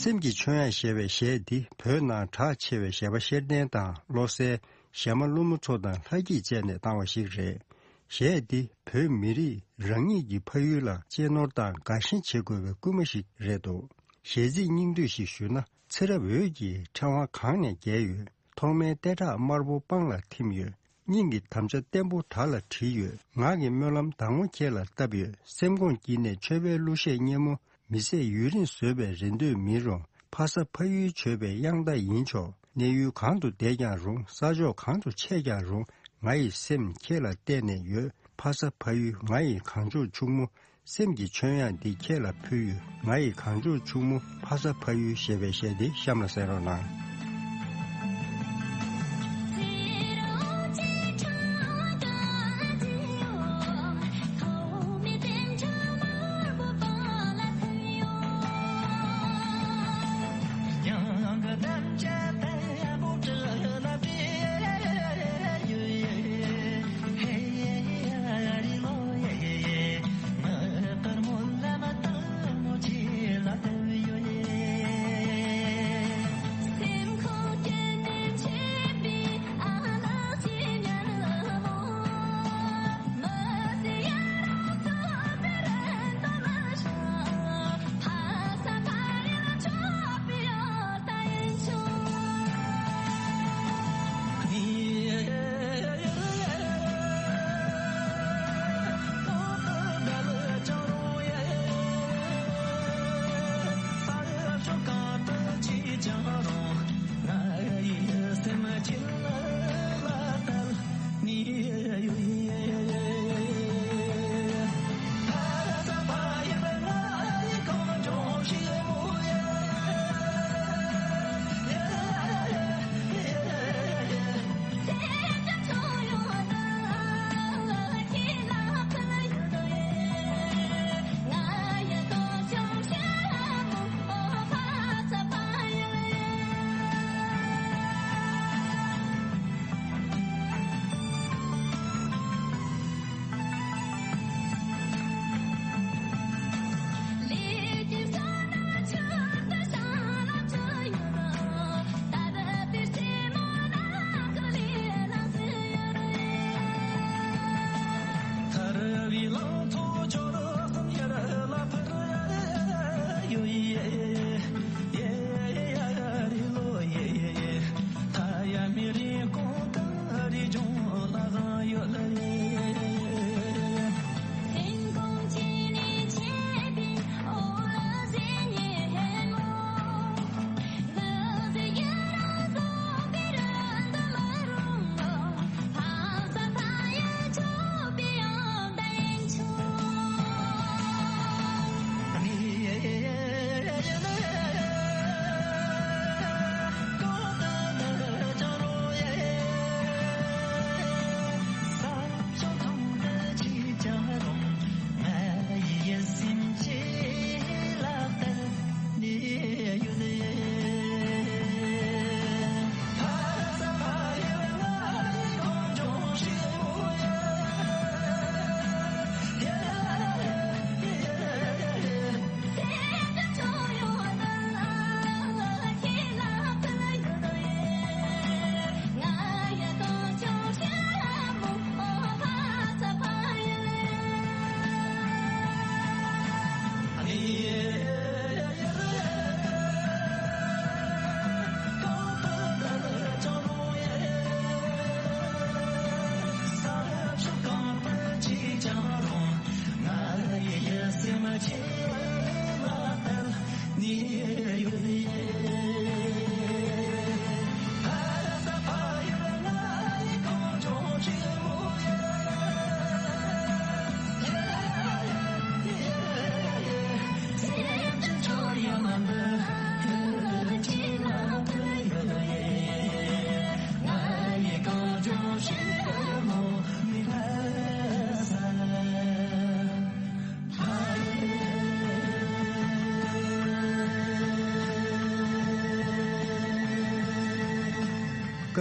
སེམས་ཀྱི་མཆོད་དབྱངས་ཞེས་པའི་གཞས་འདི་བོད་ནང་གྲགས་ཆེ་བའི་གཞས་པ་ཤེར་ལྡན་དང་བློ་གསལ། གཞས་མ་ཀླུ་མོ་མཚོ་དང་ལྷ་སྐྱིད་བཅས་ནས་བཏང་བ་ཞིག་རེད། གཞས་འདི་བོད་མི་རིགས་རང་ཉིད་ཀྱི་ཕ་ཡུལ་ལ་གཅེས་ནོར་དང་དགའ་ཞེན་བྱེད་དགོས་པའི་སྐུལ་མ་ཞིག་རེད་འདུག་གཞས་ཚིག་སྙིང་བསྡུས་ཤིག་ཞུས་ན། ཚེ་རབས་འོད་ཀྱི་ཕྲེང་བ་གང་ནས་རྒྱས་ཡོད། ཐོག་མའི་ལྟེ་ཁྲག་དམར་པོ་སྤང་ལ་ཐིམ་ཡོད། སྙིང་གི་དམ་བཅའ་བརྟན་པོ་བྲག་ལ་བྲིས་ཡོད། ངག་གི་སྨོན་ལམ་དྭངས་མོ་ཁྱེད་ལ་བཏབ་ཡོད། སེམས་ཁོང་དཀྱིལ་ནས་མཆོད་པའི་གླུ་གཞས་སྙན་མོ། མི་ཟད་ཡུན་རིང་བཟོད་པའི་རེ་འདོད་མིན་རུང་། ཕ་ས་ཕ་ཡུལ་མཆོད་པའི་དབྱངས་རྟ་ཡིན་ཆོག། གནས་ཡུལ་གང་དུ་བསྡད་ཀྱང་རུང་། ས་ཕྱོགས་གང་དུ་ཆས་ཀྱང་རུང་། ང་ཡི་སེམས་ཁྱེད་ལ་གཏད་ནས་ཡོད། ཕ་ས་ཕ་ཡུལ་ང་ཡི་གངས་ལྗོངས་ཕྱུག་མོ། སེམས་ཀྱི་ཆོས་དབྱངས་འདི་ཁྱེད་ལ་ཕུལ་ཡོད། ང་ཡི་གངས་ལྗོངས་ཕྱུག་མོ། ཕ་ས་ཕ་ཡུལ་ཞེས་པའི་གཞས་འདི་གཤམ་ལ་གསན་རོགས་གནང་།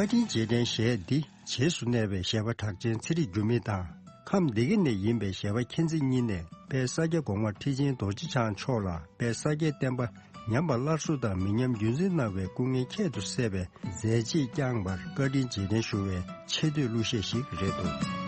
བཀའ་དྲིན་རྗེས་དྲན་གཞས་འདི་རྗེས་སུ་གནས་པའི་གཞས་པ་གྲགས་ཅན་ཚེ་རིང་འགྱུར་མེད་དང་། ཁམས་སྡེ་དགེ་ནས་ཡིན་པའི་གཞས་པ་མཁྱེན་བརྩེ་གཉིས་ནས་དཔལ་ས་སྐྱ་གོང་མ་ཁྲི་ཆེན་རྡོ་རྗེ་འཆང་མཆོག་ལ་དཔལ་ས་སྐྱའི་བསྟན་པ་ཉམས་པ་སླར་གསོ་དང་མི་ཉམས་རྒྱུན་འཛིན་གནང་བའི་སྐུ་ངལ་ཁྱད་དུ་བསད་པའི་མཛད་རྗེས་བསྐྱངས་པར་བཀའ་དྲིན་རྗེས་དྲན་ཞུ་བའི་ཆེ་བསྟོད་གླུ་གཞས་ཤིག་རེད་འདུག།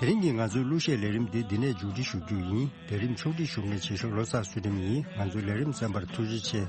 དེ་རིང་གི་ང་ཚོའི་གླུ་གཞས་ལས་རིམ་འདི་འདི་ནས་མཇུག་སྒྲིལ་ཞུ་རྒྱུ་ཡིན། ལས་རིམ་ཕྱོགས་སྒྲིག་ཞུ་མཁན་བྱེད་ཤོག་བློ་བཟང་ཚུལ་ཁྲིམས་ཡིན། ང་ཚོའི་ལས་རིམ་གསན་པར་ཐུགས་རྗེ་ཆེ།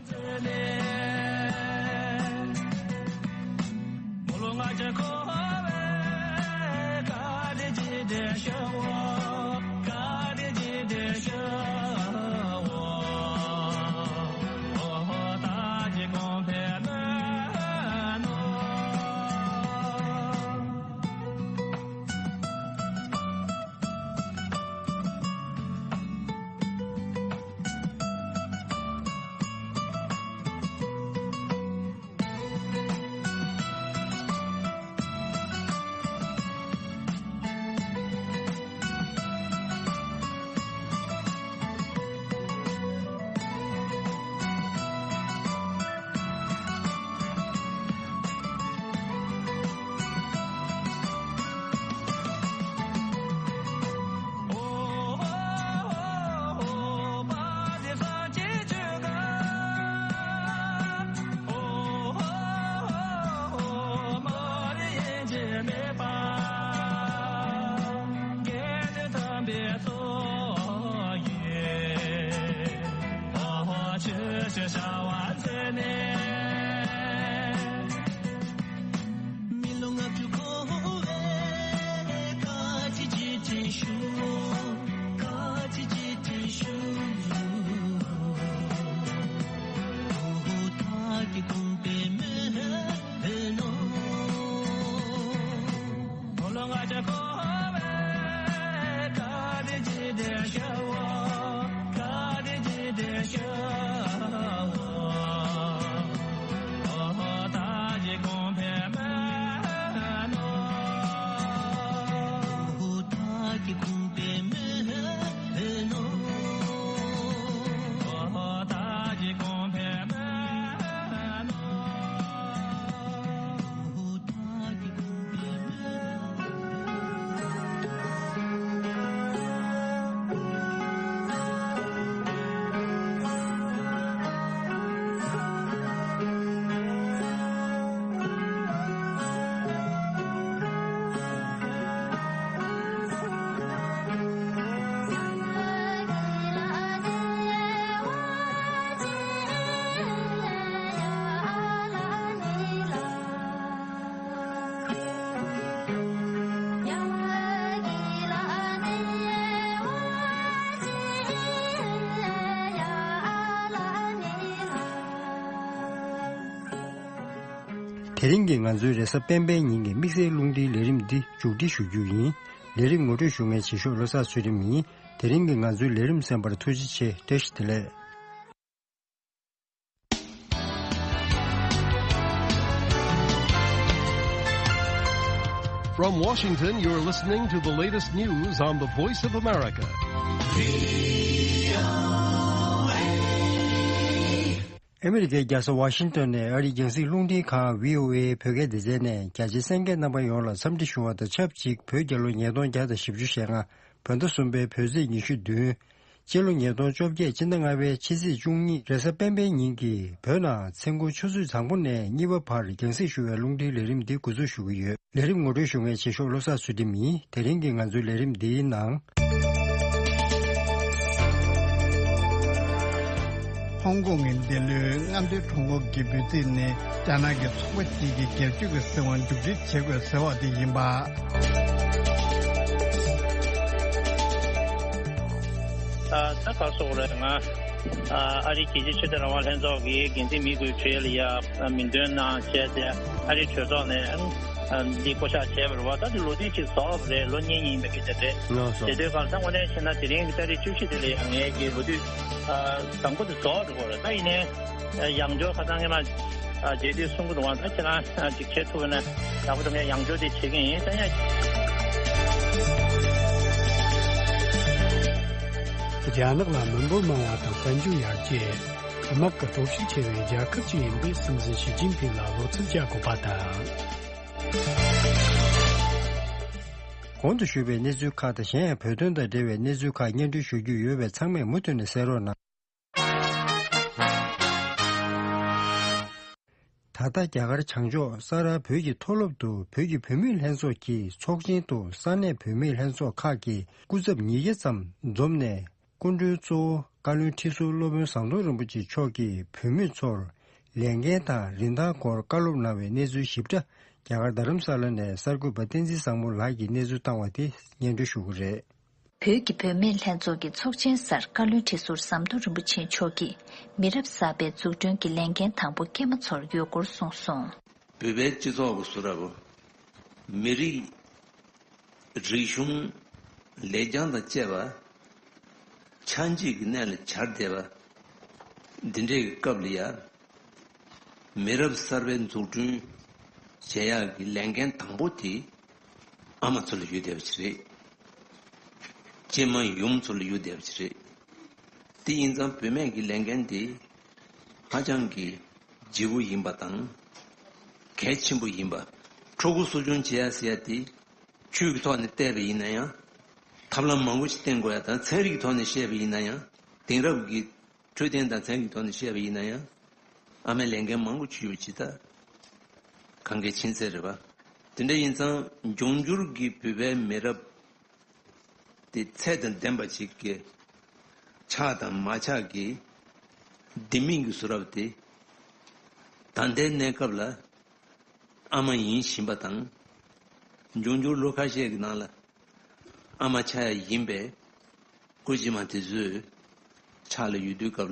དེ་རིང་གི་ང་ཚོའི་རེས་གཟའ་སྤེན་པའི་ཉིན་གྱི་དམིགས་བསལ་རླུང་འཕྲིན་ལས་རིམ་འདི་མཇུག་སྒྲིལ་ཞུ་རྒྱུ་ཡིན། ལས་རིམ་ངོ་སྤྲོད་ཞུ་མཁན་བྱེད་ཤོག་བློ་བཟང་ཚུལ་ཁྲིམས་ཡིན། དེ་རིང་གི་ང་ཚོའི་ལས་རིམ་གསན་པར་ཐུགས་རྗེ་ཆེ། བཀྲ་ཤིས་བདེ་ལེགས། From Washington, you're listening to the latest news on the Voice of America. ཨ་མི་རི་ཀའི་རྒྱལ་ས་ཝ་ཤིང་ཏོན་ནས་ཨ་རིའི་རྒྱང་སྲིང་རླུང་འཕྲིན་ཁང་བྷི་ཨོ་ཨེ་བོད་སྐད་སྡེ་ཚན་ནས་རྒྱ་ཆེའི་གསན་མཁན་རྣམ་པ་ཡོངས་ལ་འཚམས་འདྲི་ཞུ་བ་དང་ཆབས་ཅིག་བོད་རྒྱལ་ལོ་ཉིས་སྟོང་བརྒྱ་དང་བཞི་བཅུ་ཞེ་ལྔ། བོད་ཟླ་གསུམ་པའི་བོད་ཚེས་ཉི་ཤུ་བདུན། སྤྱི་ལོ་ཉིས་སྟོང་བཅོ་བརྒྱད་ཕྱི་ཟླ་ལྔ་པའི་ཕྱི་ཚེས་བཅུ་གཉིས་རེས་གཟའ་སྤེན་པའི་ཉིན་གྱི་བོད་ནང་མཚན་གུང་ཆུ་ཚོད་གྲངས་འབོར་ནས་གཉིས་པ་བར་རྒྱང་སྲིང་ཞུ་བའི་རླུང་འཕྲིན་ལས་རིམ་འདི་འགོ་འཛུགས་ཞུ་གི་ཡོད། ལས་རིམ་ངོ་སྤྲོད་ཞུ་མཁན་བྱེད་ཤོག་བློ་བཟང་ཚུལ་ཁྲིམས་ཡིན། དེ་རིང་གི་ང་ཚོའི་ལས་རིམ་འདིའི་ནང་། ཧོང་ཀོང་གི་འདི་ལོའི་རྔམ་སྟོན་གྲོས་འགོ་གི་འབོད་ཚིག་ནི་རྒྱ་ནག་གི་ཚོགས་པ་གཅིག་གི་སྒེར་གཅོད་ཀྱི་སྲིད་དབང་མཇུག་སྒྲིལ་བྱེད་དགོས་ཟེར་བ་དེ་ཡིན་པ། ད་ད་ག་སོགས་རེད་ང་། ཨ་རིའི་རྒྱལ་སྤྱིའི་ཆོས་དད་རང་དབང་ལྷན་ཚོགས་ཀྱི་འགན་འཛིན་མི་དགུའི་གྲས་ལ་ཡ་མིང་འདོན་གནང་བྱས་ཏེ། ཨ་རིའི་གྲོས་ཚོགས་ནས་འདི་བསྐོ་བཞག་བྱས་པ་རེད་བ། ད་དེ་ལོ་དུས་ཅིག་རྫོགས་པ་རེད། ལོ་གཉིས་གཉིས་མི་དགོས་དེ་རེད། ལགས་སོ། དེ་དུས་གང་ལྟར་དངོས་གནས་བྱས་ན་དེ་རིང་གི་ཏ་རིག་བཅུ་བཞི་དེ་ལ་ཡང་ངས་ཀྱི་ལོ་དུས་དང་པོ་དེ་རྫོགས་འགྲོ་གི་རེད། ད་ཡིན་ནའི་ཡང་བསྐྱར་ཁ་སང་ངས་མ་རྗེས་མཐུད་གསུང་གི་འདུག་བ། ད་ཁྱེད་རང་ཅིག་བྱེད་ཐུབ་ན་ཡག་པོ་འདུག་ངས་ཡང་བསྐྱར་དེ་བྱེད་ཀྱི་ཡིན། ད་ཡང་། རྒྱ་ནག་ལ་མི་འབོར་མང་བ་དང་དཔལ་འབྱོར་ཡར་རྒྱས། དམག་གི་སྟོབས་ཤུགས་ཆེ་བའི་རྒྱལ་ཁབ་ཅིག་ཡིན་པས། སྲིད་འཛིན་ཞི་ཅིན་ཕིང་ལ་ལོ་ཚིགས་བཅར་དགོས་པ་དང་། གོང་དུ་ཞུས་པའི་གནས་ཚུལ་ཁག་དང་གཞན་ཡང་བོད་དོན་དང་འབྲེལ་བའི་གནས་ཚུལ་ཁག་སྙན་སྒྲོན་ཞུ་རྒྱུ་ཡོད་པས། ཚང་མས་མུ་མཐུད་ནས་གསན་རོགས་གནང་། ད་ལྟ་རྒྱ་གར་བྱང་ཕྱོགས་ས་རཱ་བོད་ཀྱི་མཐོ་སློབ་ཏུ་བོད་ཀྱི་བུད་མེད་ལྷན་ཚོགས་ཀྱི་ཚོགས་ཆེན་དུ་ས་གནས་བུད་མེད་ལྷན་ཚོགས་ཁག་གི་སྐུ་ཚབ་ཉིས་བརྒྱ་ཙམ་འཛོམས་ནས། སྐུ་མགྲོན་གཙོ་བོ་བཀའ་བློན་ཁྲི་ཟུར་སློབ་དཔོན་ཟམ་གདོང་རིན་པོ་ཆེ་མཆོག་གིས་བུད་མེད་ཚོར་ལས་འགན་དང་རིན་ཐང་སྐོར་བཀའ་སློབ་གནང་བའི་གནས་ཚུལ་ཞིབ་ཕྲ། རྒྱ་གར་རྡ་རམ་ས་ལ་ནས་གསར་འགོད་པ་བསྟན་འཛིན་བཟང་མོ་ལགས་ཀྱིས་གནས་ཚུལ་བཏང་བ་དེ་སྙན་སྒྲོན་ཞུ་གི་རེད། བོད་ཀྱི་བུད་མེད་ལྷན་ཚོགས་ཀྱི་ཚོགས་ཆེན་སར་བཀའ་བློན་ཁྲི་ཟུར་ཟམ་གདོང་རིན་པོ་ཆེ་མཆོག་གིས་མི་རབས་གསར་པའི་འཛུགས་སྐྲུན་གྱི་ལས་འགན་དང་པོ་སྐྱེས་མ་ཚོར་ཡོད་སྐོར་གསུངས་སོང་། བོད་པའི་སྤྱི་ཚོགས་ཀྱི་བཟོ་གྲྭ་བོ། མི་རིགས། རིག་གཞུང་། ལེགས་བྱང་དང་བཅས་པ་ཆགས་འཇིག་གི་གནས་ལ་གྱར་བསྡད་པ་འདི་འདྲའི་སྐབས་ལ་ཡ། མི་རབས་གསར་པའི་འཛུགས་སྐྲུན་བྱེད་ཡག་གི་ལས་འགན་དང་པོ་དེ་ཨ་མ་ཚོ་ལ་ཡོད་བསྡད་པ་ཅིག་རེད། གཅེས་མ་ཡུམ་ཚོ་ལ་ཡོད་བསྡད་པ་ཅིག་རེད། དེ་ཡིན་ཙང་བུད་མེད་ཀྱི་ལས་འགན་དེ་ཧ་ཅང་གི་ལྗིད་པོ་ཡིན་པ་དང་། གལ་ཆེན་པོ་ཡིན་པ། ཕྲུ་གུ་གསོ་སྐྱོང་བྱེད་ཡ་ཟེར་ཡ་དེ། ཆོས་ཀྱི་ཐོག་ནས་བལྟས་པ་ཡིན་ན་ཡང་། ཐབས་ལམ་མང་པོ་ཞིག་བསྟེན་དགོས་ཡ་དང་། ཚན་རིག་གི་ཐོག་ནས་བཤད་པ་ཡིན་ན་ཡང་། དེང་རབས་ཀྱི་འཕྲོད་བསྟེན་དང་ཚན་རིག་གི་ཐོག་ནས་བཤད་པ་ཡིན་ན་ཡང་། ཨ་མའི་ལས་འགན་མང་པོ་ཅིག་ཡོད་པ་ཇི་ལྟར་གང་གལ་ཆེ་ཚད་རེད་པ། དེ་འདྲ་ཡིན་ཙང་འབྱུང་འགྱུར་གྱི་བོད་པའི་མི་རབས་དེ་ཚད་དང་ལྡན་པ་ཅིག་གི་ཆགས་དང་མ་ཆགས་ཀྱི་ལྡེ་མིག་གི་བཟོ་གྲྭ་དེ། ད་ལྟའི་གནས་སྐབས་ལ་ཨ་མ་ཡིན་བཞིན་པ་དང་། འབྱུང་འགྱུར་ལོ་ཁ་ཤས་ཀྱི་ནང་ལ་ཨ་མ་ཆགས་ཡ་ཡིན་པའི་སྐུ་མཇལ་མ་དེ་ཚོའི་ཕྱག་ལ་ཡོད་དུས་སྐབས་ལ།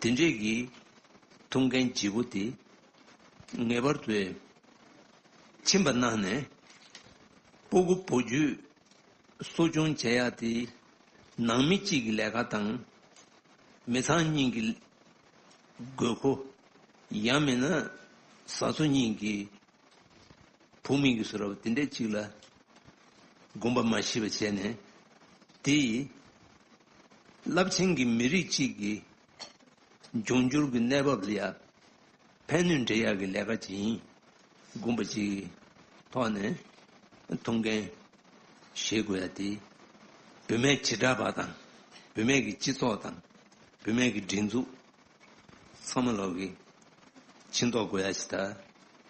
དེ་འདྲས་ཀྱི་ཐུགས་འགན་ལྗིད་པོ་དེ་ངེས་པར་དུ་ཕྱིན་པ་གནང་ནས། སྤུ་གུ་བུ་རྒྱུད་གསོ་སྐྱོང་བྱེད་ཡག་དེ་ནང་མི་གཅིག་གི་ལས་ཀ་དང་། མི་ཚང་གཉིས་ཀྱི་དགོས་མཁོ། ཡང་མིན་ན་བཟའ་ཚོ་གཉིས་ཀྱི་བུ་མོ་གི་བཟོ་གྲྭ་དེ་འདྲས་གཅིག་ལ་དགོངས་པ་མ་ཞིག་པ་བྱས་ནས། དེ་ཡིས་རླབས་ཆེན་གྱི་མི་རིགས་གཅིག་གི་འབྱུང་འགྱུར་གྱི་གནས་བབ་ལ་ཡ་ཕན་གནོད་འདྲེས་ཡག་གི་ལས་ཀ་ཅིག་ཡིན་དགོངས་པ་ཅིག་གི་ཐོག་ནས་ཐུགས་འགན་བཞེས་དགོས་ཡ་དེ། བུད་མེད་བྱེ་བྲག་པ་དང་། བུད་མེད་ཀྱི་སྤྱི་ཚོགས་དང་། བུད་མེད་ཀྱི་སྒྲིག་འཛུགས་ཚང་མ་ལོག་གི་ཕྱི་ཐོག་དགོས་ཡ་ཞིག་དང་།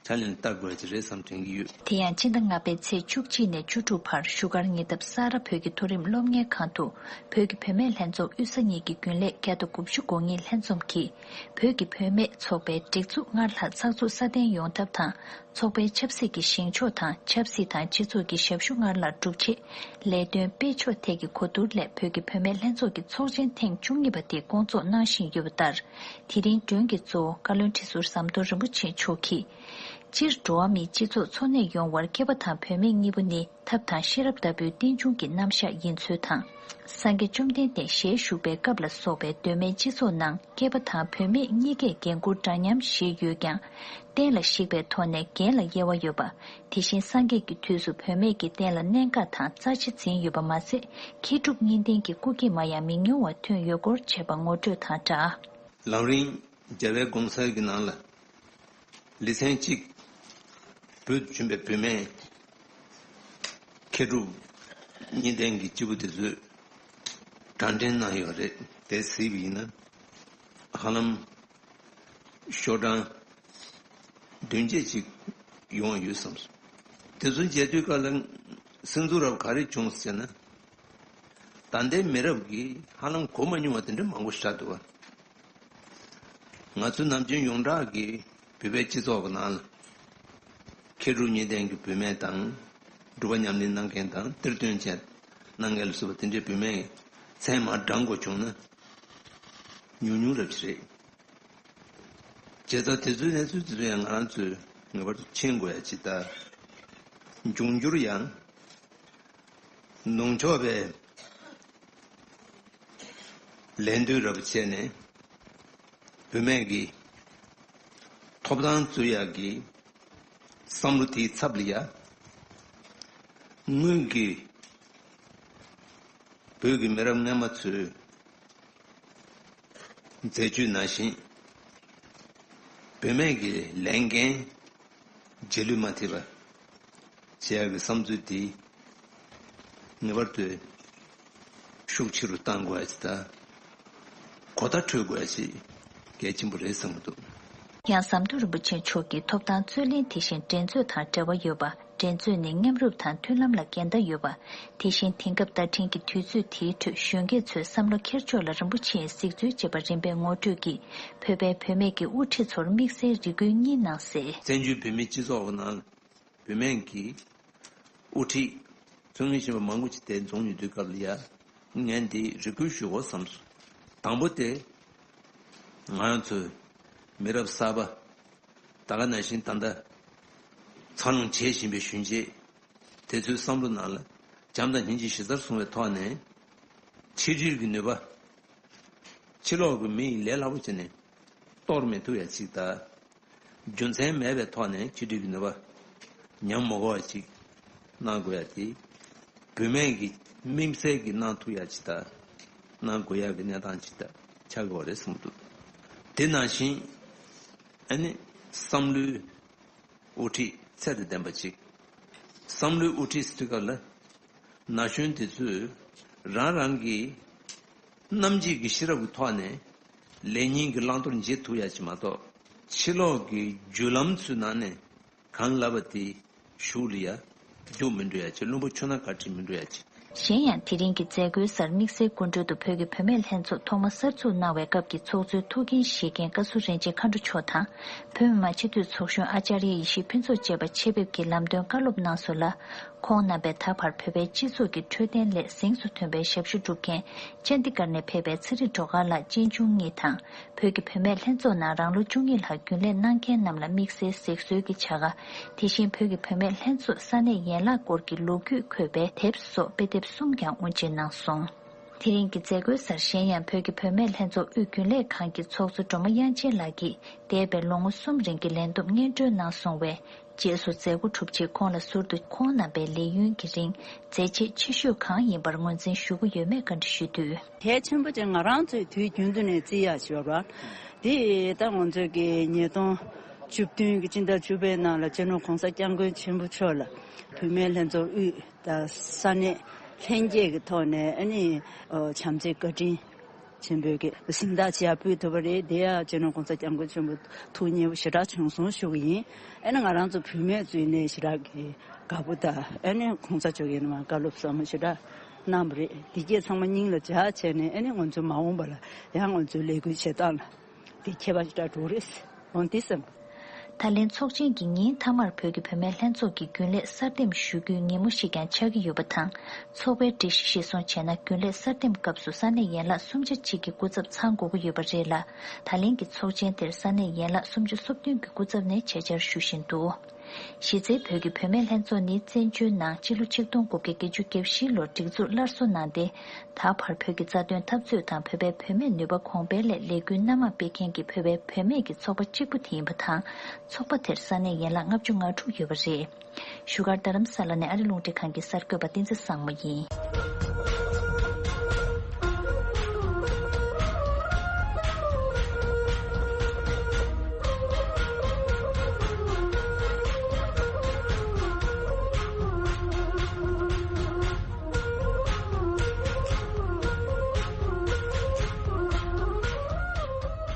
ཕྱག་ལེན་བསྟར་དགོས་ཡ་ཞིག་རེད་བསམ་དྲན་གྱི་ཡོད། དེ་ཡང་ཕྱི་ཟླ་ལྔ་པའི་ཚེས་བཅུ་གཅིག་ནས་བཅུ་དྲུག་བར་བཞུགས་སྒར་ཉེ་འདབས་ས་རཱ་བོད་ཀྱི་མཐོ་རིམ་སློབ་གཉེར་ཁང་དུ་བོད་ཀྱི་བུད་མེད་ལྷན་ཚོགས་དབུས་ས་གཉིས་ཀྱི་རྒྱུན་ལས་བརྒྱ་དང་དགུ་བཅུ་གོ་གཉིས་ལྷན་འཛོམས་ཀྱིས། བོད་ཀྱི་བུད་མེད་ཚོགས་པའི་སྒྲིག་འཛུགས་སྔར་ལྷག་ཚགས་ཚུད་སྲ་བརྟན་ཡོང་ཐབས་དང་། ཚོགས་པའི་ཆབ་སྲིད་ཀྱི་བཞེངས་ཕྱོགས་དང་། ཆབ་སྲིད་དང་སྤྱི་ཚོགས་ཀྱི་ཞབས་ཞུ་སྔར་ལྷག་སྒྲུབ་ཆེད། ལས་དོན་སྤེལ་ཕྱོགས་ཐད་ཀྱི་གོ་བསྡུར་སླད་བོད་ཀྱི་བུད་མེད་ལྷན་ཚོགས་ཀྱི་ཚོགས་ཆེན་ཐེངས་བཅུ་གཉིས་པ་དེ་སྐོང་ཚོགས་གནང་བཞིན་ཡོད་པ་ལྟར། དེ་རིང་མགྲོན་གྱི་གཙོ་བོ་བཀའ་བློན་ཁྲི་ཟུར་ཟམ་གདོང་རིན་པོ་ཆེ་མཆོག་གིས། སྤྱིར་འགྲོ་བ་མིའི་སྤྱི་ཚོགས་འཚོ་གནས་ཡོང་བར་སྐྱེས་པ་དང་བུད་མེད་གཉིས་པོ་ནི་ཐབས་དང་ཤེས་རབ་ལྟ་བུའི་རྟེན་འབྱུང་གི་རྣམ་གཞག་ཡིན་ཚུལ་དང་། སངས་རྒྱས་བཅོམ་ལྡན་འདས་ཞལ་བཞུགས་པའི་སྐབས་ལ་སོགས་པའི་གདོད་མའི་སྤྱི་ཚོགས་ནང་སྐྱེས་པ་དང་བུད་མེད་གཉིས་ཀས་འགན་ཁུར་འདྲ་མཉམ་བཞེས་ཡོད་ཀྱང་། བསྟན་ལ་གཞིགས་པའི་ཐོག་ནས་འགན་ལ་དབྱེ་བ་ཡོད་པ། དེ་བཞིན་སངས་རྒྱས་ཀྱི་དུས་སུ་བུད་མེད་ཀྱི་རྟེན་ལ་གནད་འགག་དང་རྩ་ཆེ་འཛིན་ཡོད་པ་མ་ཟད། མཁས་གྲུབ་གཉིས་ལྡན་གྱི་སྐུ་སྐྱེས་མ་ཡང་མི་ཉུང་བ་ཐོན་ཡོད་སྐོར་བྱས་པ་ངོ་སྤྲོད་དང་སྦྲགས། ལམ་རིམ་རྒྱལ་བའི་དགོངས་གསལ་གྱི་ནང་ལ། ལེ་ཚན་གཅིག་བོད་དུ་བྱོན་པའི་བུད་མེད་མཁས་གྲུབ་གཉིས་ལྡན་གྱི་སྐྱེས་བུ་དེ་ཚོས་གྲ་སྒྲིག་གནང་ཡོད་རེད། དེ་གཟིགས་པ་ཡིན་ན་ཧ་ལམ་ཤོག་གྲངས་བདུན་བརྒྱད་ཅིག་ཡོང་ཡོད་བསམ་སོང་། དེ་ཚོ་མཇལ་དུས་སྐབས་ལ་སེམས་ཚོར་རབ་ག་རེ་བྱུང་ཟེར་ན། ད་ལྟའི་མི་རབས་ཀྱིས་ཧ་ལམ་གོ་མ་མྱོང་བ་དེ་འདྲ་མང་པོ་ཞིག་ཆགས་འདུག་བ། ང་ཚོ་ནམ་རྒྱུན་ཡོངས་གྲགས་ཀྱི་བོད་པའི་སྤྱི་ཚོགས་ཀྱི་ནང་ལ་མཁས་གྲུབ་གཉིས་ལྡན་གྱི་བུད་མེད་དང་། སྒྲུབ་པ་ཉམས་ལེན་གནང་མཁན་དང་། གཏེར་སྟོན་བཅས་གནང་མཁན་ལ་སོགས་པ་དེ་འདྲའི་བུད་མེད་མཚན་མར་བགྲང་དགོས་བྱུང་ན། ཉུང་ཉུང་རབ་ཅིག་རེད། བྱས་ཙང་དེ་ཚོའི་གནས་ཚུལ་དེ་ཚོ་ཡང་ང་རང་ཚོས་ངེས་པར་དུ་མཁྱེན་དགོས་ཡ་ཅིག་དང་། འབྱུང་འགྱུར་ཡང་ནུབ་ཕྱོགས་པའི་ལས་དོན་རབ་བྱས་ནས་བུད་མེད་ཀྱི་ཐོབ་ཐང་རྩོད་ཡག་གི་བསམ་བློ་དེའི་ཚབ་ལ་ཡ། སྔོན་གྱི་བོད་ཀྱི་མི་རབས་སྔོན་མ་ཚོས་མཛད་སྤྱོད་ནང་བཞིན་བུད་མེད་ཀྱི་ལས་འགན་རྗེས་ལུས་མ་ཐེབས་པ་བྱེད་ཡག་གི་བསམ་ཚུལ་དེ་ངེས་པར་དུ་ཤུགས་ཆེ་རུ་གཏང་དགོས་ཡ་ཅིག་དང་། གོ་བརྡ་འཕྲོད་དགོས་ཡ་ཅིག་གལ་ཆེན་པོ་རེད་བསམ་གྱི་འདུག། ཡང་ཟམ་གདོང་རིན་པོ་ཆེ་མཆོག་གིས་ཐོབ་ཐང་རྩོད་ལེན་དེ་བཞིན་འགྲན་རྩོད་དང་འབྲེལ་བ་ཡོད་པ། འགྲན་རྩོད་ནི་མཉམ་རུབ་དང་མཐུན་ལམ་ལ་འགལ་ཟླ་ཡོད་པ། དེ་བཞིན་དེང་སྐབས་བརྡ་འཕྲིན་གྱི་དུས་ཚོད་དེའི་ཁྲོད་གཞོན་སྐྱེས་ཚོའི་བསམ་བློ་འཁྱེར་ཕྱོགས་ལ་རིན་པོ་ཆེས་གཟིགས་འཚོལ་བྱས་པ་རིམ་པས་ངོ་སྤྲོད་ཀྱིས་བོད་པའི་བུད་མེད་ཀྱི་དབུ་ཁྲིད་ཚོར་དམིགས་བསལ་རེ་སྐུལ་གཉིས་གནང་གསལ། བཙན་བྱོལ་བོད་མིའི་སྤྱི་ཚོགས་ནང་བུད་མེད་ཀྱི་དབུ་ཁྲིད་ཚུལ་ངན་ཞན་པ་མང་པོ་ཅིག་དེ་འཛོམས་ཡོད་དུས་སྐབས་ལ་ཡ། ངས་འདི་རེ་སྐུལ་ཞུ་དགོས་བསམ་སོང་། དང་པོ་དེ། ང་རང་ཚོའི་མི་རབས་གསར་པ། ད་ག་ནང་བཞིན་ད་ལྟ་འཚར་ལོངས་བྱེད་བཞིན་པའི་གཞོན་སྐྱེས་དེ་ཚོའི་བསམ་བློ་ནང་ལ་བྱམས་དང་སྙིང་རྗེ་གཞི་རྩར་བཟུང་བའི་ཐོག་ནས་ཆིག་སྒྲིལ་གྱི་ནུས་པ། ཕྱི་ལོགས་ཀྱི་མི་ཡིས་ལས་སླ་པོ་བྱས་ནས་གཏོར་མི་ཐུབ་ཡ་ཅིག་དང་། རྒྱུ་མཚན་མེད་པའི་ཐོག་ནས་ཆིག་སྒྲིལ་གྱི་ནུས་པ་ཉམས་མ་དགོས་པ་ཅིག་གནང་དགོས་ཡ་དེ། བུད་མེད་ཀྱིས་དམིགས་བསལ་གྱིས་གནང་ཐུབ་ཡ་ཅིག་དང་། གནང་དགོས་ཡ་གི་གནས་སྟངས་ཅིག་དང་ཆགས་ཀྱི་ཡོད་རེད་བསམ་གྱི་འདུག། དེ་ནང་བཞིན་ཨ་ནི་བསམ་བློའི་དབུ་ཁྲིད་ཚད་དང་ལྡན་པ་ཅིག། བསམ་བློའི་དབུ་ཁྲིད་ཟེར་དུས་སྐབས་ལ་ན་གཞོན་དེ་ཚོས་རང་རང་གི་རྣམ་འབྱེད་ཀྱི་ཤེས་རབ་ཀྱི་ཐོག་ནས་ལས་གཉིས་ཀྱི་བླང་དོར་འབྱེད་ཐུབ་ཡ་ཅིག་མ་གཏོགས། ཕྱི་ལོགས་ཀྱི་བརྒྱུད་ལམ་ཚོའི་ནང་ནས་གང་ལབ་པ་དེ་ཞུགས་ལ་ཡ་རྒྱུགས་མི་འགྲོ་ཡ་ཅིག། བླུན་པོ་ཆུ་ནང་ག་ཁྲིད་མི་འགྲོ་ཡ་ཅིག། གཞན་ཡང་། དེ་རིང་གི་མཛད་སྒོའི་སར་དམིགས་བསལ་སྐུ་མགྲོན་དུ་བོད་ཀྱི་བུད་མེད་ལྷན་ཚོགས་ཐོག་མ་གསར་འཛུགས་གནང་བའི་སྐབས་ཀྱི་ཚོགས་གཙོའི་ཐུགས་འགན་བཞེས་མཁན་བཀའ་ཟུར་རིན་ཆེན་མཁའ་འགྲོ་མཆོག་དང་། བོད་མི་མང་སྤྱི་འཐུས་ཚོགས་གཞོན་ཨ་ཅཱརྱ་ཡེ་ཤེས་ཕུན་ཚོགས་བཅས་པ་ཆེད་ཕེབས་ཀྱིས་ལམ་སྟོན་བཀའ་སློབ་གནང་སོང་ལ། ཁོང་རྣམ་པས་ད་བར་བོད་པའི་སྤྱི་ཚོགས་ཀྱི་འཕྲོད་བསྟེན་སླད་གཟེངས་སུ་ཐོན་པའི་ཞབས་ཞུ་སྒྲུབ་མཁན་ཅན་དི་གར་ནས་ཕེབས་པའི་ཚེ་རིང་སྒྲོལ་དཀར་ལགས་གཅེན་གཅུང་གཉིས་དང་། བོད་ཀྱི་བུད་མེད་ལྷན་ཚོགས་ནང་རང་ལོ་བཅུ་གཉིས་ལྷག་རྒྱུན་ལས་གནང་མཁན་རྣམས་ལ་དམིགས་བསལ་གཟིགས་གསོལ་གྱི་བྱ་དགའ། དེ་བཞིན་བོད་ཀྱི་བུད་མེད་ལྷན་ཚོགས་ས་གནས་ཡན་ལག་སྐོར་གྱི་ལོ་རྒྱུས་འཁོད་པའི་དེབ་སོགས་དཔེ་དེབ་གསུམ་ཀྱང་དབུ་འབྱེད་གནང་སོང་། དེ་རིང་གི་མཛད་སྒོའི་སར་གཞན་ཡང་བོད་ཀྱི་བུད་མེད་ལྷན་ཚོགས་དབུས་རྒྱུན་ལས་ཁང་གི་ཚོགས་གཙོ་སྒྲོལ་མ་དབྱངས་ཅན་ལགས་ཀྱིས་འདས་པའི་ལོ་ངོ་གསུམ་རིང་གི་ལས་བསྡོམས་སྙན་སྒྲོན་གནང་སོང་བས། རྗེས་སུ་མཛད་སྒོ་གྲུབ་རྗེས་ཁོང་ལ་ཟུར་དུ་ཁོང་རྣམ་པའི་ལས་ཡུན་གྱི་རིང་མཛད་རྗེས་ཆེ་ཤོས་གང་ཡིན་པར་ངོས་འཛིན་ཞུ་གི་ཡོད་མེད་བཀའ་འདྲི་ཞུས་དུས། གལ་ཆེན་པོ་ཅིག་ང་རང་ཚོས་དུས་རྒྱུན་དུ་ནས་བརྩི་ཡག་ཞིག་ཡོད་རེད། དེ་ད་ང་ཚོས་ཀྱི་ཉིས་སྟོང་བཅུ་བདུན་གྱི་སྤྱི་ཟླ་བཅུ་པའི་ནང་ལ་སྤྱི་ནོར་༸གོང་ས་༸སྐྱབས་མགོན་ཆེན་པོ་མཆོག་ལ་བུད་མེད་ལྷན་ཚོགས་དབུས་དང་ས་གནས་ལྷན་རྒྱས་ཀྱི་ཐོག་ནས་ཨ་ནི་བྱམས་བརྩེའི་བཀའ་དྲིན་ཆེན་པོའི་གི་གཟེངས་རྟགས་ཅིག་ཕུལ་ཐུབ་པ་རེད། དེ་ཡང་སྤྱི་ནོར་༸གོང་ས་༸སྐྱབས་མགོན་ཆེན་པོ་ཐུགས་མཉེས་པོ་ཞེ་དྲག་བྱུང་སོང་ཞུ་གི་ཡིན། ཨ་ནི་ང་རང་ཚོ་བུད་མེད་ཚོའི་ནས་ཞེ་དྲག་གི་དགའ་པོ་དང་ཨ་ནི་༸གོང་ས་མཆོག་གིས་ནི་མ་བཀའ་སློབ་ཟབ་མོ་ཞེ་དྲག་གནང་བ་རེད། དེ་གས་ཚང་མ་སྙིང་ལ་འཇགས་བྱས་ནས་ཨ་ནི་ང་ཚོ་མ་འོངས་པ་ལ་ཡང་ང་ཚོའི་ལས་འགུལ་བྱེད་སྟངས་ལ་དེ་ཁྱད་པར་ཞེ་དྲག་འགྲོ་རེད། འོང་འདི་བསམ། ད་ལན་ཚོགས་ཆེན་གྱི་ཉིན་མཐའ་མར་བོད་ཀྱི་བུད་མེད་ལྷན་ཚོགས་ཀྱི་རྒྱུན་ལས་གསར་འདེམས་ཞུ་རྒྱུའི་ཉིན་མོ་ཞིག་ཀྱང་ཆགས་ཀྱི་ཡོད་པ་དང་། ཚོགས་པའི་སྒྲིག་གཞི་གཞིར་བཟུང་བྱས་ན་རྒྱུན་ལས་གསར་འདེམས་སྐབས་སུ་ས་གནས་ཡན་ལག་སུམ་ཆ་གཅིག་གི་སྐུ་ཚབ་ཚང་དགོས་ཀྱི་ཡོད་པ་རེད་ལ། ད་ལན་གྱི་ཚོགས་ཆེན་དེར་ས་གནས་ཡན་ལག་སུམ་ཅུ་སོ་བདུན་གྱི་སྐུ་ཚབ་ནས་ཆེད་བཅར་ཞུ་བཞིན་འདུག། གཞི་རྩའི་བོད་ཀྱི་བུད་མེད་ལྷན་ཚོགས་ནི་བཙན་བྱོལ་ནང་སྤྱི་ལོ་ཆིག་སྟོང་དགུ་བརྒྱ་བརྒྱད་ཅུ་གྱ་བཞི་ལོར་སྒྲིག་འཛུགས་སླར་གསོ་གནང་སྟེ། ད་བར་བོད་ཀྱི་རྩ་དོན་འཐབ་རྩོད་དང་བོད་པའི་བུད་མེད་ནུས་པ་གོང་འཕེལ་སླད་ལས་འགུལ་སྣ་མང་སྤེལ་མཁན་གྱི་བོད་པའི་བུད་མེད་ཀྱི་ཚོགས་པ་གཅིག་པུ་དེ་ཡིན་པ་དང་། ཚོགས་པ་དེར་ས་གནས་ཡན་ལག་ལྔ་བཅུ་ང་དྲུག་ཡོད་པ་རེད། བཞུགས་སྒར་རྡ་རམ་ས་ལ་ནས་ཨ་རི་རླུང་འཕྲིན་ཁང་གི་གསར་འགོད་པ་བསྟན་འཛིན་བཟང་མོ་ཡིན།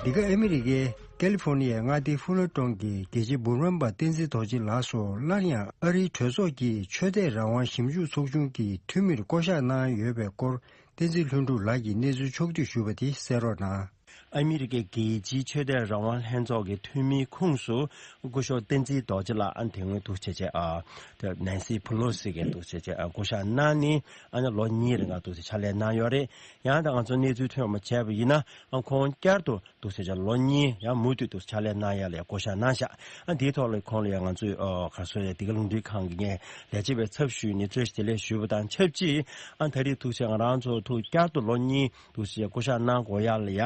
འདི་ག་ཨ་མི་རི་ཀའི་ཀེ་ལི་ཧྥོར་ནི་ཡའི་མངའ་སྡེ་ཧྥུ་ལོ་ཀྲོང་གི་རྒྱལ་སྤྱི་འབུམ་རམས་པ་བསྟན་འཛིན་རྡོ་རྗེ་ལགས་སུ་སླར་ཡང་ཨ་རིའི་གྲོས་ཚོགས་ཀྱི་ཆོས་དད་རང་དབང་ཞིབ་འཇུག་ཚོགས་ཆུང་གི་འཐུས་མིར་བསྐོ་གཞག་གནང་ཡོད་པའི་སྐོར། བསྟན་འཛིན་ལྷུན་གྲུབ་ལགས་ཀྱིས་གནས་ཚུལ་ཕྱོགས་བསྡུས་ཞུས་པ་དེ་གསན་རོགས་གནང་། ཨ་མི་རི་ཀའི་རྒྱལ་སྤྱིའི་ཆོས་དད་རང་དབང་ལྷན་ཚོགས་ཀྱི་འཐུས་མིའི་ཁོངས་སུ་སྐུ་ཞབས་བསྟན་འཛིན་རྡོ་རྗེ་ལགས་ཨ་ནི་དེ་སྔོན་འདུག་བྱས་བྱས་ཨ་དེ་ནན་སི་ཕུ་ལོ་སི་གིས་འདུག་བྱས་བྱས་ཨ་བསྐོ་བཞག་གནང་ནས་ཨ་ནི་ལོ་གཉིས་རིང་ལ་འདུག་བྱས་ཕྱག་ལས་གནང་ཡོད་རེད། ཡང་ད་ང་ཚོ་གནས་ཚུལ་ཐོན་པ་བྱས་པ་ཡིན་ན་ཨ་ཁོང་བསྐྱར་དུ་འདུག་བྱས་བྱས་ལོ་གཉིས་ཡང་མུ་མཐུད་དུ་ཕྱག་ལས་གནང་ཡ་ལ་བསྐོ་བཞག་གནང་བཞག་ཨ་འདིའི་ཐོག་ལ་ཁོང་ལ་ཡང་ང་ཚོས་ཨ་ག་རེ་ཟེར་ཡ་འདི་ག་རླུང་འཕྲིན་ཁང་གི་ངས་ལས་བྱེད་པའི་ཚབ་ཞུས་ནས་བཀྲ་ཤིས་བདེ་ལེགས་ཞུས་པ་དང་ཆབས་ཅིག་ཨ་ད་རེས་འདུག་བྱས་ང་རང་ཚོ་ཐུགས་བསྐྱར་དུ་ལོ་གཉིས་འདུག་བྱས་བསྐོ་བཞག་གནང་དགོས་ཡ་ལ་ཡ་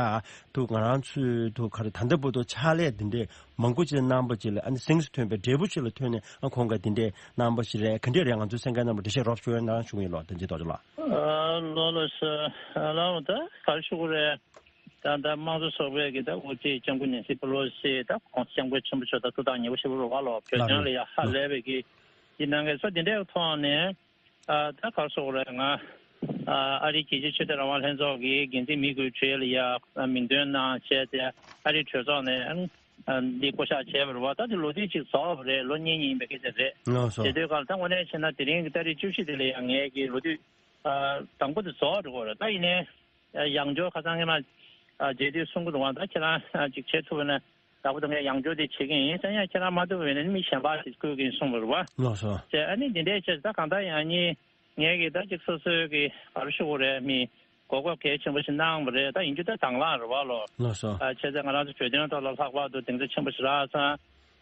ཐུགས་ང་རང་ཚོའི་ཐུགས་ག་རེ་ད་ལྟ་བར་དུ་ཕྱག་ལས་འདི་འདྲས་མང་པོ་ཅིག་གནང་པ་ཅིག་ལ་ཨ་ནི་གཟེངས་སུ་ཐོན་པའི་འབྲས་བུ་ཅིག་ལ་ཐོན་ནས་ཨ་ཁོང་གིས་འདི་འདྲས་གནང་པ་ཞིག་རེད། ག་འདྲས་རེད། ང་ཚོའི་གསན་མཁན་རྣམ་པར་འགྲེལ་བཤད་རོབ་ཞུ་ཡ་གནང་ཞུ་གི་ཡིན་ལོ། བསྟན་འཛིན་རྡོ་རྗེ་ལགས། ཨ་ལོ་ལོ་སི་ཨ་ལོ་ད་ག་རེ་ཞུ་དགོས་རེད། ད་ད་དམངས་གཙོ་ཚོགས་པའི་གི་ད་དབུ་ཁྲིད་སྐྱབས་མགོན་ནན་སི་པེ་ལོ་སི་ད་ཁོང་སྐྱབས་མགོན་ཆེན་པོ་མཆོག་ད་ཐུགས་ཐག་ཉེ་པོ་ཞེ་པོ་རེད་བ་ལོ། བོད་དོན་ལ་ཡ་ཧ་ལས་པའི་གི་ཡིན་གནང་མཁན་ཚོ་འདི་འདྲའི་ཐོག་ནས་ཨ་ད་ག་རེ་ཟེར་དགོས་རེད། ང་ཨ་ཨ་རིའི་རྒྱལ་སྤྱིའི་ཆོས་དད་རང་དབང་ལྷན་ཚོགས་ཀྱི་འགན་འཛིན་མི་དགུའི་གྲས་ལ་ཡ་མིང་འདོན་གནང་བྱས་ཏེ་ཨ་རིའི་གྲོས་ཚོགས་ནས་ཨ་འདི་བསྐོ་བཞག་བྱས་པ་རེད་བ། ད་དེ་ལོ་དུས་གཅིག་རྫོགས་པ་རེད། ལོ་གཉིས་གཉིས་ཡིན་པའི་སྐད་ཆ་རེད། ལགས་སོ། བྱས་དུས་ག་ལ་ད་དངོས་གནས་བྱས་ན་དེ་རིང་གི་ཏ་རིག་བཅུ་བཞི་དེ་ལ་ཡང་ངས་ཀྱི་ལོ་དུས་ཨ་དང་པོ་དེ་རྫོགས་འགྲོ་གི་རེད། ད་ཡིན་ནའི་ཡང་བསྐྱར་ཁ་སང་ངས་མ་མཇལ་དུས་གསུང་གི་འདུག་བ། ད་ཁྱེད་རང་ཅིག་བྱེད་ཐུབ་ན་ཡག་པོ་འདུག་ངས་ཡང་བསྐྱར་དེ་བྱེད་ཀྱི་ཡིན་ཟེར། ཡང་ཁྱེད་རང་མ་ཐུབ་པ་ཡིན་ན་མི་གཞན་པ་ཞིག་བསྐོ་གི་ཡིན་གསུངས་པ་རེད་བ། ལགས་སོ། བྱས་ཨ་ནི་འདི་འདྲའི་ཆེད་ད་གང་ལྟར་ཡང་ནི་ངས་ཀྱི་ད་ཅིག་སོ་སོའི་གི་ག་རེ་ཞུ་དགོས་རེད། མི་གོ་སྐབས་གལ་ཆེན་པོ་ཞིག་གནང་བ་རེད། ད་ཡིན་རྒྱུ་ད་དང་བླངས་རེད་བ་ལོ། ལགས་སོ། ཨ་བྱས་ཙང་ང་རང་ཚོ་བོད་དོན་ཐོག་ལ་ལྷག་པར་དུ་གདེང་ཚོད་ཆེན་པོ་ཞིག་རག་ཙང་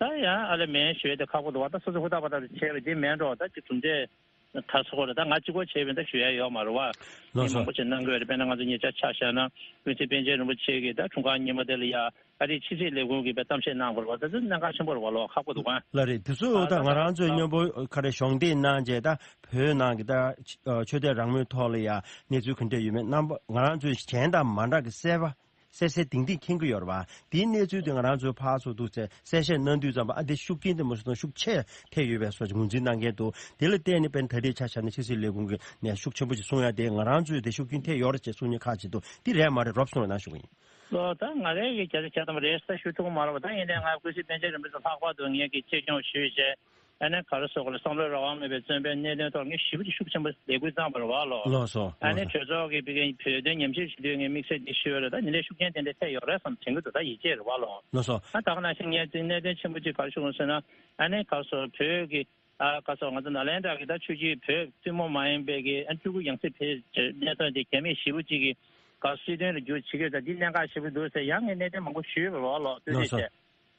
ད་ཡང་ཨ་ལས་མེད་ཞུ་ཡ་དེ་ཁག་པོ་འདུག་བ། ད་སོ་སོ་ཧུར་ཐག་པ་ཐག་བྱས་པ་དེ་མེད་འགྲོ། ད་ཅིག་གྲུབ་འབྲས་ག་རེ་ཟེར་དགོས་རེད། ད་ང་གཅིག་པོ་བྱས་པ་ཡིན་ད་ཞུ་ཡ་ཡོད་མ་རེད་བ། ལགས་སོ། མི་མང་པོ་ཞིག་གནང་དགོས་རེད། དཔེར་ན་ང་ཚོ་ཉེ་ཆར་ཆ་བཞག་ན་དབུ་འཛིན་པཎ་ཆེན་རིན་པོ་ཆེ་གིས་ད་འཁྲུངས་སྐར་ཉིན་མོ་དེ་ལ་ཡ་ཨ་རིའི་ཕྱི་སྲིད་ལས་ཁུངས་ཀྱིས་དཔེ་གཏམ་བཤད་གནང་བ་རེད་བ། ད་དེ་གནད་འགག་ཆེན་པོ་རེད་བ་ལོ། ཁག་པོ་འདུག་ག་ལགས་རེད། དེ་ཚོ་ཨ་ད་ད་ང་རང་ཚོའི་ད་མཉམ་པོ་ག་རེ་གཞོགས་འདེགས་གནང་རྗེས་ད་བོད་ནང་གི་ད་ཆོས་དད་རང་མོས་ཐོག་ལ་ཡ་གནས་ཚུལ་ག་འདྲ་ཡོད་མེད་རྣམ་པ་ང་རང་ཚོའི་གཞན་དང་མ་འདྲ་གི་གསལ་པ་གསལ་གསལ་ཏིང་ཏིང་མཁྱེན་གྱི་ཡོད་རེད་བ། དེའི་གནས་ཚུལ་དེ་ང་རང་ཚོའི་ཕར་ཚུར་འདུག་ཚེ་གསལ་བཤད་གནང་དུས་ཙམ་པ་ཨ་དེ་ཤུགས་རྐྱེན་དེ་མ་སོང་ན་ཤུགས་ཆེ་ཐེབས་ཡོད་པའི་བཟོ་ཅིག་ངོས་འཛིན་གནང་མཁན་འདུག་དེ་ལ་བརྟེན་ནས་དཔེར་ན་ད་རེས་ཆ་བཞག་ན་ཕྱི་སྲིད་ལས་ཁུངས་ཀྱི་ནས་ཤུགས་ཆེན་པོ་ཞིག་གསུང་ཡ་དེ་ང་རང་ཚོས་དེ་ཤུགས་རྐྱེན་ཐེབས་ཡོད་རེད་ཅེས་གསུང་མཁན་ཁག་ཅིག་འདུག་འདི་རེད་མ་རེད་རོབ་གསུང་རོགས་གནང་ཞུ་གི་ཡིན། ལོ་ད་ང་རང་གི་བརྒྱ་ཆ་བརྒྱ་ཐམ་པ་རེད་ཟེར་ཞུ་ཐུབ་ཀྱི་མ་རེད་བ། ད་ཡིན་ནའི་ང་སྐུ་ཞབས་པཎ་ཆེན་རིན་པོ་ཆེ་ལྷག་པར་དུ་ངས་ཀྱི་གཅེས་སྐྱོང་ཞུས་བྱས། ཨ་ནི་ག་རེ་ཟེར་དགོས་རེད། བསམ་བློའི་རང་དབང་མེད་པའི་བཙོན་པའི་གནད་དོན་ཐོག་ངས་ཞེ་པོ་ཅིག་ཤུགས་ཆེན་པོ་ལས་འགུལ་བརྩམས་པ་རེད་བ་ལོ། ལགས་སོ། ཨ་ནི་ལགས་སོ། གྲོས་ཚོགས་ཀྱི་བོད་ཀྱི་བོད་དོན་ཉམས་ཞིབ་བྱེད་དུས་ངས་དམིགས་བསལ་འདི་ཞུས་ཡོད་རེད། ད་འདི་འདྲའི་ཤུགས་རྐྱེན་དེ་འདྲ་ཐེབས་ཡོད་རེད་བསམ་དྲན་གྱི་འདུག་ད་ཡིད་ཆེས་རེད་བ་ལོ། ལགས་སོ། ཨ་ད་ག་ནང་བཞིན་ངས་ཅིག་གནད་དོན་ཆེན་པོ་ཅིག་ག་རེ་ཞུ་དགོས་ཟེར་ན། ཨ་ནི་ག་རེ་ཟེར་བོད་ཀྱི་ཨ་ག་རེ་ཟེར་ང་ཚོ་ནཱ་ལེནྡྲ་གི་ད་ཆོས་བརྒྱུད་བོད་ཐུན་མོང་མ་ཡིན་པའི་གི་ཨ་སྤྲུལ་སྐུ་ཡང་སྲིད་ཕེབས་གནས་སྟངས་དེ་རྒྱ་མི་ཞེ་པོ་ཅིག་གིས་ག་རེ་སྲིད་དོན་ལ་བསྒྱུར་བྱེད་ཀྱི་ད་འདི་གནད་འགག་ཞེ་པོ་འདུག་ཟེར་ཡང་ངས་གནད་དོན་མང་པོ་ཞུས་པ་རེད་བ་ལོ། ལྟོས་ལགས་ཏེ་སོ། བྱས།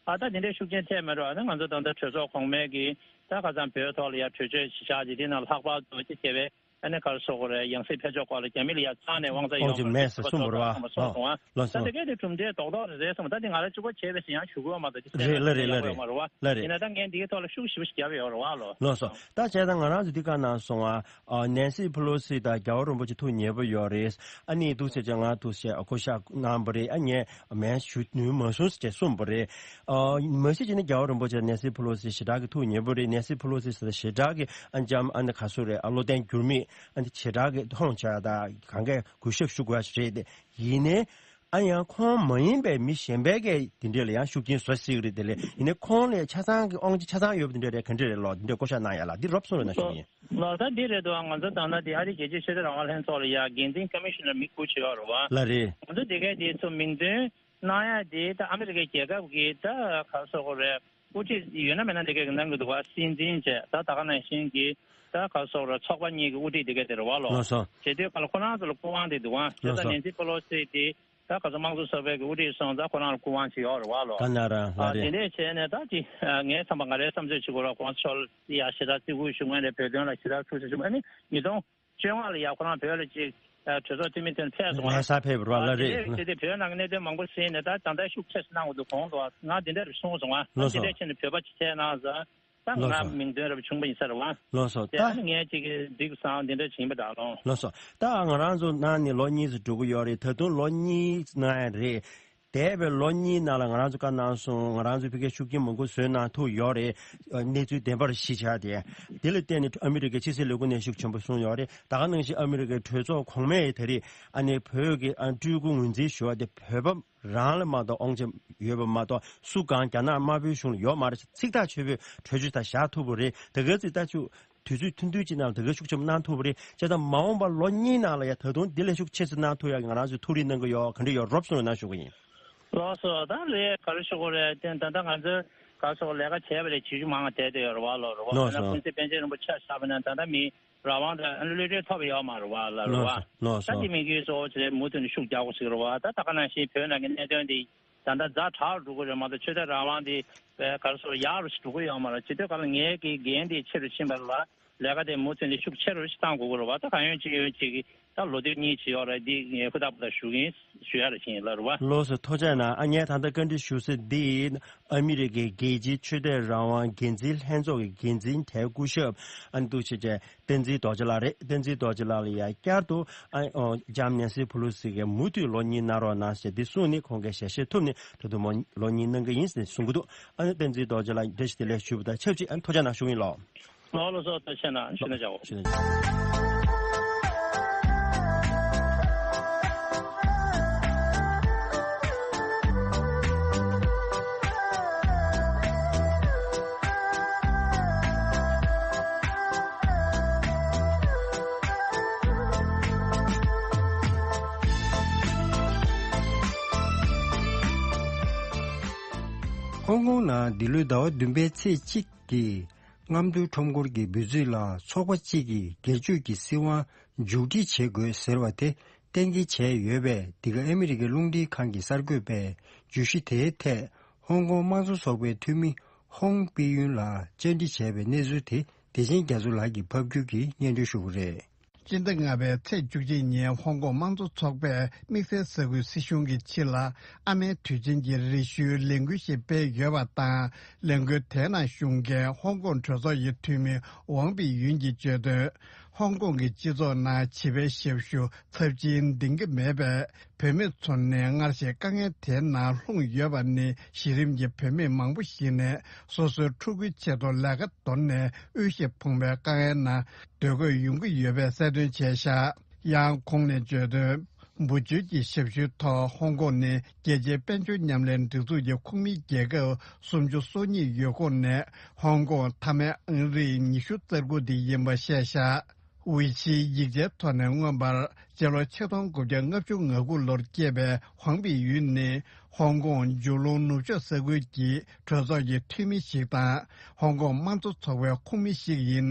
ཨ་ད་དེ་འདྲའི་ཤུགས་རྐྱེན་ཐེབས་མེད་རོགས། ཨ་ནི་ང་ཚོ་ད་ལྟ་གྲོས་ཚོགས་གོང་མའི་གི་ད་ཁ་སང་བོད་ཐོག་ལ་ཡ་གྲོས་ཆོད་ཞིག་བཞག་རྗེས་དེ་ནང་ལྷག་པར་དུ་ཅི་བྱས་པས་ཨ་ནི་ག་རེ་ཟེར་དགོས་རེད། ཡང་སྲིད་ཕེབས་ཕྱོགས་སྐོར་ལ་རྒྱ་མི་ལ་ཡ་རྩ་ནས་དབང་ཆ་ཡོད་མ་རེད་ཟེར་བ་ཐོག་ཙམ་མེད་ཟེར་གསུངས་པ་རེད་བ། ལགས་སོ། ད་དེ་གས་དེ་གྲུབ་འབྲས་རྡོག་རྡོག་རེད་རེད་གསུངས་པ། ད་དེ་ང་རང་གཅིག་པོ་བྱས་པས་ཟེར་ཡང་ཞུ་དགོས་ཡོད་མ་རེད། ཅི་ཟེར་རེད་ལ་རེད་ལ་རེད་ཡོད་མ་རེད་བ། ལ་རེད། ཡིན་ན་ད་ངས་འདི་གའི་ཐོག་ལ་ཤུགས་ཞེ་པོ་ཞིག་བརྒྱབ་ཡོད་རེད་བ་ལོ། ལགས་སོ། ད་བྱས་ཙང་ང་རང་ཚོ་འདི་ག་ནང་སོང་བ། ཨ་ནན་སི་ཕུ་ལོ་སི་དང་རྒྱལ་བ་རིན་པོ་ཆེ་ཐུགས་མཉེས་པོ་ཡོད་རེད། ཨ་ནི་འདུག་ཟེར་ཅེས་ང་འདུག་ཟེར་བསྐོ་བཞག་གནང་བ་རེད། ཨ་ངས་མེད་ཞུ་ནུས་མ་སོང་ཟེར་ཅེས་གསུངས་པ་རེད། ཨ་མ་གཞི་བྱས་ན་རྒྱལ་བ་རིན་པོ་ཆེ་ནན་སི་ཕུ་ལོ་སི་ཞེ་དྲག་གི་ཐུགས་མཉེས་པོ་རེད། ནན་སི་ཕུ་ལོ་སི་ཟེར་ཞེ་དྲག་གི་ཨ་འཇམ་ཨ་ནི་ག་ཚོད་རེད། ཨ་བློ་བརྟན་འགྱུར་མེད་ཨ་ནི་ཞེ་དྲག་གི་མཐོང་བྱ་དང་གང་གས་གུས་ཞབས་ཞུ་དགོས་ཡ་ཞིག་རེད་དེ། ཡིན་ནའི། ཨ་ཡང་ཁོང་མ་ཡིན་པའི་མི་གཞན་པའི་གིས་དེ་འདྲས་ལ་ཡང་ཤུགས་རྐྱེན་བཟོ་སྲིད་ཀྱི་རེད། དེ་ལས་ཡིན་ནའི་ཁོང་ལས་ཆ་ཚང་གི་དབང་ཆ་ཆ་ཚང་ཡོད་པ་དེ་འདྲས་རེད། ག་འདྲས་རེད་ལོ། དེ་འདྲས་བསྐོ་བཞག་གནང་ཡ་ལ་འདི་རོབ་གསུངས་རོགས་གནང་ཞུ་གི་ཡིན། ལོ་ད་འདི་རེད་འདུག་ང་ཚོ་ད་ལྟ་འདི་ཨ་རིའི་རྒྱལ་སྤྱིའི་ཆོས་དད་རང་དབང་ལྷན་ཚོགས་ལ་ཡ་འགན་འཛིན་ཀ་མི་ཤི་ནར་མི་དགུ་བྱས་ཡོད་རེད་བ། ལགས་རེད། ང་ཚོ་འདི་གའི་དེ་ཚོ་མིང་འདོན་གནང་ཡ་དེ་ད་ཨ་མི་རི་ཀའི་རྒྱལ་ཁབ་ཀྱི་ད་ག་རེ་ཟེར་དགོས་རེད། དབུ་ཁྲིད་ཡོད་ན་མེད་ན་འདི་གའི་གི་གནང་གི་འདུག་བ། སྲིད་འཛིན་བྱས་ད་ད་ག་ནང་བཞིན་གྱི་ད་ག་རེ་ཟེར་དགོས་རེད། ཚོགས་པ་གཉིས་ཀྱི་དབུ་ཁྲིད་འདི་གའི་དེ་རེད་བ་ལོ། ལགས་སོ། བྱེད་དུས་ག་ལ་ཁོ་རང་ཚོ་ལ་སྐུ་དབང་དེ་འདུག་བ། བྱས་ལགས་ཙང་སོ། ནན་སི་ཕེ་ལོ་སི་དེ། ད་ག་ཚོད་དམངས་གཙོ་ཚོགས་པའི་གི་དབུ་ཁྲིད་སོང་ཙང་ཁོ་རང་ལ་སྐུ་དབང་ཅིག་ཡོད་རེད་བ་ལོ། ད་ན་ར་ལ་ཨ་དེ་རེད། འདྲས་བྱས་ནས་ད་ཅི་ཨ་ངའི་བསམ་པ་ང་རའི་བསམ་ཚོད་ཅིག་གོ་ར་ཁོང་ཚོ་ལ་ཡ་ཞེ་དྲག་བརྩི་བཀུར་ཞུ་མཁན་རེད། བོད་དོན་ལ་ཞེ་དྲག་ཐུགས་ཆེ་ཞུ་མཁན། ཨ་ནི་ཉིས་སྟོང་བཅོ་ལྔ་ལ་ཡ་ཁོ་རང་བོད་ལ་ཅིག་ཨ་གྲོས་ཚོགས་འཐུས་མི་དེ་ཕེབས་སོང་ང་། ལྷ་ས་ཕེབས་ར་ལ་ཨ་དེ་རེད། འདྲས་བྱས་ཏེ་བོད་ནང་གི་གནད་དོན་མང་པོ་ཟིན་ནས་ད་ད་ལྟ་ཤུགས་ཆེ་ཙམ་གནང་དགོས་འདུག་གོང་དུ་ང་དེ་འདྲ་རེ་གསུངས་སོང་ང་། ཨ་ལགས་དེ་སོ། འདྲས་བྱས་ནས་བོད་པ་ཅིག་བྱས་གནང་ཟེར། ད་ང་ལགས་སོ། མིང་དོན་རབ་བྱུང་པ་ཡིན་ས་རེད་བ། ལགས་སོ། དེ་ད་ཨ་ནི་ངས་ཅིག་གི་འགྲིག་སང་འདི་འདྲ་བྱིན་པ་འདྲ་ལོ། ལགས་སོ། ད་ང་རང་ཚོ་ནང་ནས་ལོ་གཉིས་ཙམ་འགྲོ་གི་ཡོད་རེད། ད་དུང་ལོ་གཉིས་གནང་ཡ་རེད། འདས་པའི་ལོ་གཉིས་ནང་ལ་ང་རང་ཚོ་བཀའ་གནང་སོང་། ང་རང་ཚོ་ཕ་གིར་ཤུགས་རྐྱེན་མང་པོ་བཟོས་གནང་ཐུབ་ཡོད་རེད། ཨ་གནས་ཚུལ་བདེན་པར་གཞི་བཞག་སྟེ། དེ་ལ་བརྟེན་ནས་ཨ་མི་རི་ཀའི་ཕྱི་སྲིད་ལས་ཁུངས་ནས་ཤུགས་ཆེན་པོ་གསུངས་ཡོད་རེད། ད་ག་ནང་བཞིན་ཨ་མི་རི་ཀའི་གྲོས་ཚོགས་གོང་མས་ད་རེས་ཨ་ནི་བོད་ཀྱི་ཨ་སྤྲུལ་སྐུ་ངོས་འཛིན་ཞུ་བ་དེ་བོད་པ་རང་ལ་མ་གཏོགས་དབང་ཆ་ཡོད་པ་མ་གཏོགས་སུ་གང་རྒྱ་ནག་དམར་པོའི་གཞུང་ལ་ཡོད་མ་རེད། ཚིག་ཐག་ཆོད་པོའི་གྲོས་ཆོད་དང་བཞག་ཐུབ་པ་རེད། དེ་ག་ཚོད་ལྟ་ཆུ་དུས་ཚོད་ཐུང་ཐུང་ཅིག་ནང་ལ་དེ་ག་ཤུགས་ཆེན་པོ་གནང་ཐུབ་པ་རེད། བྱས་ཙང་མ་འོངས་པ་ལོ་གཉིས་ནང་ལ་ཡ་ད་དུང་འདི་ལས་ཤུགས་ཆེ་ཙམ་གནང་ཐུབ་ཡག་གི་ང་རང་ཚོས་ཐུགས་རེ་གནང་གི་ཡོད། ག་འདྲ་ཡོད་རོབ་གསུངས་རོགས་གནང་ཞུ་གི་ཡིན། ལགས་སོ། ད་ལས་ག་རེ་ཞུ་དགོས་རེད། དེ་ད་ལྟ་ང་ཚོའི་ག་རེ་ཞུ་དགོས། ལས་ཀ་བྱས་པ་ལས་བྱེད་ཤུགས་མང་བ་བསྡད་བསྡད་ཡོད་རེད་བ། ལོ་རེ་བ་ལོ་ཡིན་ན་སོ། ཀུན་གཟིགས་པཎ་ཆེན་རིན་པོ་ཆེ་ཆགས་པ་ན་ད་ལྟ་མི་རང་དབང་དང་བློ་གྲོས་ཐོབ་ཡོད་མ་རེད་བ། ལ་རེད་བ། ལགས་སོ། ད་དེ་མི་དགོས་སོ་ཅེས་མུ་མཐུད་ནས་ཤུགས་རྒྱག་དགོས་ཟེར་རེད་བ། ད་ད་ག་ནང་བཞིན་བོད་ནང་གི་གནད་དོན་འདི་ད་ལྟ་ཛ་དྲག་འགྲོ་གི་རེད་མ་གཏོགས་ཆོས་དད་རང་དབང་འདི་ག་རེ་ཞུ་དགོས། ཡག་རུ་ཞིག་འགྲོ་གི་ཡོད་མ་རེད། ཇི་ལྟར་ག་ལ་ངེད་ཀྱི་འགན་འདི་ཆེ་རུ་ཕྱིན་པ་ལ། ལས་ཀ་དེ་མུ་མཐུད་ནས་ཤུགས་ཆེ་རུ་ཞིག་གཏང་དགོས་ཀྱི་རེད་བ། ད་གང་ཡོང་ཅི་ཡོང་ཅིག་གིས་ད་ལོ་དུས་གཉིས་ཅིག་ཡོད་རེད། འདི་ངས་ཧུར་ཐག་པ་ད་ཞུ་གིན་ཞུ་ཡ་རེད་ཤིང་ལ་རེད་བ། ལགས་སོ། ཐུགས་རྗེ་གནང་། ཨ་ངས་ད་ལྟ་བཀའ་འདྲི་ཞུ་ས་འདི་ཨ་མི་རི་ཀའི་རྒྱལ་སྤྱིའི་ཆོས་དད་རང་དབང་འགན་འཛིན་ལྷན་ཚོགས་ཀྱི་འགན་འཛིན་དེ་སྐུ་ཞབས་ཨ་ནི་ཐུགས་རྗེ་ཆེ་བསྟན་འཛིན་རྡོ་རྗེ་ལགས་རེད། བསྟན་འཛིན་རྡོ་རྗེ་ལགས་ལ་ཡང་བསྐྱར་དུ་ཨ་ཨོ་ལྕམ་ནེན་སི་ཕུ་ལོ་སི་གིས་མུ་མཐུད་ལོ་གཉིས་གནང་རོགས་གནང་ཞེས་འདི་གསུངས་ནས་ཁོང་གིས་ཞལ་བཞེས་ཐུབ་ནས་ད་དུང་མོ་ལོ་གཉིས་གནང་གི་ཡིན་ཞེས་གསུང་གི་འདུག་ཨ་ནི་བསྟན་འཛིན་རྡོ་རྗེ་ལགས་བཀྲ་ཤིས་བདེ་ལེགས་ཞུས་པ་དང་ཆབས་ཅིག་ཨ་ནི་ཐུགས་རྗེ་གནང་ཞུ་གི་ཡིན་ལགས། ལགས་ལགས་སོ། ཐུགས་རྗེ་གནང་། ཞུ་ན་བྱའོ། ཞུ་ན་བྱའོ། ཧོང་ཀོང་ནང་འདི་ལོའི་ཟླ་བ་བདུན་པའི་ཚེས་གཅིག་གི་རྔམ་སྟོན་ཁྲོམ་སྐོར་གྱི་འབུལ་ཚིག་ལ་ཚོགས་པ་གཅིག་གིས་སྒེར་གཅོད་ཀྱི་སྲིད་དབང་མཇུག་སྒྲིལ་བྱེད་དགོས་ཟེར་བ་དེ་གཏན་འཁེལ་བྱས་ཡོད་པས། འདི་ག་ཨ་མི་རི་ཀའི་རླུང་འཕྲིན་ཁང་གི་གསར་འགོད་པས་བརྗོད་གཞི་དེའི་ཐད་ཧོང་ཀོང་དམངས་གཙོ་ཚོགས་པའི་འཐུས་མི་ཧོང་པི་ཡུན་ལ་བཅར་འདྲི་བྱས་པའི་གནས་ཚུལ་དེ་བདེ་ཆེན་རྒྱ་མཚོ་ལགས་ཀྱིས་ཕབ་སྒྱུར་གྱིས་སྙན་སྒྲོན་ཞུ་གི་རེད། སྤྱི་ཟླ་ལྔ་པའི་ཚེས་བཅུ་གཅིག་ཉིན་ཧོང་ཀོང་དམངས་གཙོ་ཚོགས་པས་དམིགས་བསལ་ས་ཁུལ་སྲིད་གཞུང་གི་ཕྱི་ལ་ཨ་མའི་དུས་ཆེན་གྱི་རེ་ཞུའི་ལས་འགུལ་ཞིག་སྤེལ་ཡོད་པ་དང་། ལས་འགུལ་དེའི་ནང་ཞུགས་མཁན་ཧོང་ཀོང་གྲོས་ཚོགས་ཀྱི་འཐུས་མི་ཝང་པི་ཡུན་གྱིས་བརྗོད་དོན། ཧོང་ཀོང་གི་སྤྱི་ཚོགས་ནང་བྱིས་པའི་ཞབས་ཞུ་ཚབས་ཆེན་འདིང་གི་མེད་པས། བུད་མེད་ཚོ་ནི་སྔར་བཞིན་དཀའ་ངལ་དེའི་ནང་ལྷུང་ཡོད་པ་ནི་གཞི་རིམ་གྱི་བུད་མེད་མང་པོ་ཞིག་ནས་སོ་སོའི་ཕྲུ་གུའི་ཆེད་དུ་ལས་ཀ་དོར་ནས་དབུལ་ཞིང་ཕོངས་པའི་དཀའ་ངལ་ནང་སྡོད་དགོས་ཡོང་གི་ཡོད་པའི་གསལ་སྟོན་བྱས་བཞག་ཡང་ཁོང་ནས་བརྗོད་དོན། འབུལ་བརྗོད་ཀྱི་ཞབས་ཞུའི་ཐོག་ཧོང་ཀོང་ནི་རྒྱལ་སྤྱིའི་དཔལ་འབྱོར་མཉམ་ལས་སྒྲིག་འཛུགས་ཀྱི་ཁོངས་མི་རྒྱལ་ཁབ་སུམ་ཅུ་སོ་གཉིས་ཡོད་ཁོངས་ནས་ཧོང་ཀོང་མཐའ་མའི་ཨང་རིམ་ཉི་ཤུ་རྩ་དགུ་དེ་ཡིན་པ་བཤད་བཞག་ཝི་ཆིའི་ཡིག་ཆའི་ཐོག་ནས་མངོན་པར་སྤྱི་ལོ་ཆིག་སྟོང་དགུ་བརྒྱ་ལྔ་བཅུ་ང་དགུ་ལོར་སྐྱེས་པའི་ཧོང་པི་ཡུན་ནི་ཧོང་ཀོང་ཇུ་ལུང་ནུབ་ཕྱོགས་ས་ཁུལ་གྱི་གྲོས་ཚོགས་ཀྱི་འཐུས་མི་ཞིག་དང་ཧོང་ཀོང་དམངས་གཙོ་ཚོགས་པའི་ཁོངས་མི་ཞིག་ཡིན།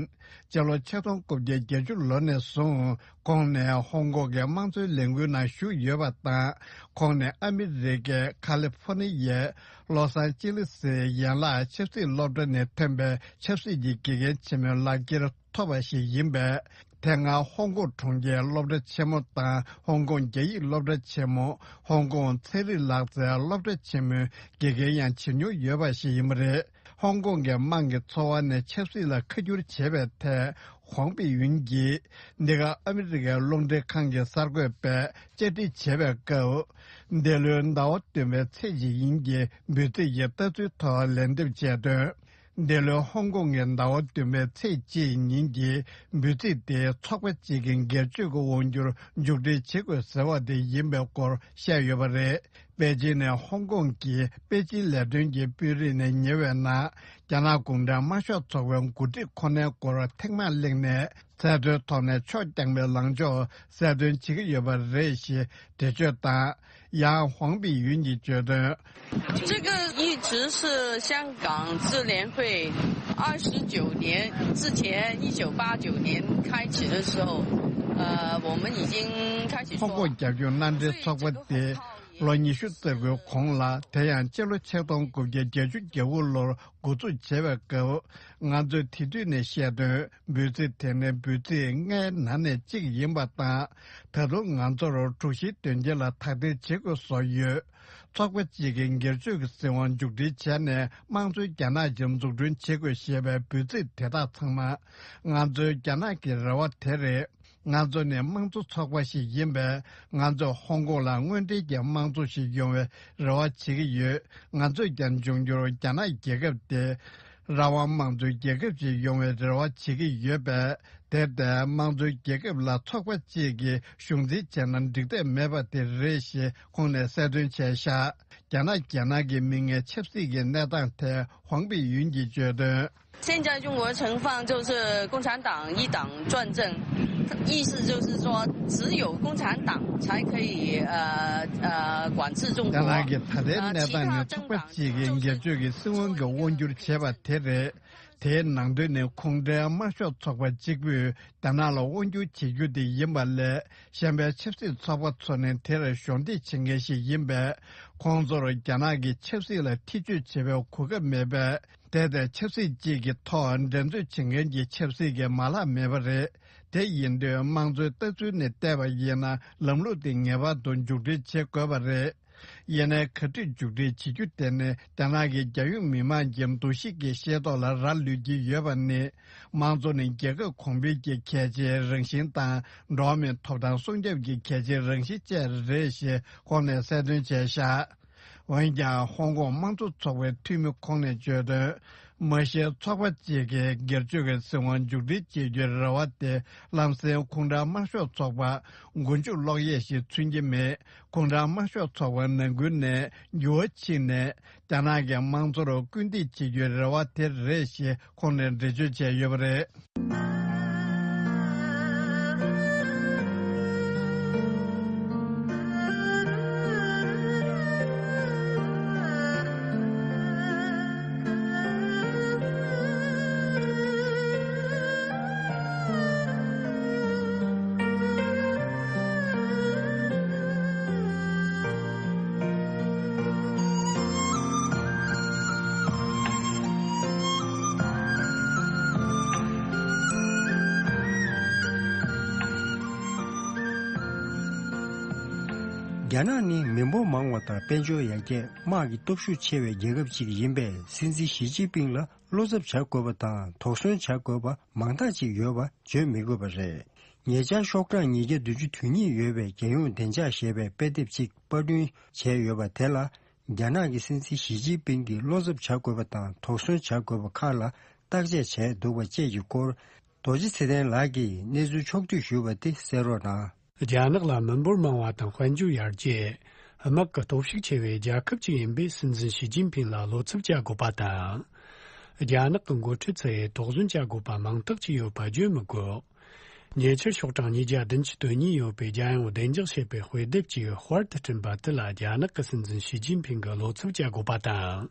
སྤྱི་ལོ་ཆིག་སྟོང་དགུ་བརྒྱ་བརྒྱད་ཅུ་ལོ་ནས་བཟུང་ཁོང་ནས་ཧོང་ཀོང་གི་དམངས་གཙོའི་ལས་འགུལ་ནང་ཞུགས་ཡོད་པ་དང་། ཁོང་ནས་ཨ་མི་རི་ཀའི་ཁ་ལི་ཧྥོ་ནི་ཡའི་ལོ་སང་ཅི་ལི་སི་ཡན་ལག་ཆབ་སྲིད་སློབ་གྲྭ་ནས་ཐོན་པའི་ཆབ་སྲིད་ཀྱི་དགེ་རྒན་ཆེན་མོའི་ལག་འཁྱེར་ཐོབ་པ་ཞིག་ཡིན་པས། དེ་སྔ་ཧོང་ཀོང་གྲོང་ཁྱེར་སློབ་གྲྭ་ཆེན་མོ་དང་ཧོང་ཀོང་རྒྱ་ཡིག་སློབ་གྲྭ་ཆེན་མོ། ཧོང་ཀོང་ཚན་རིག་ལག་རྩལ་སློབ་གྲྭ་ཆེན་མོའི་དགེ་རྒན་ཡང་བྱེད་མྱོང་ཡོད་པ་ཞིག་ཡིན་པ་རེད། ཧོང་ཀོང་གི་དམངས་ཀྱི་འཚོ་བ་ནས་ཆབ་སྲིད་ལ་ཁ་བསྒྱུར་བྱས་པའི་ཐད། ཧོང་པི་ཡུན་གྱིས་འདི་ག་ཨ་མི་རི་ཀའི་རླུང་འཕྲིན་ཁང་གི་གསར་འགོད་པས་བཅར་འདྲི་བྱས་པའི་སྐབས། འདི་ལོའི་ཟླ་བ་བདུན་པའི་ཚེས་གཅིག་ཉིན་གྱི་འབུལ་ཚིག་གི་ལྟ་ཚུལ་ཐོག་ལན་འདེབས་བྱས་དོན། འདི་ལོའི་ཧོང་ཀོང་གི་ཟླ་བ་བདུན་པའི་ཚེས་གཅིག་ཉིན་གྱི་འབུལ་ཚིག་དེ་ཚོགས་པ་གཅིག་གི་སྒེར་གཅོད་ཀྱི་དབང་སྒྱུར་མཇུག་སྒྲིལ་བྱེད་དགོས་ཟེར་བ་དེ་ཡིན་པའི་སྐོར་བཤད་ཡོད་པ་རེད། པེ་ཅིན་ནས་ཧོང་ཀོང་གི་པེ་ཅིན་ལས་དོན་གྱི་དཔོན་རིགས་ནས་ཉེ་བའི་ནང་རྒྱ་ནག་གུང་ཁྲན་དམར་ཤོག་ཚོགས་པའི་འགོ་ཁྲིད་ཁོ་ནའི་སྐོར་ཐེངས་མང་གླེང་ནས། ཚད་མཐོའི་ཐོག་ནས་ཕྱོགས་རྐྱང་པའི་ལངས་ཕྱོགས་གསལ་སྟོན་བྱེད་ཀྱི་ཡོད་པ་རེད་ཞེས་འགྲེལ་བརྗོད་དང་། ཡང་ཧོང་པི་ཡུན་གྱིས་བརྗོད་དོན། 这个一直是香港支联会二十九年之前，一九八九年开始的时候，呃，我们已经开始说。 ཧོང་ཀོང་རྒྱབ་སྐྱོར་མནའ་འབྲེལ་ཚོགས་པ་དེ་ལོ་ཉི་ཤུ་རྩ་དགུའི་གོང་ལ། དེ་ཡང་སྤྱི་ལོ་ཆིག་སྟོང་དགུ་བརྒྱ་བརྒྱད་ཅུ་གྱ་དགུ་ལོར་འགོ་འཛུགས་བྱས་པའི་སྐབས། ང་ཚོས་དེ་དུས་ནས་བཤད་དོན། འབུལ་ཚིག་དེ་ནི་འབུལ་ཚིག་ལྔའི་ནང་ནས་གཅིག་ཡིན་པ་དང་། ད་དུང་ང་ཚོར་དྲུག་བཞིའི་དོན་རྐྱེན་ལ་དག་ཐེར་བྱེད་དགོས་བཟོ་ཡོད། ཚོགས་པ་གཅིག་གི་སྒེར་གཅོད་ཀྱི་སྲིད་དབང་མཇུག་སྒྲིལ་བྱས་ནས། དམངས་གཙོའི་རྒྱ་ནག་ཅིག་འཛུགས་སྐྲུན་བྱེད་དགོས་ཞེས་པའི་འབུལ་ཚིག་དེ་དག་ཚང་མ་ང་ཚོའི་རྒྱ་ནག་གི་རེ་བ་དེ་རེད། ང་ཚོ་ནི་དམངས་གཙོ་ཚོགས་པ་ཞིག་ཡིན་པས། ང་ཚོས་ཧོང་ཀོང་ལ་དངོས་འབྲེལ་གྱི་དམངས་གཙོ་ཞིག་ཡོང་བའི་རེ་བ་བྱེད་ཀྱི་ཡོད། ང་ཚོས་ཀྱང་འབྱུང་འགྱུར་རྒྱ་ནག་རྒྱལ་ཁབ་དེ་རང་དབང་དམངས་གཙོའི་རྒྱལ་ཁབ་ཅིག་ཡོང་བའི་རེ་བ་བྱེད་ཀྱི་ཡོད་པས། དེར་བརྟེན། དམངས་གཙོའི་རྒྱལ་ཁབ་ལ་ཚོགས་པ་གཅིག་གིས་གཞུང་འཛིན་བྱས་ན་འགྲིག་ཐབས་མེད་པ་དེ་རེད་ཞེས་ཁོང་ནས་གསལ་སྟོན་བྱས་བཞག་རྒྱ་ནག་རྒྱལ་ནང་གི་མི་ལྔའི་ཆབ་སྲིད་ཀྱི་གནས་སྟངས་ཐད་ཧོང་པི་ཡུན་གྱིས་བརྗོད་དོན། 现在中国情况就是共产党一党专政，意思就是说，只有共产党才可以呃呃管制中国。རྒྱ་ནག་གི་ད་ལྟའི་གནས་སྟངས་ནི་ཚོགས་པ་གཅིག་གིས་སྒེར་གཅོད་ཀྱི་སྲིད་དབང་གི་དབང་སྒྱུར་བྱས་པ་དེ་རེད། དེའི་ནང་དོན་ནི་ཁོང་ཁྲོའི་དམར་ཤོག་ཚོགས་པ་གཅིག་པུས་རྒྱ་ནག་ལ་དབང་སྒྱུར་བྱེད་རྒྱུ་དེ་ཡིན་པ་ལས། གཞན་པའི་ཆབ་སྲིད་ཚོགས་པ་ཚོ་ནི་དེར་གཞོགས་འདེགས་བྱེད་མཁན་ཞིག་ཡིན་པས། ཁོང་ཚོར་རྒྱ་ནག་གི་ཆབ་སྲིད་ལ་ཐེ་བྱུས་བྱེད་པའི་གོ་སྐབས་མེད་པས། དེ་ལྟའི་ཆབ་སྲིད་ཅིག་གི་ཐོག་འགྲན་རྩོད་བྱེད་མཁན་གྱི་ཆབ་སྲིད་ཀྱི་མ་ལག་མེད་པ་རེད། དེ་ཡིན་དུས་དམངས་གཙོའི་ལྟ་ཚུལ་ནས་བལྟས་པ་ཡིན་ན། ལམ་ལུགས་དེ་ངེས་པར་དུ་མཇུག་སྒྲིལ་བྱེད་དགོས་པ་རེད། ཡིན་ནའི་ག་དུས་མཇུག་སྒྲིལ་བྱེད་རྒྱུ་དེ་ནི་རྒྱ་ནག་གི་རྒྱལ་ཡོངས་མི་དམངས་ཀྱི་འདུ་ཤེས་ཀྱི་ཤེས་རྟོགས་ལ་རག་ལུས་ཀྱི་ཡོད་པ་ནི། དམངས་གཙོ་ནི་རྒྱལ་ཁབ་གོང་འཕེལ་གྱི་གལ་ཆེའི་རང་བཞིན་དང་། འགྲོ་བ་མིའི་ཐོབ་ཐང་སྲུང་སྐྱོབ་ཀྱི་གལ་ཆེའི་རང་བཞིན་བཅས་རེད་ཞེས་ཁོང་ནས་གསལ་སྟོན་བྱས་བཞག་འོན་ཀྱང་། ཧོང་ཀོང་དམངས་གཙོ་ཚོགས་པའི་འཐུས་མི་ཁོང་ནས་བརྗོད་དོན། མ་གཞིའི་ཚོགས་པ་གཅིག་གིས་སྒེར་གཅོད་ཀྱི་སྲིད་དབང་མཇུག་སྒྲིལ་བྱེད་རྒྱུའི་རེ་བ་དེ་ལམ་སེང་ཁོང་ཁྲོའི་དམར་ཤོག་ཚོགས་པ་མགོ་མཇུག་སློག་ཡས་ཤིག་མཚོན་གྱི་མེད། ཁོང་ཁྲོའི་དམར་ཤོག་ཚོགས་པ་ནང་ཁུལ་ནས་འགྱུར་བ་ཕྱིན་ནས། རྒྱ་ནག་གི་དམངས་གཙོར་སྐུལ་འདེད་བྱེད་རྒྱུའི་རེ་བ་དེ་རེད་ཞེས་ཁོང་ནས་འགྲེལ་བརྗོད་བྱས་ཡོད་པ་རེད། རྒྱ་ནག་ནི་མི་འབོར་མང་བ་དང་དཔལ་འབྱོར་ཡར་རྒྱས། དམག་གི་སྟོབས་ཤུགས་ཆེ་བའི་རྒྱལ་ཁབ་ཅིག་ཡིན་པས། སྲིད་འཛིན་ཞི་ཅིན་ཕིང་ལ་བློ་འཚབ་བྱ་དགོས་པ་དང་དོགས་ཟོན་བྱ་དགོས་པ་མང་དག་ཅིག་ཡོད་པ་བརྗོད་མི་དགོས་པ་རེད། ཉེ་ཆར་ཤོག་གྲངས་ཉིས་བརྒྱ་བདུན་ཅུ་དོན་གཉིས་ཡོད་པའི་རྒྱལ་ཡོངས་བདེ་འཇགས་ཞེས་པའི་དཔེ་དེབ་ཅིག་པར་སྐྲུན་བྱས་ཡོད་པ་དེ་ལ། རྒྱ་ནག་གི་སྲིད་འཛིན་ཞི་ཅིན་ཕིང་གིས་བློ་འཚབ་བྱ་དགོས་པ་དང་དོགས་ཟོན་བྱ་དགོས་པ་ཁག་ལ་བརྟག་དཔྱད་བྱས་འདུག་པ་བཅས་ཀྱི་སྐོར། རྡོ་རྗེ་ཚེ་བརྟན་ལགས་ཀྱིས་གནས་ཚུལ་ཕྱོགས་བསྡུས་ཞུས་པ་དེ་གསན་རོགས་གནང་། རྒྱ་ནག་ལ་མི་འབོར་མང་བ་དང་དཔལ་འབྱོར་ཡར་རྒྱས། དམག་གི་སྟོབས་ཤུགས་ཆེ་བའི་རྒྱལ་ཁབ་ཅིག་ཡིན་པས། སྲིད་འཛིན་ཞི་ཅིན་ཕིང་ལ་བློ་འཚབ་བྱ་དགོས་པ་དང་། རྒྱ་ནག་གི་འགོ་ཁྲིད་ཚོས་དོགས་ཟོན་བྱ་དགོས་པ་མང་དག་ཅིག་ཡོད་པ་བརྗོད་མི་དགོས། ཉེ་ཆར་ཤོག་གྲངས་ཉིས་བརྒྱ་བདུན་ཅུ་དོན་གཉིས་ཡོད་པའི་རྒྱལ་ཡོངས་བདེ་འཇགས་ཞེས་པའི་དཔེ་དེབ་ཅིག་དཔར་དུ་བསྐྲུན་པ་དེ་ལ། རྒྱ་ནག་གི་སྲིད་འཛིན་ཞི་ཅིན་ཕིང་གིས་བློ་འཚབ་བྱ་དགོས་པ་དང་།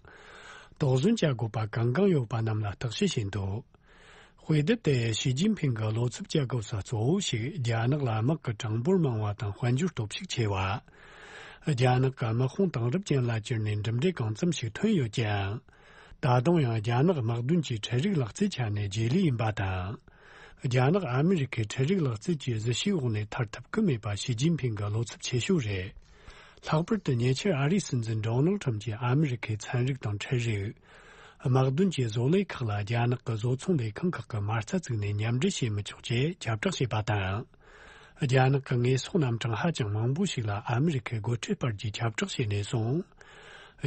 དོགས་ཟོན་བྱ་དགོས་པ་གང་གང་ཡོད་པ་རྣམས་ལ་བརྟག་དཔྱད་བྱས་འདུག་དཔེ་དེབ་དེ་ཞི་ཅིན་ཕིང་གིས་བློ་འཚབ་བྱ་དགོས་ས་གཙོ་བོ་ཞིག་རྒྱ་ནག་ལ་དམག་གི་གྲངས་འབོར་མང་བ་དང་། དཔལ་འབྱོར་སྟོབས་ཤུགས་ཆེ་བ། རྒྱ་ནག་གི་དམག་དཔུང་དེང་རབས་ཅན་ལ་བསྒྱུར་ནས་གྲུབ་འབྲས་གང་ཙམ་ཞིག་ཐོན་ཡོད་ཀྱང་། ད་དུང་ཡང་རྒྱ་ནག་དམག་དོན་གྱི་འཕྲུལ་རིག་ལག་རྩལ་ཆ་ནས་རྗེས་ལུས་ཡིན་པ་དང་། རྒྱ་ནག་ཨ་མི་རི་ཁའི་འཕྲུལ་རིག་ལག་རྩལ་གྱི་གཟི་བྱིའུ་འོག་ནས་ཐར་ཐུབ་ཀྱི་མེད་པ་ཞི་ཅིན་ཕིང་གི་བློ་འཚབ་ཆེ་ཤོས་རེད། ལྷག་པར་དུ་ཉེ་ཆར་ཨ་རིའི་སྲིད་འཛིན་ཌོ་ནལ་ཁྲམ་གྱིས་ཨ་མི་རི་ཁའི་ཚན་རིག་དང་འཕྲུལ་རིག་དམག་དོན་གྱི་བཟོ་ལས་ཁག་ལ་རྒྱ་ནག་གི་བཟོ་ཚོང་ལས་ཁང་ཁག་གི་མ་རྩ་བཙུགས་ནས་མཉམ་འབྲེལ་བྱེད་མི་ཆོག་ཅེས་ཁྱབ་བསྒྲགས་བྱས་པ་དང་། རྒྱ་ནག་གི་དངོས་ཟོག་རྣམ་གྲངས་ཧ་ཅང་མང་པོ་ཞིག་ལ་ཨ་མི་རི་ཁའི་སྒོ་ཁྲལ་སྤར་རྒྱུའི་ཁྱབ་བསྒྲགས་བྱས་ནས་བཟུང་།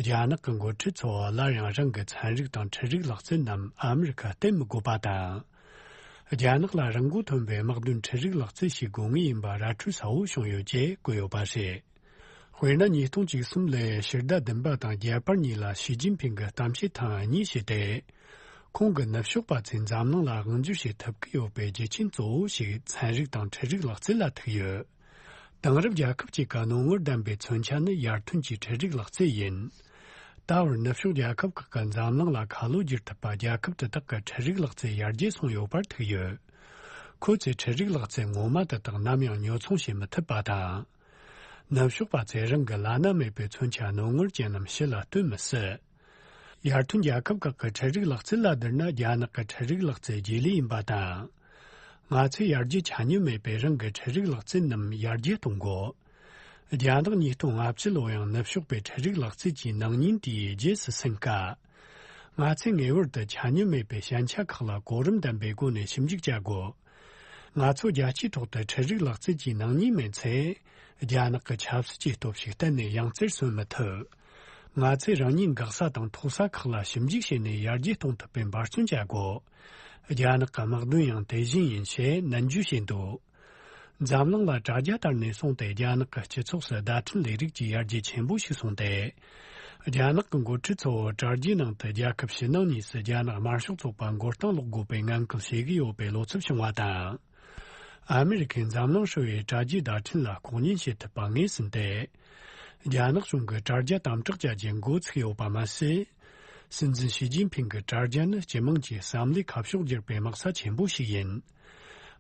རྒྱ་ནག་གི་འགོ་ཁྲིད་ཚོ་སླར་ཡང་རང་གི་ཚན་རིག་དང་འཕྲུལ་རིག་ལག་རྩལ་རྣམས་ཨ་མི་རི་ཁར་བསྟན་མི་དགོས་པ་དང་། རྒྱ་ནག་ལ་རང་མགོ་ཐོན་པའི་དམག་དོན་འཕྲུལ་རིག་ལག་རྩལ་ཞིག་དགོས་ངེས་ཡིན་པ་ར་འཕྲོད་གསལ་བོ་བྱུང་ཡོད་ཅེས་བཀོད་ཡོད་པ་རེད། དཔེར་ན། ཉིས་སྟོང་བཅུ་གསུམ་ལོའི་ཕྱི་ཟླ་བདུན་པ་དང་བརྒྱད་པ་གཉིས་ལ་ཞི་ཅིན་ཕིང་གིས་གཏམ་བཤད་ཐེངས་གཉིས་བྱས་ཏེ། ཁོང་གིས་ནུབ་ཕྱོགས་པ་ཚོས་འཛམ་གླིང་ལ་དབང་སྒྱུར་བྱེད་ཐུབ་ཀྱི་ཡོད་པའི་རྒྱུ་རྐྱེན་གཙོ་བོ་ཞིག་ཚན་རིག་དང་འཕྲུལ་རིག་ལག་རྩལ་ལ་ཐུག་ཡོད། དེང་རབས་རྒྱལ་ཁབ་ཅིག་གི་རྣོ་ངར་ལྡན་པའི་མཚོན་ཆ་ནི་ཡར་ཐོན་གྱི་འཕྲུལ་རིག་ལག་རྩལ་ཡིན། ད་བར་ནུབ་ཕྱོགས་རྒྱལ་ཁབ་ཁག་གིས་འཛམ་གླིང་ལ་ཁ་ལོ་བསྒྱུར་ཐུབ་པ་རྒྱལ་ཁབ་དེ་དག་གི་འཕྲུལ་རིག་ལག་རྩལ་ཡར་རྒྱས་སོང་ཡོད་པར་ཐུག་ཡོད། ཁོ་ཚོས་འཕྲུལ་རིག་ལག་རྩལ་ངོ་མ་དེ་དག་ནམ་ཡང་ཉོ་ཚོང་བྱེད་མི་ཐུབ་པ་དང་། ནུབ་ཕྱོགས་པ་ཚོས་རང་གི་བླ་ན་མེད་པའི་མཚོན་ཆ་རྣོ་ངར་ཅན་རྣམས་ཕྱི་ལ་སྟོན་མི་སྲིད། ཡར་ཐོན་རྒྱལ་ཁབ་ཁག་གི་འཕྲུལ་རིག་ལག་རྩལ་ལ་བསྡུར་ན། རྒྱ་ནག་གི་འཕྲུལ་རིག་ལག་རྩལ་རྗེས་ལུས་ཡིན་པ་དང་། ང་ཚོས་ཡར་རྒྱས་ཆ་སྙོམས་མེད་པའི་རང་གི་འཕྲུལ་རིག་ལག་རྩལ་རྣམས་ཡར་རྒྱས་གཏོང་དགོས། རྒྱ་ནག་ཉིས་སྟོང་ལྔ་བཅུ་ལོ་ཡང་ནུབ་ཕྱོགས་པའི་འཕྲུལ་རིག་ལག་རྩལ་གྱི་སྣང་བརྙན་དེའི་རྗེས་སུ་ཟིན་དཀའ། ང་ཚོས་ངེས་པར་དུ་ཆ་སྙོམས་མེད་པའི་ཞན་ཆ་ཁག་ལ་གོ་རིམ་ལྡན་པའི་སྒོ་ནས་ཞིབ་འཇུག་བྱ་དགོས། ང་ཚོ་རྒྱལ་སྤྱིའི་ཐོག་ཏུ་འཕྲུལ་རིག་ལག་རྩལ་གྱི་སྣང་བརྙན་མེད་ཚེ། རྒྱ་ནག་གི་ཆབ་སྲིད་ཀྱི་སྟོབས་ཤུགས་གཏན་ནས་ཡང་རྩེར་སོན་མི་ཐུབ། ང་ཚོས་རང་ཉིད་འགག་ས་དང་མཐོ་ས་ཁག་ལ་ཞིབ་འཇུག་བྱས་ནས་ཡར་རྒྱས་གཏོང་ཐུབ་པའི་འབད་བརྩོན་བྱ་དགོས། རྒྱ་ནག་གི་དམག་དོན་ཡང་དེ་བཞིན་ཡིན་ཞེས་ནན་བརྗོད་བྱས་འདུག་འཛམ་གླིང་ལ་དྲ་རྒྱ་ལྟར་ནས་སོང་སྟེ། རྒྱ་ནག་གི་སྤྱི་ཚོགས་སུ་བརྡ་འཕྲིན་ལས་རིགས་ཀྱི་ཡར་རྒྱས་ཆེན་པོ་ཞིག་སོང་སྟེ། རྒྱ་ནག་གི་འགོ་ཁྲིད་ཚོ་དྲ་རྒྱའི་ནང་དུ་རྒྱལ་ཁབ་ཕྱི་ནང་གཉིས་སུ་རྒྱ་ནག་དམར་ཤོག་ཚོགས་པ་མགོ་རྟིང་སློག་དགོས་པའི་ངན་སྐུལ་བྱེད་ཀྱི་ཡོད་པའི་བློ་འཚབ་བྱུང་བ་དང་། ཨ་མི་རི་ཁའི་འཛམ་གླིང་ཧྲིལ་བོའི་དྲ་རྒྱའི་བརྡ་འཕྲིན་ལ་ལྐོག་ཉན་བྱེད་ཐུབ་པ་ངོས་ཟིན་ཏེ། རྒྱ་ནག་གཞུང་གིས་དྲ་རྒྱ་དམ་དྲག་བྱ་རྒྱུ་འགོ་ཚུགས་ཡོད་པ་མ་ཟད། སྲིད་འཛིན་ཞི་ཅིན་ཕིང་གི་དྲ་རྒྱ་ནི་སྤྱི་དམངས་ཀྱི་བསམ་བློའི་ཁ་ཕྱོགས་བསྒྱུར་བའི་དམག་ས་ཆེན་པོ་ཞིག་ཡིན།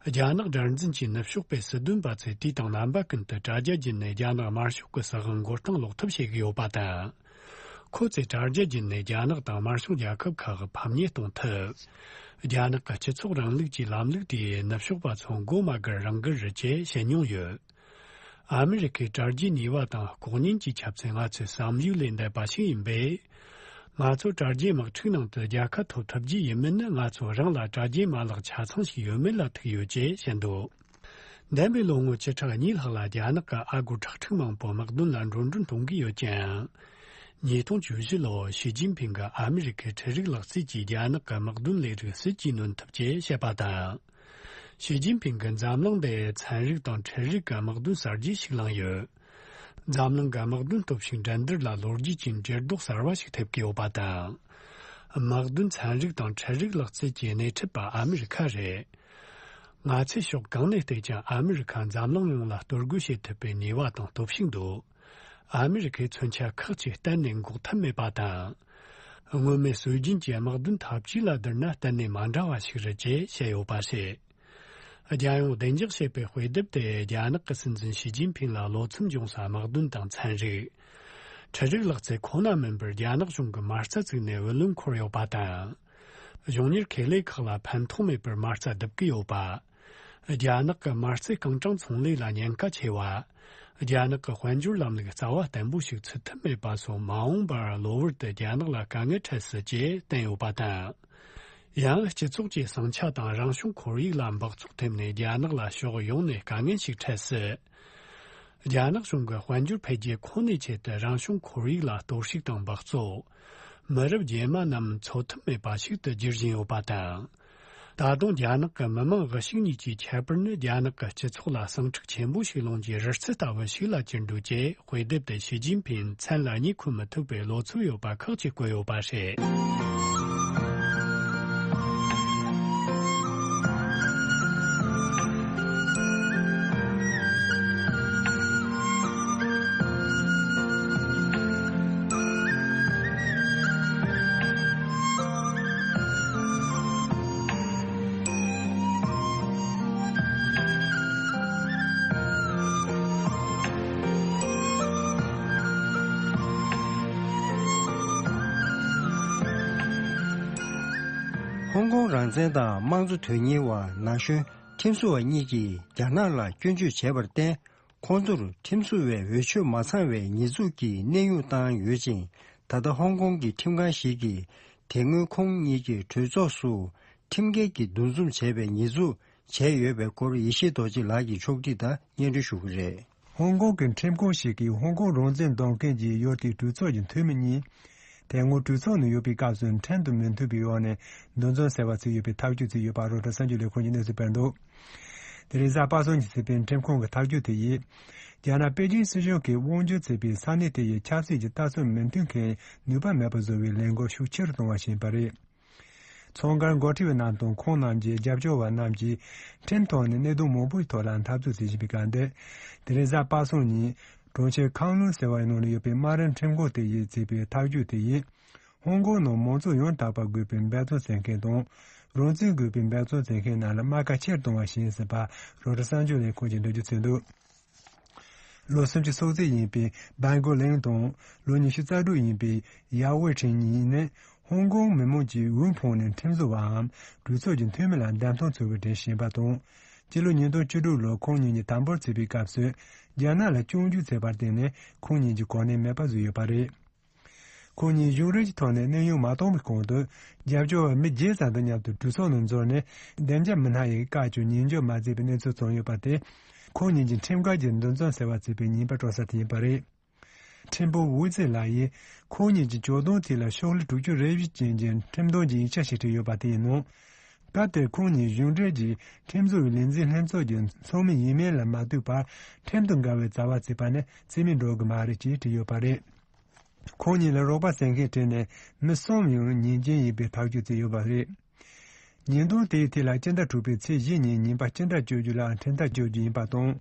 རྒྱ་ནག་སྒྲར་འཛིན་གྱི་ནུབ་ཕྱོགས་པའི་སྲིད་དོན་པ་ཚོས་དུས་དང་རྣམ་པ་ཀུན་ཏུ་དྲ་རྒྱ་བརྒྱུད་ནས་རྒྱ་ནག་དམར་ཤོག་གི་སྲིད་དབང་མགོ་རྟིང་སློག་ཐབས་བྱེད་ཀྱི་ཡོད་པ་དང་། ཁོ་ཚོས་དྲ་རྒྱ་བརྒྱུད་ནས་རྒྱ་ནག་དང་དམར་ཤོག་རྒྱལ་ཁབ་ཁག་གི་ཕམ་ཉེས་གཏོང་ཐབས། རྒྱ་ནག་གི་སྤྱི་ཚོགས་རིང་ལུགས་ཀྱི་ལམ་ལུགས་དེས་ནུབ་ཕྱོགས་པ་ཚོ་མགོ་མ་སྒུར་རང་སྒུར་རེད་ཅེས་བཤད་མྱོང་ཡོད། ཨ་མི་རི་ཁའི་དྲ་རྒྱའི་ནུས་པ་དང་ལྐོག་ཉན་གྱི་ཁྱབ་ཚད་ང་ཚོའི་བསམ་ཡུལ་ལས་འདས་པ་ཞིག་ཡིན་པས། ང་ཚོ་དྲ་རྒྱའི་དམག་འཁྲུག་ནང་དུ་རྒྱལ་ཁ་ཐོབ་ཐུབ་རྒྱུ་ཡིན་མིན་ནི་ང་ཚོ་རང་ལ་དྲ་རྒྱའི་མ་ལག་ཆ་ཚང་ཞིག་ཡོད་མེད་ལ་ཐུག་ཡོད་ཅེས་བཤད་འདུག་འདས་པའི་ལོ་ངོ་བཅུ་ཕྲག་གཉིས་ལྷག་ལ་རྒྱ་ནག་གི་ཨ་སྒོར་ཁྲག་ཁྲིག་མང་པོ་དམག་དོན་ལ་འགྲོ་གྲོན་གཏོང་གི་ཡོད་ཀྱང་། ཉིས་སྟོང་བཅུ་བཞི་ལོར་ཞི་ཅིན་ཕིང་གིས་ཨ་མི་རི་ཁའི་འཕྲུལ་རིག་ལག་རྩལ་གྱིས་རྒྱ་ནག་གི་དམག་དོན་ལས་རིགས་སྲིད་ཇུས་སྣོན་ཐབས་ཀྱི་བཤད་པ་དང་། ཞི་ཅིན་ཕིང་གིས་འཛམ་གླིང་འདིར་ཚན་རིག་དང་འཕྲུལ་རིག་གི་དམག་དོན་གསར་བརྗེ་ཞིག་བསླངས་ཡོད། འཛམ་གླིང་གི་དམག་དོན་སྟོབས་ཤུགས་འགྲན་བསྡུར་ལ་ལོ་རྒྱུས་ཀྱི་འགྱུར་ལྡོག་གསར་བ་ཞིག་ཐེབས་ཀྱི་ཡོད་པ་དང་། དམག་དོན་ཚན་རིག་དང་འཕྲུལ་རིག་ལག་རྩལ་གྱི་སྣེ་ཁྲིད་པ་ཨ་མི་རི་ཁ་རེད། ང་ཚོས་ཕྱོགས་གང་ནས་བལྟས་ཀྱང་ཨ་མི་རི་ཁ་འཛམ་གླིང་ཡོངས་ལ་གཏོར་རྒོལ་བྱེད་ཐུབ་པའི་ནུས་པ་དང་སྟོབས་ཤུགས་འདུག་ཨ་མི་རི་ཁའི་མཚོན་ཆ་ཁག་ཅིག་གཏན་ནས་འགོག་ཐབས་མེད་པ་དང་། སྔོན་མའི་སྲོལ་རྒྱུན་གྱི་དམག་དོན་འཐབ་ཇུས་ལ་བསྡུར་ན་གཏན་ནས་མ་འདྲ་བ་ཞིག་རེད་ཅེས་བཤད་ཡོད་པ་རེད། རྒྱལ་ཡོངས་བདེ་འཇགས་ཞེས་པའི་དཔེ་དེབ་དེ་རྒྱ་ནག་གི་སྲིད་འཛིན་ཞི་ཅིན་ཕིང་ལ་བློ་འཚབ་འབྱུང་ས་དམག་དོན་དང་ཚན་རིག་འཕྲུལ་རིག་ལག་རྩལ་ཁོ་ན་མིན་པར་རྒྱ་ནག་གཞུང་གིས་མ་རྩ་བཙུགས་ནས་བུ་ལོན་འཁོར་ཡོད་པ་དང་། གཞུང་གཉེར་ཁེ་ལས་ཁག་ལ་ཕན་ཐོགས་མེད་པར་མ་རྩ་བསྡུ་གི་ཡོད་པ། རྒྱ་ནག་གི་མ་རྩའི་རྐང་གྲངས་ཚོང་ལས་ལ་ཉེན་ཁ་ཆེ་བ། རྒྱ་ནག་གི་དཔལ་འབྱོར་ལམ་ལུགས་རྩ་བ་བརྟན་པོ་ཞིག་ཚུད་ཐུབ་མེད་པ་སོགས་མ་འོངས་པར་གློ་བུར་དུ་རྒྱ་ནག་ལ་དཀའ་ངལ་འཕྲད་སྲིད་ཅེས་བསྟན་ཡོད་པ་དང་། ཡང་སྤྱི་ཚོགས་ཀྱི་ཟིང་ཆ་དང་རང་བྱུང་ཁོར་ཡུག་ལ་འབག་བཙོག་ཐེབས་ནས་རྒྱ་ནག་ལ་ཕྱོགས་ཡོངས་ནས་དཀའ་ངལ་ཞིག་འཕྲད་སྲིད། རྒྱ་ནག་གཞུང་གིས་དཔལ་འབྱོར་འཕེལ་རྒྱས་ཁོ་ནའི་ཆེད་དུ་རང་བྱུང་ཁོར་ཡུག་ལ་གཏོར་བཤིག་དང་འབག་བཙོག་མི་རབས་རྗེས་མ་རྣམས་འཚོ་ཐབས་མེད་པ་ཞིག་ཏུ་འགྱུར་བཞིན་ཡོད་པ་དང་། ད་དུང་རྒྱ་ནག་གི་མི་དམངས་དབུལ་ཕྱུག་གཉིས་ཀྱི་ཁྱད་པར་ནི་རྒྱ་ནག་གི་སྤྱི་ཚོགས་ལ་ཟིང་འཁྲུག་ཆེན་པོ་ཞིག་སློང་རྒྱུའི་རི་རྩེ་ལྟ་བུ་ཞིག་ལ་གྱུར་འདུག་ཅེས་དཔེ་དེབ་དེ་ཞི་ཅིན་ཕིང་མཚན་ལ་གཉིད་ཁུག་མི་ཐུབ་པའི་བློ་འཚབ་ཡོད་པ་ཁག་ཅིག་བཀོད་ཡོད་པ་རེད། ཧོང་ཀོང་རང་བཙན་དང་དམངས་གཙོ་དོན་གཉེར་བ་ན་གཞོན་ཁྲིམས་བཟོ་བ་གཉིས་ཀྱིས་རྒྱ་ནག་ལ་སྐྱོན་བརྗོད་བྱས་པར་བརྟེན། ཁོང་ཚོར་ཁྲིམས་བཟོ་བའི་འོས་ཆོས་མ་ཚང་བའི་ཉེས་འཛུགས་ཀྱི་གནས་དབྱུང་བཏང་ཡོད་ཅིང་། ད་ལྟ་ཧོང་ཀོང་གི་ཁྲིམས་ཁང་ཞིག་གིས་དེ་སྔོན་ཁོང་གཉིས་ཀྱི་གྲོས་ཚོགས་སུ་ཁྲིམས་འགལ་གྱིས་འདུ་འཛོམས་བྱས་པའི་ཉེས་འཛུགས་བྱས་ཡོད་པའི་སྐོར་ཡེ་ཤེས་རྡོ་རྗེ་ལགས་ཀྱིས་ཕྱོགས་སྒྲིག་དང་སྙན་སྒྲོན་ཞུ་གི་རེད། ཧོང་ཀོང་གི་ཁྲིམས་ཁང་ཞིག་གིས་ཧོང་ཀོང་རང་བཙན་འདོད་མཁན་གྱི་ཡུལ་དེའི་གྲོས་ཚོགས་ཀྱི་འཐུས་མི་གཉིས། དེ་སྔོན་གྲོས་ཚོགས་ནང་ཡོད་པའི་སྐབས་སུ་ཁྲིམས་དང་མི་མཐུན་པའི་འོག་ནས་འདུ་འཛོམས་ཟེར་བ་བྱས་ཡོད་པའི་ཐག་གཅོད་བྱས་ཡོད་པ་རོའི་ཊར་གསར་འགྱུར་ལས་ཁུངས་ཀྱིས་གནས་ཚུལ་སྤེལ་འདུག་དེ་རིང་གཟའ་པ་སངས་ཀྱི་ཚེ་པའི་ཁྲིམས་ཁང་གི་ཐག་གཅོད་དེ་ཡིས། རྒྱ་ནག་པེ་ཅིང་སྲིད་གཞུང་གིས་དབང་སྒྱུར་བྱེད་པའི་ས་གནས་དེ་ཡི་ཆབ་སྲིད་ཀྱི་ལྟ་ཚུལ་མི་མཐུན་མཁན་ནུས་པ་མེད་པར་བཟོ་བའི་ལས་འགུལ་ཤུགས་ཆེ་རུ་གཏོང་བ་ཞིག་ཡིན་པ་རེད། ཚོང་སྒར་འགོ་ཁྲིད་པ་རྣམས་དང་ཁོང་རྣམས་ཀྱི་རྒྱབ་སྐྱོར་བ་རྣམས་ཀྱིས་ཁྲིམས་ཐོག་ནས་གནད་དོན་མང་པོའི་ཐོག་ལ་འཐབ་རྩོད་བྱེད་བཞིན་པའི་སྐབས་འདིར། དེ་རིང་གཟའ་པ་སངས་ཉིན་གྲོང་ཁྱེར་ཁང་ལུང་ཟེར་བའི་ནང་ལ་ཡོད་པའི་དམའ་རིམ་ཁྲིམས་ཁང་དེ་ཡིས་བྱས་པའི་ཐག་གཅོད་དེ་ཡིས། ཧོང་ཀོང་ནང་མང་གཙོ་ཡང་དག་པ་དགོས་པའི་འབད་བརྩོན་བྱེད་མཁན་དང་། རང་བཙན་དགོས་པའི་འབད་བརྩོན་བྱེད་མཁན་རྣམས་ལ་རྨ་ཁ་ཆེར་གཏོང་བ་ཞིག་ཡིན་ཟེར་བ་རོའི་ཊར་གསར་འགྱུར་ལས་ཁུངས་ཀྱིས་འགྲེལ་བརྗོད་བྱས་འདུག་ལོ་སུམ་ཅུ་སོ་གཅིག་ཡིན་པའི་བན་གོ་ལིང་དང་ལོ་ཉི་ཤུ་རྩ་དྲུག་ཡིན་པའི་ཡའོ་ཝེ་ཁྲིན་གཉིས་ནི་ཧོང་ཀོང་མི་དམངས་ཀྱི་འོས་འཕངས་ནས་ཁྲིམས་བཟོ་བའམ་གྲོས་ཚོགས་ཀྱི་འཐུས་མི་ལ་བདམས་ཐོན་ཚུལ་གྱི་གྲས་ཤིག་ཡིན་པ་དང་། སྤྱི་ལོ་ཉིས་སྟོང་བཅུ་དྲུག་ལོར་ཁོང་གཉིས་ཀྱིས་དམ་པོར་བརྩིས་པའི་སྐབས་སུ་རྒྱ་ནག་ལ་སྐྱོན་བརྗོད་བྱས་པར་བརྟེན་ནས་ཁོང་གཉིས་ཀྱི་གོ་གནས་མེད་པ་བཟོས་ཡོད་པ་རེད། ཁོང་གཉིས་གཞུང་འབྲེལ་གྱི་ཐོག་ནས་གནས་དབྱུང་མ་གཏོང་བའི་གོང་དུ། རྒྱབ་སྐྱོར་བ་མི་བརྒྱད་ཙམ་དང་མཉམ་དུ་གྲོས་ཚོགས་ནང་འཛུལ་ནས། བདེ་འཇགས་མི་སྣ་ཡིས་བཀའ་བཅག་ཉེས་འགྱུར་མ་བྱས་པའི་གནས་ཚུལ་བྱུང་ཡོད་པ་དེ། ཁོང་གཉིས་ཀྱི་ཁྲིམས་འགལ་གྱི་འདུ་འཛོམས་ཟེར་བ་བྱས་པའི་ཉེས་པ་སྤྲོད་ས་དེ་ཡིན་པ་རེད། ཁྲིམས་དཔོན་ཝུའུ་ཙེ་ལགས་ཡིས། ཁོང་གཉིས་ཀྱི་བཅག་སྡོམ་དེ་ལ་ཤོག་ལྷེ་དྲུག་ཅུ་རེ་བཞི་ཅན་གྱི་ཁྲིམས་དོན་གྱི་ཡིག་ཆ་ཞིག་བྲིས་ཡོད་པ་དེ་ཡིན་ནོ། སྐབས་དེར་ཁོང་གཉིས་གཞུང་འབྲེལ་གྱི་ཁྲིམས་བཟོ་བའི་ལས་འཛིན་ལྷན་ཚོགས་ཀྱི་ཚོགས་མི་ཡིན་མིན་ལ་མ་ལྟོས་པར། ཁྲིམས་དང་འགལ་བའི་བྱ་བ་བྱས་པ་ནི་རྩིས་མེད་འགྲོ་གི་མ་རེད་ཅེས་བྲིས་ཡོད་པ་རེད། ཁོང་གཉིས་ལ་རོགས་པ་བྱེད་མཁན་གྲས་ནས་མི་གསུམ་ཡང་ཉེས་ཅན་ཡིན་པའི་ཐག་གཅོད་བྱས་ཡོད་པ་རེད། ཉེས་རྡུང་དེའི་ཐད་ལ་སྤྱི་ཟླ་དྲུག་པའི་ཚེས་བཞི་ཉིན་ཉེས་པ་ཅི་འདྲ་གཅོད་རྒྱུ་ལའང་ཁྲིམས་ཐག་གཅོད་རྒྱུ་ཡིན་པ་དང་།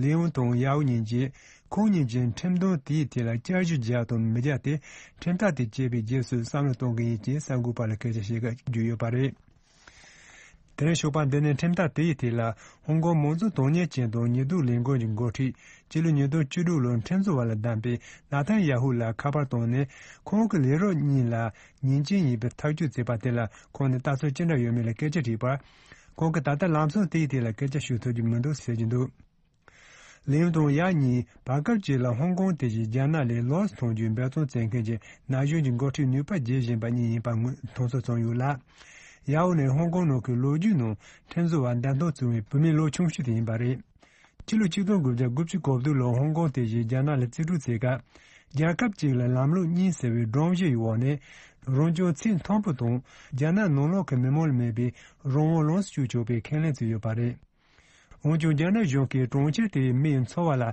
ལི་ཡོང་དང་ཡའོ་གཉིས་ཀྱིས་ཁོང་གཉིས་ཀྱིས་ཁྲིམས་རྡུང་དེའི་ཐད་ལ་བསྐྱར་ཞིབ་བརྒྱབ་དང་མི་བརྒྱབ་སྟེ། ཁྲིམས་ཐག་དེ་བཅད་པའི་རྗེས་སུ་བསམ་བློ་གཏོང་གི་ཡིན་ཅེས་གསར་འགོད་པ་ལ་སྐད་ཆ་བཤད་སྐབས་བརྗོད་ཡོད་པ་རེད། དེ་རིང་ཞོགས་པ་འདི་ནས་ཁྲིམས་ཐག་དེའི་ཐད་ལ་ཧོང་ཀོང་མང་གཙོ་དོན་གཉེར་ཅན་དང་ཉེས་རྡུང་ལས་འགུལ་གྱི་འགོ་ཁྲིད། སྤྱི་ལོ་ཉིས་སྟོང་བཅུ་དྲུག་ལོར་ཁྲིམས་བཟོ་བ་ལ་བདམས་པའི་ནཱ་ཐན་ཡ་ཧུ་ལ་ཁ་པར་བཏང་ནས། ཁོང་གི་ལས་རོགས་གཉིས་ལ་ཉེས་ཅན་ཡིན་པའི་ཐག་གཅོད་བྱས་པ་དེ་ལ་ཁོང་ནས་ལྟ་ཚུལ་ཅི་འདྲ་ཡོད་མེད་ལ་སྐད་ཆ་དྲིས་པར། ཁོང་གིས་ད་ལྟ་ལམ་སང་དེའི་ཐད་ལ་སྐད་ཆ་ཤོད་ཐུབ་ཀྱི་མི་འདུག་ཟེར་གྱི་འདུག་ལིའུ་དང་ཡ་གཉིས་བར་སྐབས་ཅིག་ལ་ཧོང་ཀོང་དེ་བཞིན་རྒྱ་ནག་ལས་ལོགས་སུ་ཐོན་རྒྱུའི་འབད་བརྩོན་བྱེད་མཁན་གྱི་ན་གཞོན་གྱི་འགོ་ཁྲིད་ནུས་པ་རྒྱས་བཞིན་པ་གཉིས་ཡིན་པ་མཐོང་ཚོར་བྱུང་ཡོད་ལ། ཡའོ་ནི་ཧོང་ཀོང་ནང་གི་ལོ་རྒྱུས་ནང་ཁྲིམས་བཟོ་བ་བདམས་ཐོན་བྱུང་བའི་བུད་མེད་ལོ་ཆུང་ཤོས་དེ་ཡིན་པ་རེད། ཕྱི་ལོ་ཆིག་སྟོང་དགུ་བརྒྱ་དགུ་བཅུ་གོ་བདུན་ལོར་ཧོང་ཀོང་དེ་བཞིན་རྒྱ་ནག་ལ་རྩིས་སྤྲོད་བྱས་སྐབས། རྒྱལ་ཁབ་ཅིག་ལ་ལམ་ལུགས་གཉིས་ཟེར་བའི་སྒྲོམ་གཞི་ཡི་འོག་ནས། རང་སྐྱོང་ཚད་མཐོན་པོ་དང་རྒྱ་ནག་ནང་ལོགས་ཀྱི་མི་མང་ལ་མེད་པའི་རང་དབང་ལོངས་སུ་སྤྱོད་ཆོག་པའི་ཁས་ལེན་བྱས་ཡོད་པ་རེད། འོན་ཀྱང་རྒྱ་ནག་གཞུང་གིས་གྲོང་ཁྱེར་དེའི་མིའི་འཚོ་བ་ལ་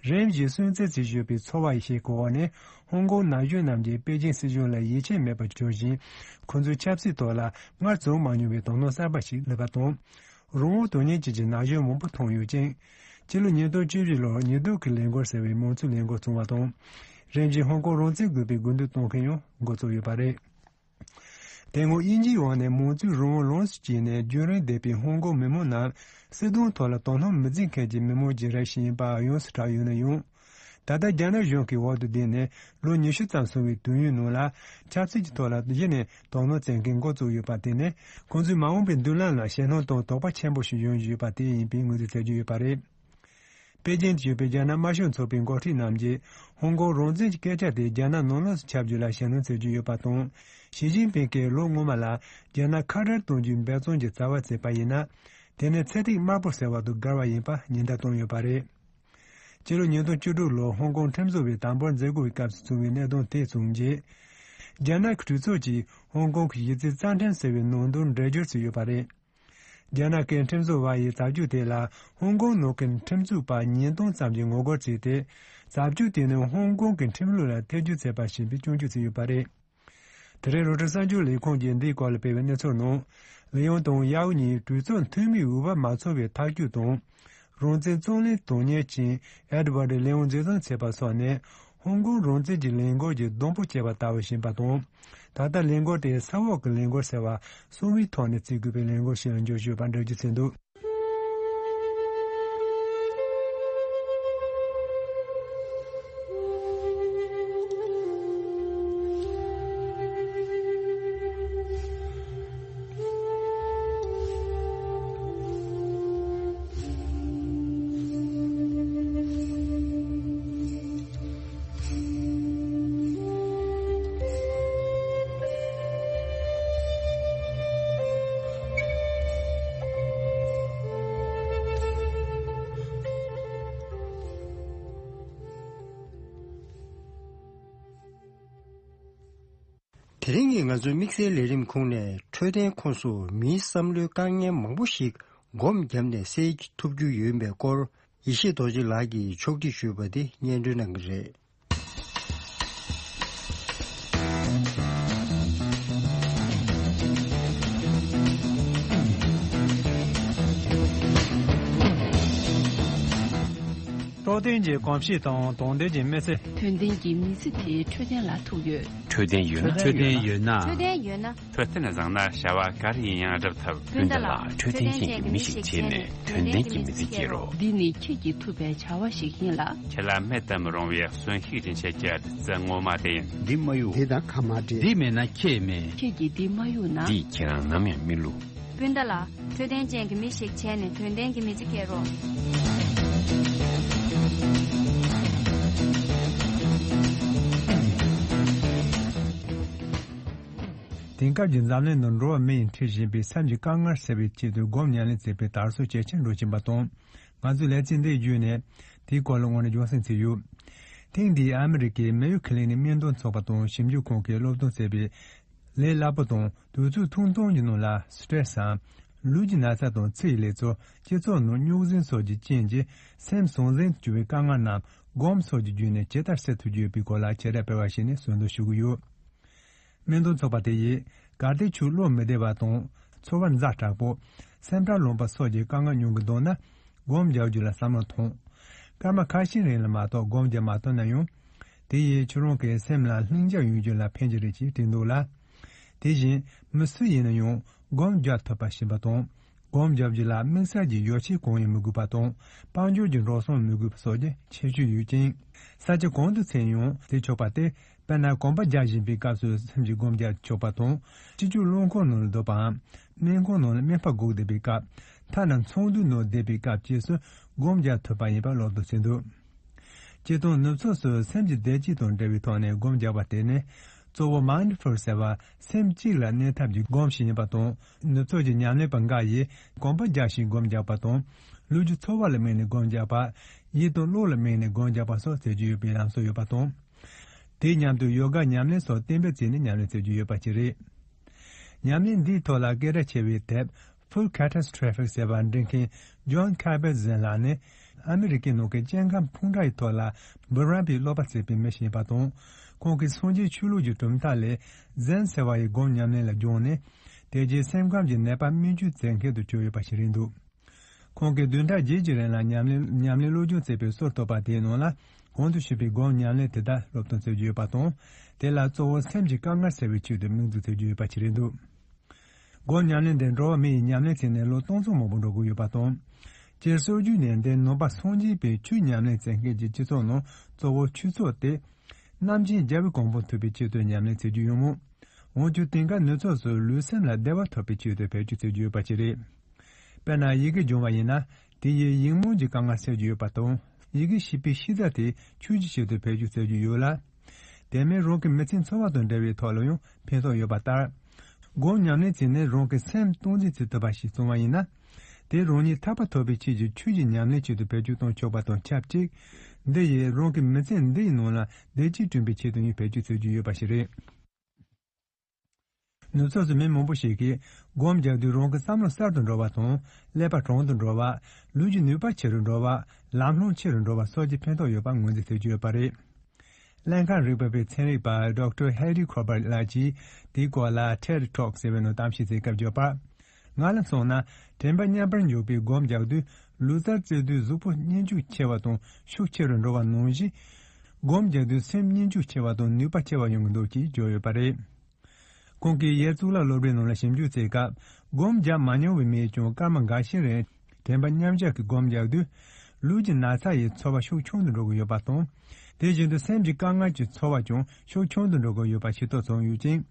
རིམ་བཞིན་སུན་གཙེར་བྱེད་བཞིན་པའི་ཚོར་བ་ཡི་ཞིག་གི་འོག་ནས། ཧོང་ཀོང་ན་གཞོན་རྣམས་ཀྱིས་པེ་ཅིང་སྲིད་གཞུང་ལ་ཡིད་ཆེས་མེད་པར་གྱུར་ཞིང་། ཁོ་ཚོའི་ཆབ་སྲིད་ཐོག་ལ་སྔར་བྱུང་མ་མྱོང་བའི་དོ་སྣང་གསར་པ་ཞིག་སླེབས་པ་དང་། རང་དབང་དོན་གཉེར་ཅན་གྱི་ན་གཞོན་མང་པོ་མཐོང་ཡོད་ཅིང་། ཕྱི་ལོ་ཉིས་སྟོང་བཅུ་བཞི་ལོར་ཉེས་རྡུང་གི་ལས་འགུལ་ཟེར་བའི་མང་གཙོའི་ལས་འགུལ་བྱུང་བ་དང་། རིམ་བཞིན་ཧོང་ཀོང་རང་བཙན་དགོས་པའི་དགོས་འདུན་གཏོང་མཁན་ཡང་འགོ་བཙུགས་ཡོད་པ་རེད། དེ་སྔོན་དབྱིན་ཇིའི་འོག་ནས་མང་གཙོའི་རང་དབང་ལོངས་སུ་སྤྱད་ནས་རྒྱུན་རིང་བསྡད་པའི་ཧོང་ཀོང་མི་མང་རྣམས་སྲིད་དོན་ཐོག་ལ་དོ་སྣང་མི་མཛད་མཁན་གྱི་མི་མང་གི་རིགས་ཤིག་ཡིན་པ་ཡོངས་སུ་གྲགས་ཡོད་ན་ཡང་། ད་ལྟ་རྒྱ་ནག་གཞུང་གི་འོག་ཏུ་བསྡད་ནས་ལོ་ཉི་ཤུ་ཙམ་སོང་བའི་དུས་ཡུན་ནང་ལ། ཆབ་སྲིད་ཀྱི་ཐོག་ལ་གཞི་ནས་དོ་སྣང་བྱེད་མཁན་འགོ་བཙུགས་ཡོད་པ་དེ་ནི། ཁོང་ཚོའི་མ་འོངས་པའི་མདུན་ལམ་ལ་ཞེད་སྣང་དང་དོགས་པ་ཆེན་པོ་ཞིག་ཡོང་བཞིན་ཡོད་པ་དེ་ཡིན་པའི་ངོས་འཛིན་བྱ་རྒྱུ་ཡོད་པ་རེད། པེ་ཅིང་དུ་ཡོད་པའི་རྒྱ་ནག་དམར་ཤོག་ཚོགས་པའི་འགོ་ཁྲིད་རྣམས་ཀྱིས་ཧོང་ཀོང་རང་བཙན་གྱི་སྐད་ཆ་དེ་རྒྱ་ནག་ནང་ལོགས་སུ་ཁྱབ་རྒྱུ་ལ་ཞེད་སྣང་བྱེད་ཀྱི་ཡོད་པ་དང་། ཞི་ཅིན་ཕིང་གིས་ལོ་སྔོན་མ་ལ་རྒྱ་ནག་ཁ་བྲལ་གཏོང་རྒྱུའི་འབད་བརྩོན་གྱི་རྩ་བ་བྱས་པ་ཡིན་ན། དེ་ནི་ཚེ་ཐིག་དམར་པོ་ཟེར་བ་དང་འགལ་བ་ཡིན་པ་ཉེན་བརྡ་བཏང་ཡོད་པ་རེད། སྤྱི་ལོ་ཉིས་སྟོང་བཅུ་དྲུག་ལོར་ཧོང་ཀོང་ཁྲིམས་བཟོ་བའི་དང་པོར་མཛད་སྒོའི་སྐབས་སུ་བྱུང་བའི་གནད་དོན་དེ་མཚོན་རྗེས། རྒྱ་ནག་གི་གྲོས་ཚོགས་ཀྱིས་ཧོང་ཀོང་གི་གཞི་རྩའི་རྩ་ཁྲིམས་ཟེར་བའི་ནང་དོན་འགྲེལ་བརྗོད་བྱས་ཡོད་པ་རེད། རྒྱ་ནག་གི་ཁྲིམས་བཟོ་བ་ཡི་བྱ་སྤྱོད་དེ་ལ་ཧོང་ཀོང་ནང་གི་ཁྲིམས་རྩོད་པ་ཉིས་སྟོང་ཙམ་གྱིས་ངོ་རྒོལ་བྱས་ཏེ། བྱ་སྤྱོད་དེ་ནི་ཧོང་ཀོང་གི་ཁྲིམས་ལུགས་ལ་ཐེ་ཇུས་བྱས་པ་ཞིག་ཡིན་པའི་སྐྱོན་བརྗོད་བྱས་ཡོད་པ་རེད། དེ་རིང་རོའི་ཊར་གསར་འགྱུར་ལས་ཁུངས་ཀྱིས་འདིའི་སྐོར་ལ་སྤེལ་བའི་གནས་ཚུལ་ནང་། ལི་ཡོང་དང་ཡའོ་གཉིས་གྲོས་ཚོགས་འཐུས་མིའི་འོས་འབབ་མ་ཚང་བའི་ཐག་གཅོད་དང་། རང་བཙན་རྩོད་ལེན་དོན་གཉེར་ཅན་ཨེ་ཌི་ཝར་ཌི་ལེའོ་འཛིན་བཟུང་བྱས་པ་སོགས་ནས། ཧོང་ཀོང་རང་བཙན་གྱི་ལས་འགུལ་གྱི་སྡོང་པོ་བཅད་པ་ལྟ་བུ་ཡིན་པ་དང་། ད་ལྟ་ལས་འགུལ་དེ་ས་འོག་གི་ལས་འགུལ་ཟེར་བ་གསང་བའི་ཐོག་ནས་བརྩི་དགོས་པའི་ལས་འགུལ་ཞིག་ལ་འགྱུར་བཞིན་ཡོད་པ་འགྲེལ་བརྗོད་བྱས་འདུག་དེ་རིང་གི་ང་ཚོའི་དམིགས་བསལ་ལས་རིམ་ཁོངས་ནས་འཕྲོད་བསྟེན་ཁོངས་སུ་མིའི་བསམ་བློའི་དཀའ་ངལ་མང་པོ་ཞིག་སྒོམ་བརྒྱབ་ནས་སེལ་ཐུབ་རྒྱུ་ཡོད་པའི་སྐོར། ཡེ་ཤེས་རྡོ་རྗེ་ལགས་ཀྱིས་ཕྱོགས་སྒྲིག་ཞུས་པ་དེ་སྙན་སྒྲོན་གནང་གི་རེད། རྟོགས་ལྡན་གྱི་གོམས་གཤིས་དང་དོན་ལྡན་གྱི་མི་ཚེ། དོན་ལྡན་གྱི་མི་ཚེ་དེ་འཕྲོད་བསྟེན་ལ་ཐུག་ཡོད། འཕྲོད་བསྟེན་ཡོད་ན། འཕྲོད་བསྟེན་ཡོད་ན། འཕྲོད་བསྟེན་ཡོད་ན། འཕྲོད་བསྟེན་བཟང་ན་བྱ་བ་ག་རེ་ཡིན་ཡང་སྒྲུབ་ཐུབ། སྤུན་ཟླ་ལགས། འཕྲོད་བསྟེན་ཅན་གྱི་མི་ཞིག་བྱས་ནས་དོན་ལྡན་གྱི་མི་ཚེ་སྐྱེལ་རོགས། འདི་ནི་ཁྱེད་ཀྱིས་ཐུབ་པའི་བྱ་བ་ཞིག་ཡིན་ལ། ཁྱེད་ལ་མེད་དུ་མི་རུང་བའི་གསོན་ཤུགས་སྦྱིན་བྱེད་ཀྱི་བདུད་རྩི་ངོ་མ་དེ་ཡིན། འདི་མ་གཡུག་འདི་དང་ཁ་མ་འབྲལ། འདི་མེད་ན་ཁྱེད་མེད། ཁྱེད་ཀྱིས་འདི་མ་གཡུག་ན། འདིས་ཁྱེད་རང་ནམ་ཡང་མི་བསླུ། སྤུན་ཟླ་ལགས། འཕྲོད་བསྟེན་ཅན་གྱི་མི་ཞིག་བྱས་ནས་དོན་ལྡན་གྱི་མི་ཚེ་སྐྱེལ་རོགས། དེང་སྐབས་ཀྱི་འཛམ་གླིང་ནང་འགྲོ་བ་མི་ཡིས་འཁྲི་བཞིན་པའི་སེམས་ཀྱི་དཀའ་ངལ་སེལ་བའི་ཆེད་དུ་སྒོམ་ཉམས་ལེན་བྱེད་པའི་དར་སྲོལ་ཇེ་ཆེར་འགྲོ་བཞིན་པ་དང་། ང་ཚོས་ལེ་ཚན་འདི་བརྒྱུད་ནས་དེའི་སྐོར་ལ་དངོས་གནས་རྒྱུན་སྲིང་བྱས་ཡོད། ཐེངས་འདིའི་ཨ་མི་རི་ཀའི་མེ་ཡོ་ཁི་ལི་ནིག་སྨན་དོན་ཚོགས་པ་དང་ཞིབ་འཇུག་ཁང་གིས་སློབ་སྟོན་བྱས་པའི་ལས་སླ་པོ་དང་དུས་ཚོད་ཐུང་ཐུང་གི་ནང་ལ་སི་ཊེ་རེ་སི་སམ། ལུས་ཀྱི་ན་ཚ་དང་ཚེ་ཡི་ལས་ཚོར། སྤྱི་ཚོགས་ནང་རྙོག་ཟིང་སོགས་ཀྱི་རྐྱེན་གྱིས་སེམས་ཟང་ཟིང་དུ་གྱུར་བའི་དཀའ་ངལ་རྣམས་སྒོམ་སོགས་ཀྱི་བརྒྱུད་ནས་ཇི་ལྟར་སེལ་ཐུབ་རྒྱུ་ཡོད་པའི་སྐོར་ལ་བྱེ་བྲག་སྤེལ་བ་ཞིག་ནས་གསོལ་འདེབས་ཞུ་གི་ཡོད། སྨན་དོན་ཚོགས་པ་དེ་ཡིས་གལ་ཏེ་ཁྱོད་བློ་མི་བདེ་བ་དང་ ཚོར་བ་ཛ་དྲག་པོ། སེམས་ཁྲལ་ལངས་པ་སོགས་ཀྱི་དཀའ་ངལ་མྱོང་གི་འདུག་ན། སྒོམ་རྒྱག་རྒྱུ་ལ་བསམ་བློ་ཐོངས། སྐར་མ་ཁ་ཤས་རིང་ལ་མ་གཏོགས་སྒོམ་རྒྱག་མ་ཐུབ་ན་ཡང་། དེ་ཡིས་ཁྱོད་རང་གི་སེམས་ལ་ལྷིང་འཇགས་ཡོང་རྒྱུ་ལ་ཕན་གྱི་རེད་ཅེས་བྲིས་འདུག་ལ། དེ་བཞིན་མི་སུ་ཡིན་ན་ཡང་སྒོམ་རྒྱག་ཐུབ་པ་ཤེས་པ་དང་། སྒོམ་རྒྱག་རྒྱུ་ལ་དམིགས་བསལ་གྱི་ཡོ་བྱད་གང་ཡང་མི་དགོས་པ་དང་། དཔལ་འབྱོར་གྱི་འགྲོ་སོང་མི་དགོས་པ་སོགས་ཀྱི་ཁྱད་ཆོས་ཡོད་ཅིང་། ས་ཆ་གང་དུ་འཚོལ་ཡང་བྱེད་ཆོག་པ་སྟེ། དཔེར་ན་གོམ་པ་རྒྱག་བཞིན་པའི་སྐབས་སུ་སེམས་ཀྱིས་སྒོམ་རྒྱག་ཆོག་པ་དང་། སྤྱི་སྤྱོད་རླངས་འཁོར་ནང་ལ་སྡོད་པའམ། སྨན་ཁང་ནང་ལ་སྨན་པ་སྒུག་བསྡད་པའི་སྐབས། ཐ་ན་ཚོགས་འདུའི་ནང་བསྡད་པའི་སྐབས་བཅས་སུ་སྒོམ་རྒྱག་ཐུབ་པ་ཡིན་པ་སློབ་སྟོན་བྱས་འདུག། སྤྱིར་བཏང་ནུབ་ཕྱོགས་སུ་སེམས་ཀྱི་བདེ་སྐྱིད་དང་འབྲེལ་བའི་ཐོག་ནས་སྒོམ་རྒྱག་པ་དེ་ནི། གཙོ་བོ་མའིན་ཌི་ཕུལ་ཟེར་བ་སེམས་གཅིག་ལ་གནས་ཐབས་ཀྱི་སྒོམ་ཞིག་ཡིན་པ་དང་། ནུབ་ཕྱོགས་ཀྱི་ཉམས་ལེན་པ་འགའ་ཡིས་གོམ་པ་རྒྱག་བཞིན་སྒོམ་རྒྱག་པ་དང་། ལུས་ཀྱི་ཚོར་བ་ལ་དམིགས་ནས་སྒོམ་རྒྱག་པ། ཡིད་དང་བློ་ལ་དམིགས་ནས་སྒོམ་རྒྱག་པ་སོགས་བྱེད་ཀྱི་ཡོད་པའི་ལམ་སྲོལ་ཡོད་པ་དང་། དེའི་མཉམ་དུ་ཡོ་ག་ཉམས་ལེན་སོགས་གཏན་འབེབས་བྱས་ནས་ཉམས་ལེན་བྱེད་ཀྱི་ཡོད་པ་ཞིག་རེད། ཉམས་ལེན་འདིའི་ཐོག་ལ་སྐད་གྲགས་ཆེ་བའི་དེབ་Full Catastrophic ཟེར་བ་འབྲི་མཁན་Jon Kabat-Zinn ལགས་ནི། ཨ་མི་རི་ཀའི་ནང་གི་སྐྱེ་ཁམས་ཕུང་དཀྲུག་ཐོག་ལ་འབུམ་རམས་པའི་བསླབ་པ་བྱེད་པའི་མི་ཞིག་ཡིན་པ་དང་། ཁོང་གིས་སངས་རྒྱས་ཆོས་ལུགས་ཀྱི་གྲུབ་མཐའ་ལས་Zen ཟེར་བ་ཡི་སྒོམ་ཉམས་ལེན་ལ་སྦྱངས་ནས། དེ་རྗེས་སེམས་ཁམས་ཀྱི་ནད་པ་སྨན་བཅོས་བྱེད་མཁན་དུ་གྱུར་ཡོད་པ་ཞིག་རེད་འདུག། ཁོང་གིས་བདུན་ཕྲག་བརྒྱད་ཀྱི་རིང་ལ་ཉམས་ལེན་ཉམས་ལེན་སློབ་སྦྱོང་བྱས་པའི་སྲོལ་ཐོག་པ་དེའི་ནང་ལ། གོང་དུ་ཞུས་པའི་སྒོམ་ཉམས་ལེན་དེ་དག་སློབ་སྟོན་བྱེད་ཀྱི་ཡོད་པ་དང་། དེ་ལ་གཙོ་བོ་སེམས་ཀྱི་དཀའ་ངལ་སེལ་བའི་ཆེད་དུ་དམིགས་འཛུགས་བྱེད་ཀྱི་ཡོད་པ་ཞིག་རེད་འདུག། སྒོམ་ཉམས་ལེན་དེ་འགྲོ་བ་མི་ཡི་ཉམས་ལེན་བྱས་ནས་ལོ་སྟོང་ཚོ་མང་པོ་འགྲོ་གི་ཡོད་པ་དང་། སྤྱིར་སྲོལ་རྒྱུན་ནས་འདི་ནང་པ་སངས་རྒྱས་པའི་ཆོས་ཉམས་ལེན་བྱེད་མཁན་གྱི་སྤྱི་ཚོགས་ནང་གཙོ་བོ་ཆོས་ཚོགས་དེ། རྣམ་མཁྱེན་རྒྱལ་བའི་གོ་འཕང་ཐོབ་པའི་ཆེད་དུ་ཉམས་ལེན་བྱེད་རྒྱུ་ཡོད་མོད། འོན་ཀྱང་དེང་སྐབས་ནུབ་ཕྱོགས་སུ་ལུས་སེམས་ལ་བདེ་བ་ཐོབ་པའི་ཆེད་དུ་བེད་སྤྱོད་བྱེད་རྒྱུ་ཡོད་པ་ཞིག་རེད། དཔེར་ན་ཡི་གེ་སྦྱོང་བ་ཡིན་ན། དེ་ཡིས་ཡིད་སྨོན་གྱི་དཀའ་ངལ་སེལ་རྒྱུ་ཡོད་པ་དང་། ཡི་གེ་ཤེས་པའི་ཤེས་རྩལ་དེ་ཆོས་ཀྱི་ཆེད་དུ་བེད་སྤྱོད་བྱེད་རྒྱུ་ཡོད་ལ། དེ་མིན་རང་གི་མི་ཚེའི་འཚོ་བ་དང་འབྲེལ་བའི་ཐོག་ལ་ཡང་ཕན་ཐོགས་ཡོད་པ་ལྟར། སྒོམ་ཉམས་ལེན་བྱས་ནས་རང་གི་སེམས་སྟངས་འཛིན་བྱེད་ཐུབ་པ་ཞིག་བྱུང་བ་ཡིན་ན། དེ་རང་ཉིད་ཐར་པ་ཐོབ་པའི་ཆེད་ཀྱི་ཆོས་ཀྱི་ཉམས་ལེན་ཆེད་དུ་བེད་སྤྱོད་གཏོང་ཆོག་པ་དང་ཆབས་ཅིག། འདི་ཡིས་རང་གི་མི་ཚེ་འདིའི་ནང་ལ་བདེ་སྐྱིད་བསྐྲུན་པའི་ཆེད་དུ་ཡང་བེད་སྤྱོད་བྱེད་རྒྱུ་ཡོད་པ་ཞིག་རེད། ནུབ་ཕྱོགས་སུ་མི་མང་པོ་ཞིག་གིས་སྒོམ་རྒྱག་དུས་རང་གི་བསམ་བློ་གསར་དུ་འགྲོ་བ་དང་། ཀླད་པ་གྲང་དུ་འགྲོ་བ། ལུས་ཀྱི་ནུས་པ་ཆེ་རུ་འགྲོ་བ། ལམ་ལྷོང་ཆེ་རུ་འགྲོ་བ་སོགས་ཀྱི་ཕན་ཐོགས་ཡོད་པ་ངོས་འཛིན་བྱེད་ཀྱི་ཡོད་པ་རེད། ཀླད་ཁང་རིག་པ་བའི་ཚན་རིག་པ་Doctor Harry Corbett ལགས་ཀྱིས་དེའི་སྐོར་ལ་ཐེད་ཊོག་ཟེར་བའི་ནང་གཏམ་བཤད་བྱེད་སྐབས་བརྗོད་པར། ང་ལ་མཚོན་ན། དྲན་པ་མཉམ་པར་འཇོག་པའི་སྒོམ་རྒྱག་དུས་ལུས་རྩལ་རྩེ་དུས་གཟུགས་པོ་མཉེན་ལྕུག་ཆེ་བ་དང་ཤུགས་ཆེ་རུ་འགྲོ་བ་ནང་བཞིན། སྒོམ་རྒྱག་དུས་སེམས་མཉེན་ལྕུག་ཆེ་བ་དང་ནུས་པ་ཆེ་བ་ཡོང་གི་འདུག་ཅེས་བརྗོད་ཡོད་པ་རེད། ཁོང་གིས་ཡེ་གཙུག་ལག་སློབ་གྲྭའི་ནང་ལ་ཞིབ་འཇུག་བྱེད་སྐབས། སྒོམ་རྒྱག་མ་མྱོང་བའི་མིས་ཀྱང་སྐར་མ་འགའ་ཤས་རིང་དྲན་པ་མཉམ་བཞག་གི་སྒོམ་རྒྱག་དུས། ལུས་ཀྱི་ན་ཚ་ཡི་ཚོར་བ་ཤུགས་ཆུང་དུ་འགྲོ་གི་ཡོད་པ་དང་། དེ་བཞིན་དུ་སེམས་ཀྱི་དཀའ་ངལ་གྱི་ཚོར་བ་ཀྱང་ཤུགས་ཆུང་དུ་འགྲོ་གི་ཡོད་པ་ཤེས་རྟོགས་བྱུང་ཡོད་ཅིང་།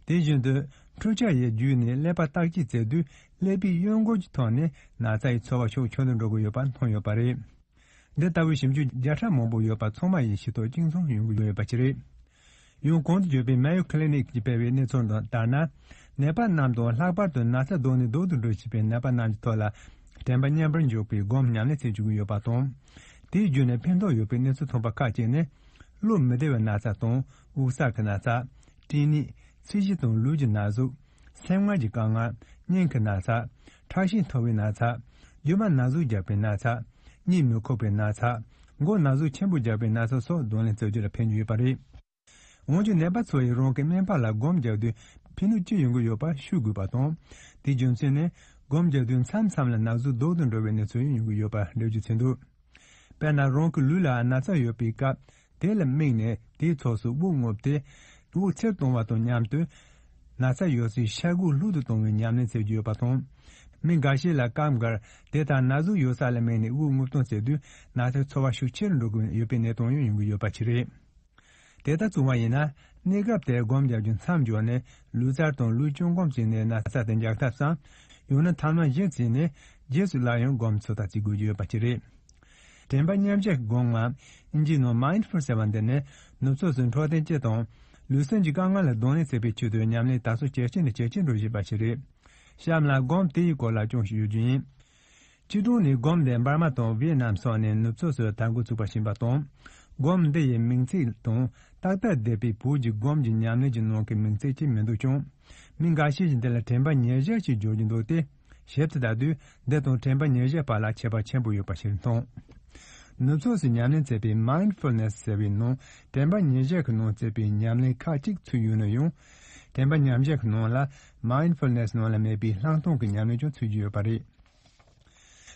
དེ་བཞིན་དུ་འཕྲུལ་ཆས་ཡི་བརྒྱུད་ནས་ཀླད་པ་བརྟག་དཔྱད་བྱེད་དུས་ཀླད་པའི་གཡོན་སྐོར་གྱི་ཐོག་ནས་ན་ཚ་ཡི་ཚོར་བ་ཤུགས་ཆུང་དུ་འགྲོ་གི་ཡོད་པ་མཐོང་ཡོད་པ་རེད། འདི་ལྟ་བུའི་ཞིབ་འཇུག་བརྒྱ་ཕྲག་མང་པོ་ཡོད་པ་ཚང་མ་ཡིས་ཤེས་རྟོགས་གཅིག་མཚུངས་ཡོང་གི་ཡོད་པ་ཅིག་རེད། ཡང་གོང་དུ་བརྗོད་པའི་Mayo Clinic གིས་སྤེལ་བའི་གནས་ཚུལ་ལྟར་ན། ནད་པ་རྣམས་དང་ལྷག་པར་དུ་ན་ཚ་ལྡོག་ནས་ལྡོག་ཏུ་འགྲོ་བཞིན་པའི་ནད་པ་རྣམས་ཀྱི་ཐོག་ལ་དྲན་པ་མཉམ་པར་འཇོག་པའི་སྒོམ་ཉམས་ལེན་བྱེད་བཅུག་གི་ཡོད་པ་དང་། དེའི་བརྒྱུད་ནས་ཕན་ཐོགས་ཡོད་པའི་གནས་ཚུལ་ཐོན་པ་ཁག་ཅིག་ནི། བློ་མི་བདེ་བའི་ན་ཚ་དང་དབུགས་བསགས་ཀྱི་ན་ཚ། སྐྲན་ནད། ཚད་གཞི་དང་ལུས་ཀྱི་ན་ཟུག་སེམས་ངལ་གྱི་དཀའ་ངལ། སྙིང་གི་ན་ཚ། ཁྲག་ཤེད་མཐོ་བའི་ན་ཚ། རྒྱུ་མ་ན་ཟུག་རྒྱག་པའི་ན་ཚ། གཉིད་མི་ཁུག་པའི་ན་ཚ། མགོ་ན་ཟུག་ཆེན་པོ་རྒྱག་པའི་ན་ཚ་སོགས་གདོང་ལེན་བྱ་རྒྱུ་ལ་ཕན་གྱི་ཡོད་པ་རེད། འོན་ཀྱང་ནད་པ་ཚོ་ཡིས་རང་གི་སྨན་པ་ལ་སྒོམ་རྒྱག་དུས་ཕན་ནུས་ཅི་ཡོང་གི་ཡོད་པ་ཤོད་དགོས་པ་དང་། དེའི་རྒྱུ་མཚན་ནི་སྒོམ་རྒྱག་དུས་མཚམས་མཚམས་ལ་ན་ཟུག་ལྡོག་ཏུ་འགྲོ་བའི་གནས་ཚུལ་ཡང་ཡོང་གི་ཡོད་པ་འགྲེལ་བརྗོད་བྱས་འདུག། དཔེར་ན་རང་གི་ལུས་ལ་ན་ཚ་ཡོད་པའི་སྐབས། དེ་ལ་དམིགས་ནས་དེའི་ཕྱོགས་སུ་དབུགས་རྔུབ་སྟེ། དབུགས་ཆེར་གཏོང་བ་དང་མཉམ་དུ། ན་ཚ་ཡོད་སའི་ཤ་དགུ་ལྷུག་ཏུ་གཏོང་བའི་ཉམས་ལེན་བྱེད་ཀྱི་ཡོད་པ་དང་། མི་འགའ་ཤས་ལ་སྐབས་འགར་དེ་ལྟར་ན་ཟུག་ཡོད་ས་ལ་དམིགས་ནས་དབུགས་རྔུབ་གཏོང་བྱེད་དུས་ན་ཚའི་ཚོར་བ་ཤུགས་ཆེ་རུ་འགྲོ་གི་ཡོད་པའི་གནས་སྟངས་ཡང་ཡོང་གི་ཡོད་པ་ཞིག་རེད། དེ་ལྟར་བྱུང་བ་ཡིན་ན། གནས་སྐབས་དེར་སྒོམ་རྒྱག་རྒྱུ་མཚམས་འཇོག་ནས་ལུས་རྩལ་དང་ལུས་སྤྱོད་སྒོམ་བྱས་ནས་ན་ཚ་དེ་འཇགས་ཐབས་སམ། ཡང་ན་ཐ་མ་གཞི་བྱས་ནས་རྗེས་སུ་སླར་ཡང་སྒོམ་ཚུགས་ཐབས་བྱེད་དགོས་ཀྱི་ཡོད་པ་ཞིག་རེད། དྲན་པ་མཉམ་བཞག་གི་སྒོམ་ངམ། ཨིན་ཇིའི་ནང་Mindful ཟེར་བ་འདི་ནི་ནུབ་ཕྱོགས་སུ་འཕྲོད་བསྟེན་སྤྱི་དང་། ལུས་སེམས་ཀྱི་དཀའ་ངལ་ལ་གདོང་ལེན་བྱེད་པའི་ཆེད་དུ་ཉམས་ལེན་དར་སྲོལ་ཇེ་ཆེ་ནས་ཇེ་ཆེར་འགྲོ་བཞིན་པ་ཞིག་རེད། གཤམ་ལ་སྒོམ་དེ་ཡི་སྐོར་ལ་ཅུང་ཞིག་ཡོད་རྒྱུ་ཡིན། སྤྱི་སྒྲོམ་ནི་སྒོམ་དེ་འབར་མ་དང་ཝེ་ནམ་སོགས་ནས་ནུབ་ཕྱོགས་སུ་དར་འགོ་ཚུགས་པ་ཞིག་ཡིན་པ་དང་། སྒོམ་འདི་ཡི་མིང་ཚིག་དང་ཏག་ཏག་བསྡད་པའི་བོད་ཀྱི་སྒོམ་གྱི་ཉམས་ལེན་གྱི་ནང་གི་མིང་ཚིག་ཅིག་མི་འདུག་ཀྱང་། མི་འགའ་ཤས་ཀྱིས་འདི་ལ་དྲན་པ་ཉེར་བཞག་ཅེས་བརྗོད་ཀྱི་འདུག་སྟེ། ཞིབ་ཏུ་ལྟ་དུས་འདི་དང་དྲན་པ་ཉེར་བཞག་བར་ལ་ཁྱད་པར་ཆེན་པོ་ཡོད་པ་ཞིག་མཐོང་། ནུབ་ཕྱོགས་སུ་ཉམས་ལེན་བྱེད་པའི་Mindfulness ཟེར་བའི་ནང་དྲན་པ་ཉེར་བཞག་གི་ནང་བྱེད་པའི་ཉམས་ལེན་ཁག་ཅིག་ཚུད་ཡོད་ན་ཡང་། དྲན་པ་ཉམས་བཞག་གི་ནང་ལ་Mindfulness ནང་ལ་མེད་པའི་ལྷག་མཐོང་གི་ཉམས་ལེན་ཀྱང་ཚུད་ཀྱི་ཡོད་པ་རེད།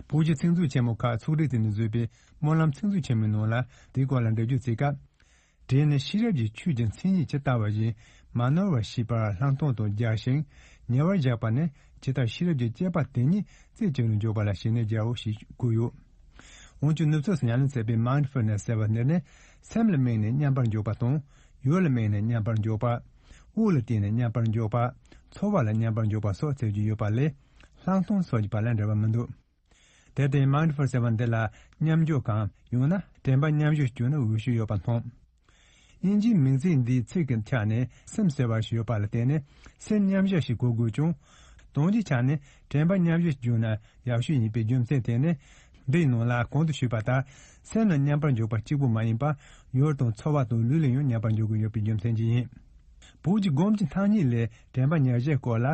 བོད་ཀྱི་ཚིག་མཛོད་ཆེན་མོ་ཁག་ཚོགས་སྒྲིག་བྱས་ནས་བཟོས་པའི་སྨོན་ལམ་ཚིག་མཛོད་ཆེན་མོའི་ནང་ལ་དེའི་སྐོར་ལ་འགྲེལ་བརྗོད་བྱེད་སྐབས། དྲན་ནི་ཤེས་རབ་ཀྱི་ཆོས་ཀྱི་མཚན་ཉིད་ཇི་ལྟ་བ་བཞིན་མ་ནོར་བར་ཤེས་པར་ལྷག་མཐོང་དུ་སྦྱར་ཞིང་ཉེ་བར་བཞག་པ་ནི་ཇི་ལྟར་ཤེས་རབ་ཀྱི་དཔྱད་པ་དེ་ཉིད་རྩད་གཅོད་ནས་འཇོག་པ་ལ་ཞི་གནས་སྦྱར་རོ་ཞེས་བཀོད་ཡོད། འོན་ཀྱང་ནུབ་ཕྱོགས་སུ་ཉམས་ལེན་མཛད་པའི་Mindfulness ཟེར་བ་འདི་ནི་སེམས་ལ་དམིགས་ནས་མཉམ་པར་འཇོག་པ་དང་། ཡུལ་ལ་དམིགས་ནས་མཉམ་པར་འཇོག་པ། དབུགས་ལ་བརྟེན་ནས་མཉམ་པར་འཇོག་པ། ཚོར་བ་ལ་མཉམ་པར་འཇོག་པ་སོགས་མཛད་ཀྱི་ཡོད་པ་ལས། ལྷག་མཐོང་སོགས་ཀྱི་བར་ལ་འབྲེལ་བ་མི་འདུག་དེར་བརྟེན་Mindful ཟེར་བ་འདི་ལ་མཉམ་འཇོག་གམ་ཡང་ན་དྲན་པ་མཉམ་བཞག་ཞེས་བརྗོད་ན་འོས་ཤོས་ཡོད་པ་མཐོང་། དབྱིན་ཇིའི་མིང་ཚིག་འདིའི་ཚིག་གི་ཆ་ནས་སེམས་ཟེར་བ་ཞིག་ཡོད་པ་ལ་བརྟེན་ནས་སེམས་མཉམ་བཞག་ཞེས་གོ་དགོས་ཀྱང་། དོན་གྱི་ཆ་ནས་དྲན་པ་མཉམ་བཞག་ཞེས་བརྗོད་ན་ཡག་ཤོས་ཡིན་པའི་རྒྱུ་མཚན་དེ་ནི། འདིའི་ནང་ལ་གོང་དུ་ཞུས་པ་ལྟར་སེམས་ལ་མཉམ་པར་འཇོག་པ་གཅིག་པུ་མ་ཡིན་པར་ཡུལ་དང་ཚོར་བ་དང་ལུས་ལ་ཡང་མཉམ་པར་འཇོག་དགོས་ཡོད་པའི་རྒྱུ་མཚན་གྱིས་ཡིན། བོད་ཀྱི་སྒོམ་གྱི་ཐ་སྙད་ལས་དྲན་པ་ཉེར་བཞག་སྐོར་ལ་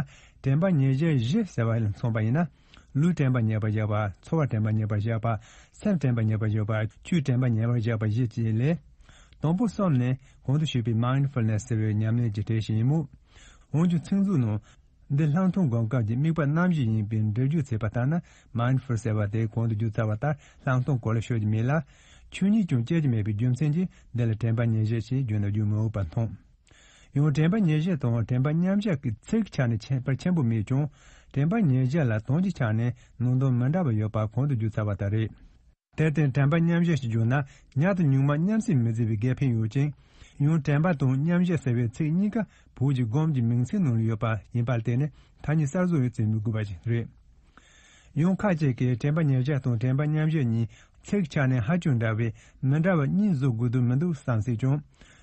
དྲན་པ་ཉེར་བཞག་བཞི་ཟེར་བ་ལ་མཚོན་པ་ཡིན་ན། ལུས་དྲན་པ་ཉེ་བར་བཞག་པ། ཚོར་བ་དྲན་པ་ཉེ་བར་བཞག་པ། སེམས་དྲན་པ་ཉེ་བར་བཞག་པ། ཆོས་དྲན་པ་ཉེ་བར་བཞག་པ་བཞི་བཅས་ལས། དང་པོ་གསུམ་ནི་གོང་དུ་ཞུས་པའི་Mindfulness ཟེར་བའི་ཉམས་ལེན་གྱི་གྲས་ཤིག་ཡིན་མོད། འོན་ཀྱང་ཚིག་མཛོད་ནང་། འདི་ལྷག་མཐོང་སྒོམ་སྐབས་ཀྱི་དམིགས་པ་རྣམ་བཞི་ཡིན་པའི་འགྲེལ་བརྗོད་བྱས་པ་ལྟར་ན། Mindful ཟེར་བ་དེ་གོང་དུ་བརྗོད་ཚར་བ་ལྟར་ལྷག་མཐོང་སྐོར་ལ་ཤོད་ཀྱི་མེད་ལ། ཆོས་ཉིད་ཀྱང་སྐྱེ་གི་མེད་པའི་རྒྱུ་མཚན་གྱིས་འདི་ལ་དྲན་པ་ཉེར་བཞག་ཅེས་བརྗོད་ན་རྒྱུ་མི་འོས་པར་མཐོང་། ཡང་དྲན་པ་ཉེར་བཞག་དང་དྲན་པ་མཉམ་བཞག་གི་ཚིག་ཆ་ནས་ཁྱད་པར་ཆེན་པོ་མེད་ཀྱང་། དྲན་པ་ཉེར་བཞག་ལ་དོན་གྱི་ཆ་ནས་ནང་དོན་མི་འདྲ་བ་ཡོད་པ་གོང་དུ་བརྗོད་ཚར་བ་ལྟར་རེད། དེར་བརྟེན་དྲན་པ་མཉམ་བཞག་ཅེས་བརྗོད་ན་ཉག་དང་ཉུང་མ་མཉམ་བསྲེས་མི་བརྩི་བའི་འགལ་ཕན་ཡོད་ཅིང་། ཡང་དྲན་པ་དང་མཉམ་བཞག་ཟེར་བའི་ཚིག་གཉིས་ཀ་བོད་ཀྱི་སྒོམ་གྱི་མིང་ཚིག་ནང་ལ་ཡོད་པ་ཡིན་པར་བརྟེན་ནས་ཐ་སྙད་གསར་བཟོ་ཡང་བྱེད་མི་དགོས་པ་ཞིག་རེད། ཡང་ཁ་ཅིག་གིས་དྲན་པ་ཉེར་བཞག་དང་དྲན་པ་མཉམ་བཞག་གཉིས་ཚིག་ཆ་ནས་ཧ་ཅང་འདྲ་བས་མི་འདྲ་བ་གཉིས་བཟོ་དགོས་དོན་མི་འདུག་བསམ་སྲིད་ཀྱང་།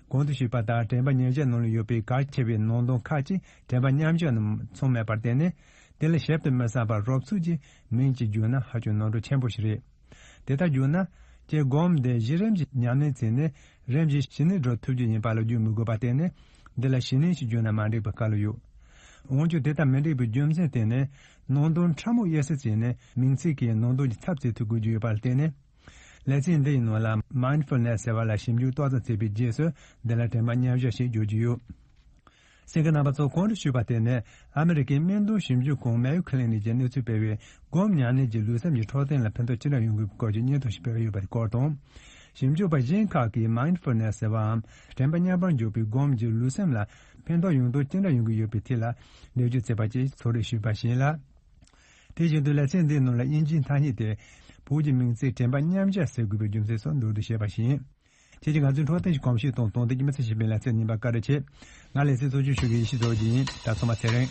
གོང་དུ་ཞུས་པ་ལྟར་དྲན་པ་ཉེར་བཞག་ནང་ལ་ཡོད་པའི་གལ་ཆེ་བའི་ནང་དོན་ཁག་ཅིག་དྲན་པ་མཉམ་བཞག་ནང་མཚོན་མེད་པར་བརྟེན་ནས། དེ་ལ་ཞིབ་ཏུ་མི་བསམ་པར་རོབ་ཚུགས་ཀྱིས་མིང་གཅིག་བརྗོད་ན་ཧ་ཅང་ནོར་འཁྲུལ་ཆེན་པོ་ཞིག་རེད། དེ་ལྟར་བརྗོད་ན། ཀྱེ་སྒོམ་འདི་གཞི་རིམ་གྱི་ཉམས་ལེན་བྱས་ནས་རིམ་བཞིན་ཞི་གནས་འགྲོ་ཐུབ་རྒྱུ་ཡིན་པ་ལ་བརྗོད་མི་དགོས་པར་བརྟེན་ནས། འདི་ལ་ཞི་གནས་ཞེས་བརྗོད་ན་མ་འགྲིག་པའི་སྐབས་ལ་ཡོད། འོན་ཀྱང་དེ་ལྟར་མི་འགྲིག་པའི་རྒྱུ་མཚན་དེ་ནི། ནང་དོན་ཕྲ་མོ་དབྱེ་གསལ་བྱས་ནས་མིང་ཚིག་གི་ནང་དོན་གྱི་ཚབ་བྱེད་ཐུབ་དགོས་ཀྱི་ཡོད་པར་བརྟེན་ནས། ལེ་ཚན་འདི་ཡི་ནང་ལ་Mindfulness ཟེར་བ་ལ་ཞིབ་འཇུག་ཏོག་ཙམ་བྱས་པའི་རྗེས་སུ་འདི་ལ་དྲན་པ་མཉམ་བཞག་ཞེས་བརྗོད་ཀྱི་ཡོད། གསན་མཁན་རྣམ་པ་ཚོ། གོང་དུ་ཞུས་པ་དེ་ནི་ཨ་མི་རི་ཀའི་སྨན་དོན་ཞིབ་འཇུག་ཁང་Mayo Clinic གྱིས་གནས་ཚུལ་སྤེལ་བའི་སྒོམ་ཉམས་ལེན་གྱིས་ལུས་སེམས་ཀྱི་འཕྲོད་བསྟེན་ལ་ཕན་ཐོགས་ཅི་འདྲ་ཡོང་གི་སྐོར་གྱི་སྙན་ཐོ་ཞིག་སྤེལ་ཡོད་པའི་སྐོར་དང་། ཞིབ་འཇུག་པ་གཞན་ཁག་གིས་Mindfulness ཟེར་བའམ་དྲན་པ་མཉམ་པར་འཇོག་པའི་སྒོམ་གྱིས་ལུས་སེམས་ལ་ཕན་ཐོགས་ཡོང་དོན་ཅི་འདྲ་ཡོང་གི་ཡོད་པའི་ཐད་ལ་འགྲེལ་བརྗོད་བྱས་པ་བཅས་ཚོགས་རེ་ཞུས་པ་ཞིག་ཡིན་ལ། དེ་བཞིན་དུ་ལེ་ཚན་འདིའི་ནང་ལ་དབྱིན་ཇིའི་ཐ་སྙད་དེ་བོད་ཀྱི་མིང་ཚིག་དྲན་པ་མཉམ་བཞག་ཟེར་དགོས་པའི་རྒྱུ་མཚན་སོགས་མདོར་བསྡུས་བཤད་པ་ཞིག་ཡིན། ཁྱེད་ཀྱིས་ང་ཚོའི་འཕྲོད་བསྟེན་གྱི་གོམས་གཤིས་དང་དོན་ལྡན་གྱི་མི་ཚེ་ཞིག་སྤེལ་ལ་བརྩོན་གཉིས་པ་བཀའ་དྲིན་ཆེ། ང་ལེ་ཚན་གཙོ་སྐྱོང་ཞུ་མཁན་ཡེ་ཤེས་རྡོ་རྗེ་ཡིན། ད་ཚང་མ་ཚེ་རིང་།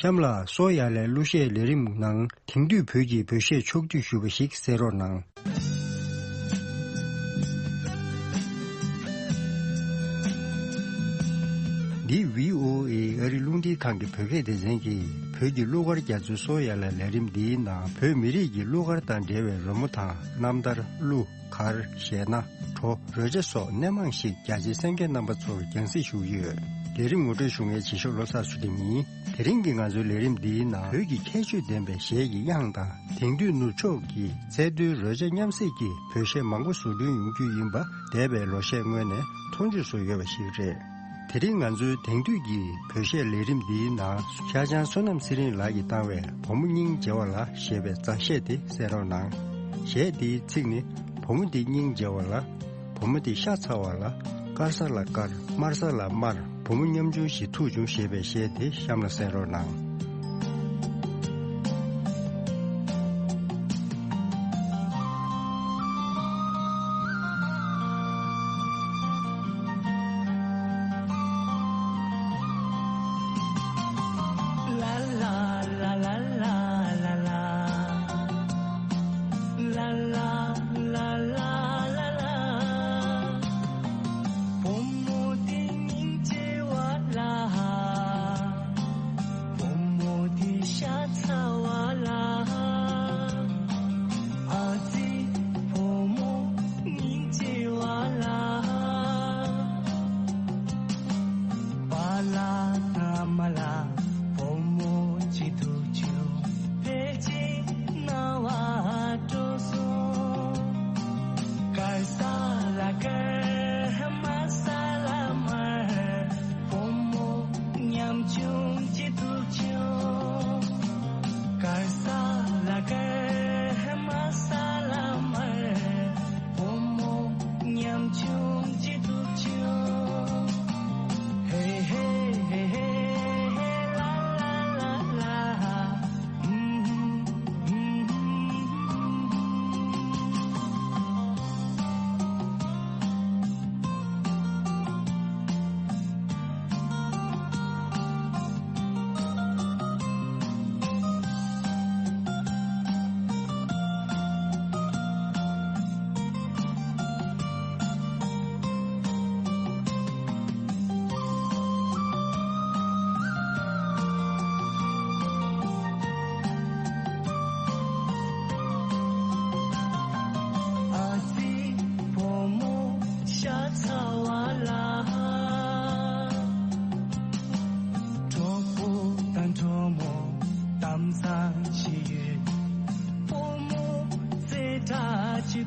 གཤམ་ལ་སོ་ཡ་ལའི་གླུ་གཞས་ལས་རིམ་ནང་དེང་དུས་བོད་ཀྱི་བོད་གཞས་ཕྱོགས་བསྡུས་ཞུས་པ་ཞིག་གསན་རོགས་གནང་། འདི་བྷི་ཨོ་ཨེ་ཨ་རི་རླུང་འཕྲིན་ཁང་གི་བོད་སྐད་སྡེ་ཚན་གྱིས་བོད་ཀྱི་གླུ་གར་རྒྱ་མཚོའི་སོ་ཡ་ལ་ལས་རིམ་འདིའི་ནང་བོད་མི་རིགས་ཀྱི་གླུ་གར་དང་འབྲེལ་བའི་རོལ་མོ་དང་རྣམ་ཐར། གླུ། གར། གཞས་སྣ། བྲོ། རོལ་ཆ་སོགས་སྣེ་མང་ཞིག་རྒྱ་ཆེའི་གསན་མཁན་རྣམ་པ་ཚོར་རྒྱང་སྲིང་ཞུ་གི་ཡོད། ལས་རིམ་ངོ་སྤྲོད་ཞུ་མཁན་བྱེད་ཤོག་བློ་བཟང་ཚུལ་ཁྲིམས་ཡིན། དེ་རིང་གི་ང་ཚོའི་ལས་རིམ་འདིའི་ནང་བོད་ཀྱི་ཁྱད་ཆོས་ལྡན་པའི་གཞས་ཀྱི་དབྱངས་དང་དེང་དུས་ནུབ་ཕྱོགས་ཀྱི་ཚད་མཐོའི་རོལ་ཆ་མཉམ་བསྲེས་ཀྱི་བོད་གཞས་མང་པོ་བཟོ་སྐྲུན་ཡོང་རྒྱུ་ཡིན་པ་འདས་པའི་ལོ་ཤས་སྔོན་ནས་མཐོང་ཆོས་སུ་ཡོད་པ་ཞིག་རེད། དེ་རིང་ང་ཚོའི་དེང་དུས་ཀྱི་བོད་གཞས་ལས་རིམ་འདིའི་ནང་ཤར་བྱང་བསོད་ནམས་ཚེ་རིང་ལགས་ཀྱིས་བཏང་བའི་བུ་མོ་སྙིང་རྗེ་བ་ལ་ཞེས་པའི་མཛངས་གཞས་དེ་གསན་རོགས་གནང་། གཞས་འདིའི་ཚིག་ནི། བུ་མོ་འདི་སྙིང་རྗེ་བ་ལ། བུ་མོ་འདི་ཤ་ཚ་བ་ལ། དཀར་ས་ལ་དཀར། དམར་ས་ལ་དམར། བུ་མོ་ཉམ་ཆུང་ཞིག་ཐུག་བྱུང་ཞེས་པའི་གཞས་དེ་གཤམ་ལ་གསན་རོགས་གནང་།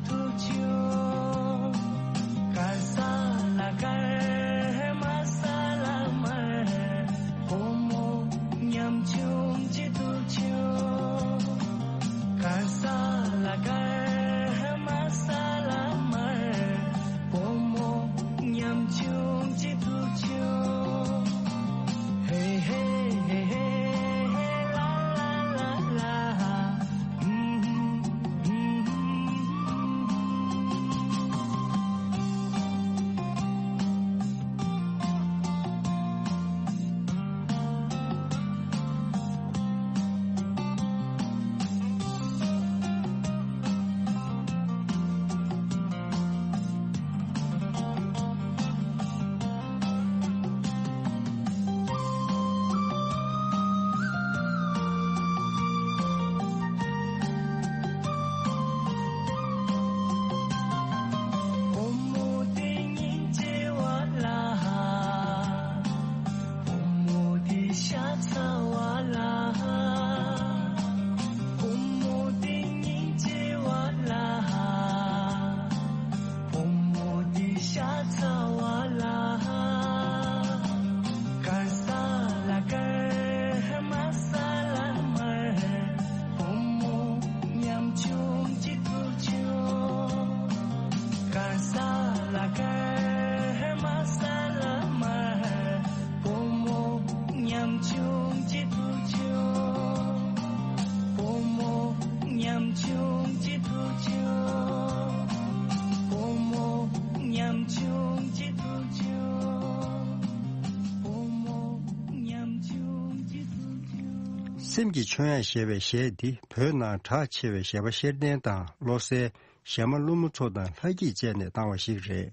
ཐུག་ཆོག་གར་ས་ལ་ཀརྨ་ས་ལ་མར། ཕོ་མོ་ཉམ་ཆུང་ཅིག་ཐུག་ཆོག་གར་ས་ལ་ཀརྨ་ས་ལ་མར། ཕོ་མོ་ཉམ་ཆུང་ཅིག་ཐུག་ཆོག་ཧེ་ཧེ་ཧེ་ཧེ་ཧེ་ལ་ལ་ལ་ལ། བུ་མོ་དེ་སྙིང་རྗེ་བ་ལ། བུ་མོ་དེ་ཤ་ཚ་བ་ལ། བུ་མོ་དེ་སྙིང་རྗེ་བ་ལ། བུ་མོ་དེ་ཤ་ཚ་བ་ལ། གར་ས་ལ་ཀརྨ་ས་ལ་མར། བུ་མོ་ཉམ་ཆུང་ཅིག་ཐུག་ཆོག་གར་ས་ལ་ཀརྨ་ས་ལ་མར། བུ་མོ་ཉམ་ཆུང་ཅིག་ཐུག་ཆོག་བུ་མོ་ཉམ་ཆུང་ཅིག་ཐུག་ཆོག་བུ་མོ་ཉམ་ཆུང་ཅིག་ཐུག་ཆོག་བུ་མོ་ཉམ་ཆུང་ཅིག་ཐུག་ཆོག་སེམས་ཀྱི་ཆོས་དབྱངས་ཞེས་པའི་གཞས་འདི་བོད་ནང་གྲགས་ཆེ་བའི་གཞས་པ་ཤེར་ལྡན་དང་བློ་གསལ། གཞས་མ་ཀླུ་མོ་མཚོ་དང་ལྷ་སྐྱིད་བཅས་ནས་བཏང་བ་ཞིག་རེད།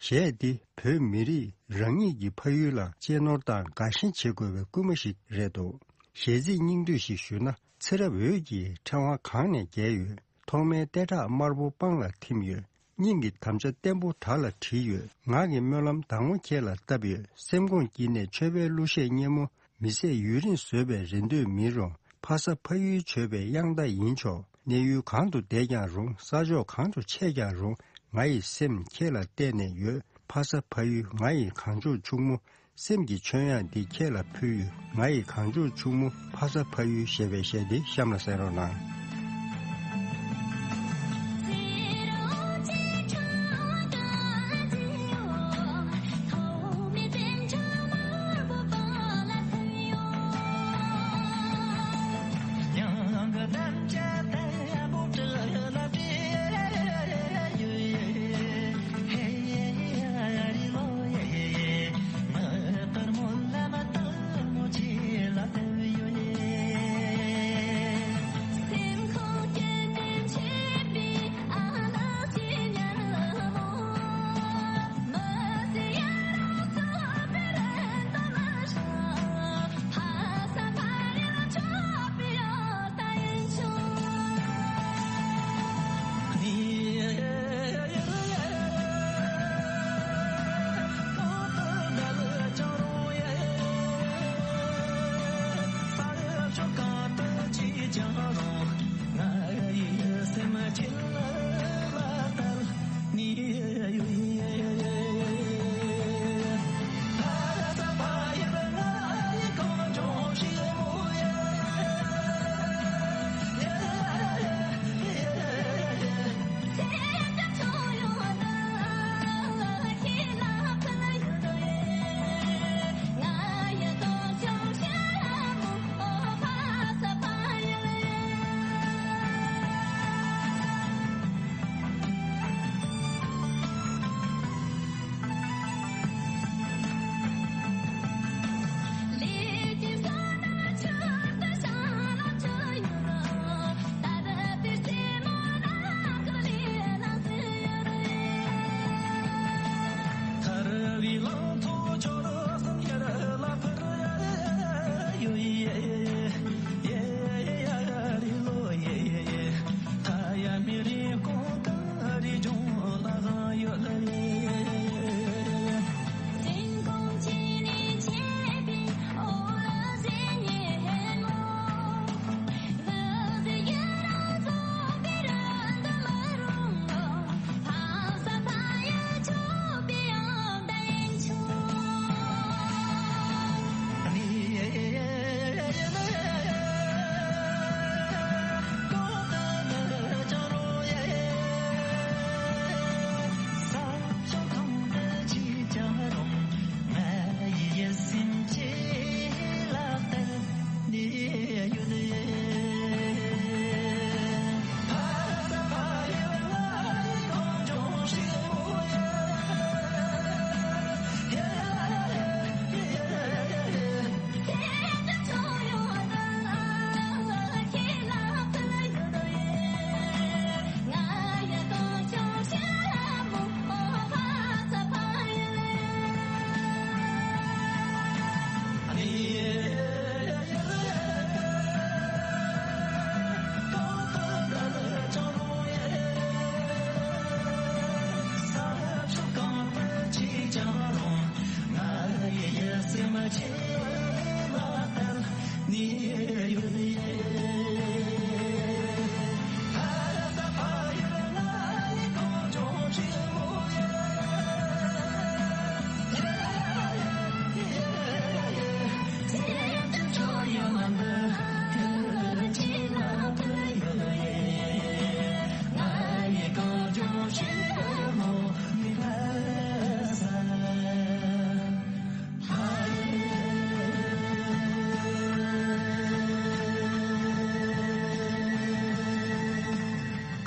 གཞས་འདི་བོད་མི་རིགས་རང་ཉིད་ཀྱི་ཕ་ཡུལ་ལ་གཅེས་ནོར་དང་དགའ་ཞེན་བྱེད་དགོས་པའི་སྐུལ་མ་ཞིག་རེད་འདུག་གཞས་ཚིག་སྙིང་བསྡུས་ཤིག་ཞུས་ན། ཚེ་རབས་འོད་ཀྱི་ཕྲེང་བ་གང་ནས་རྒྱས་ཡོད། ཐོག་མའི་ལྟེ་ཁྲག་དམར་པོ་སྤང་ལ་ཐིམ་ཡོད། སྙིང་གི་དམ་བཅའ་བརྟན་པོ་དགྲ་ལ་དྲིལ་ཡོད། ངག་གི་སྨོན་ལམ་དྭངས་མོ་ཁྱེད་ལ་བཏབ་ཡོད། སེམས་ཁོང་དཀྱིལ་ནས་མཆོད་པའི་གླུ་གཞས་སྙན་མོ། མི་ཟད་ཡུན་རིང་བཟོད་པའི་རེ་འདོད་མིན་རུང་། ཕ་ས་ཕ་ཡུལ་མཆོད་པའི་དབྱངས་རྟ་ཡིན་ཆོག་གནས་ཡུལ་གང་དུ་བསྡད་ཀྱང་རུང་། ས་ཕྱོགས་གང་དུ་ཆས་ཀྱང་རུང་། ང་ཡི་སེམས་ཁྱེད་ལ་གཏད་ནས་ཡོད། ཕ་ས་ཕ་ཡུལ་ང་ཡི་གངས་ལྗོངས་ཕྱུག་མོ། སེམས་ཀྱི་ཆོས་དབྱངས་འདི་ཁྱེད་ལ་ཕུལ་ཡོད། ང་ཡི་གངས་ལྗོངས་ཕྱུག་མོ་ཕ་ས་ཕ་ཡུལ་ཞེས་པའི་གཞས་འདི་གཤམ་ལ་གསན་རོགས་གནང་།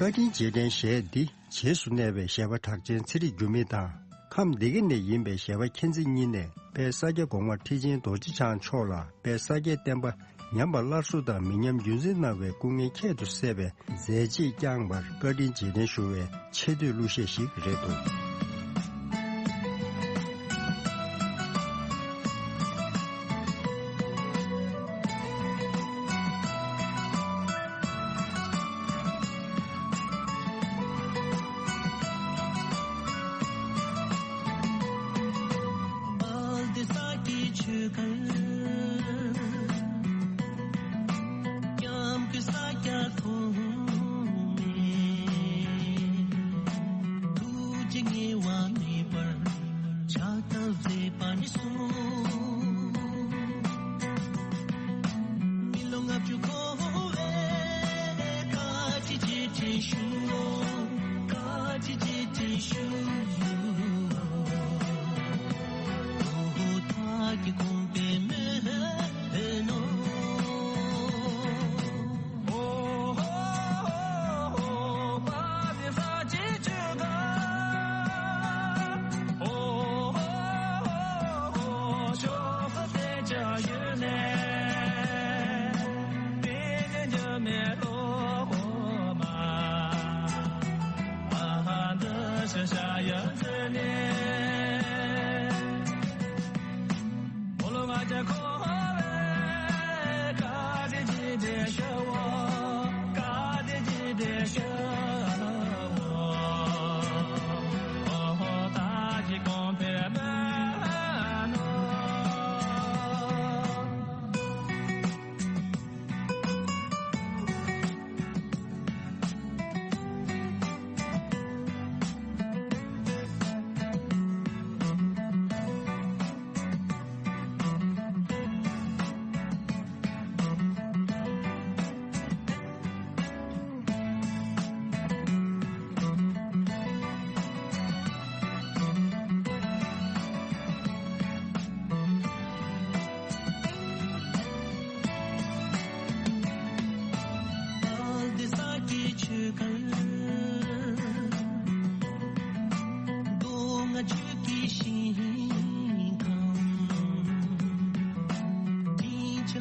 བཀའ་དྲིན་རྗེས་དྲན་ཞལ་འདི་རྗེས་སུ་གནས་པའི་གཞས་པ་གྲགས་ཅན་ཚེ་རིང་འགྱུར་མེད་དང་། ཁམས་སྡེ་དགེ་ནས་ཡིན་པའི་གཞས་པ་མཁྱེན་བརྩེ་གཉིས་ནས་དཔལ་ས་སྐྱ་གོང་མ་ཁྲི་ཆེན་རྡོ་རྗེ་འཆང་མཆོག་ལ་དཔལ་ས་སྐྱའི་བསྟན་པ་ཉམས་པ་སླར་གསོ་དང་མི་ཉམས་རྒྱུན་འཛིན་གནང་བའི་སྐུ་ངལ་ཁྱད་དུ་བསད་པའི་མཛད་རྗེས་བསྐྱངས་པར་བཀའ་དྲིན་རྗེས་དྲན་ཞུ་བའི་ཆེ་བསྟོད་གླུ་གཞས་ཤིག་རེད་འདུག། ཕྱག་འཚལ་མཛད་པ་ནི་སོ། མི་ལོ་ལྔ་བཅུ་འཁོར་བའི་བཀའ་དྲིན་རྗེས་དྲན་ཞུ། བཀའ་དྲིན་རྗེས་དྲན་ཞུ། ཨོ་ཧོ་བདག་གི་དགོངས་པའི་སྨོན་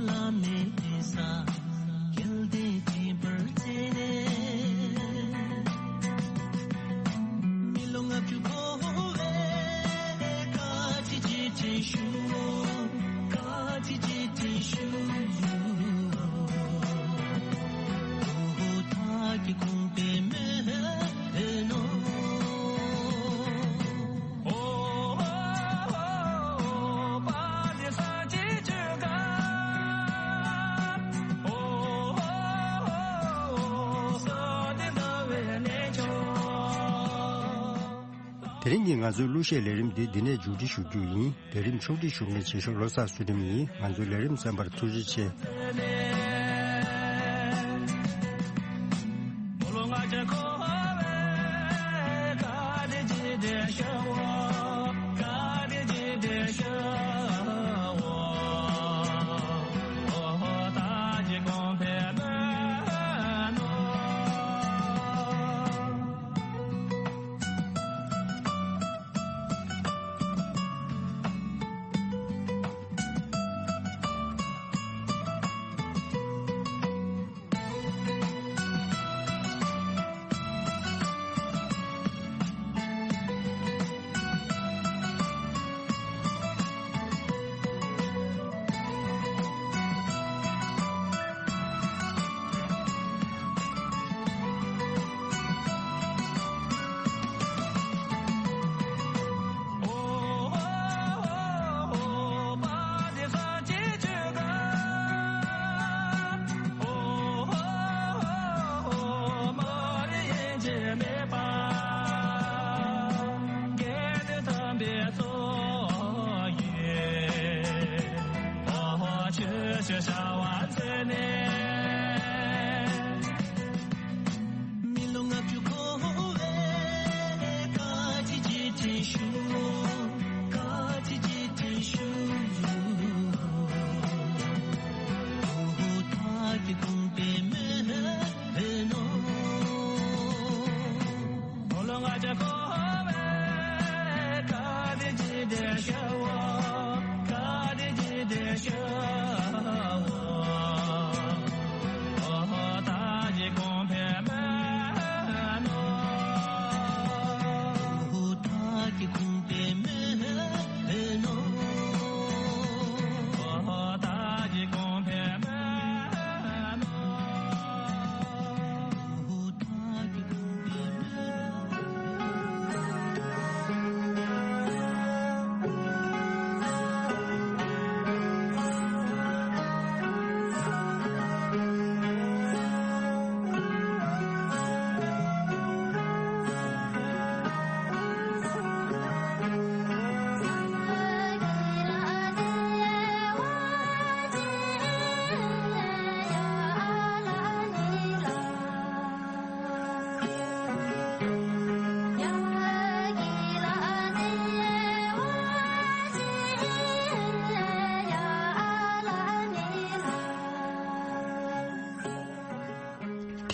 ལམ། དེ་རིང་གི་ང་ཚོའི་གླུ་གཞས་ལས་རིམ་འདི་འདི་ནས་མཇུག་སྒྲིལ་ཞུ་རྒྱུ་ཡིན། ལས་རིམ་ཕྱོགས་སྒྲིག་ཞུ་མཁན་བྱེད་ཤོག་བློ་བཟང་ཚུལ་ཁྲིམས་ཡིན། ང་ཚོའི་ལས་རིམ་གསན་པར་ཐུགས་རྗེ་ཆེ།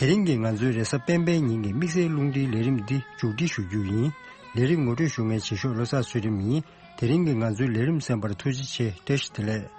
དེ་རིང་གི་ང་ཚོའི་རེས་གཟའ་སྤེན་པའི་ཉིན་གྱི་དམིགས་བསལ་རླུང་འཕྲིན་ལས་རིམ་འདི་མཇུག་སྒྲིལ་ཞུ་རྒྱུ་ཡིན། ལས་རིམ་ངོ་སྤྲོད་ཞུ་མཁན་རྗེས་ཤོག་བློ་བཟང་ཚུལ་ཁྲིམས་ཡིན། དེ་རིང་གི་ང་ཚོའི་ལས་རིམ་གསན་པར་ཐུགས་རྗེ་ཆེ། བཀྲ་ཤིས་བདེ་ལེགས།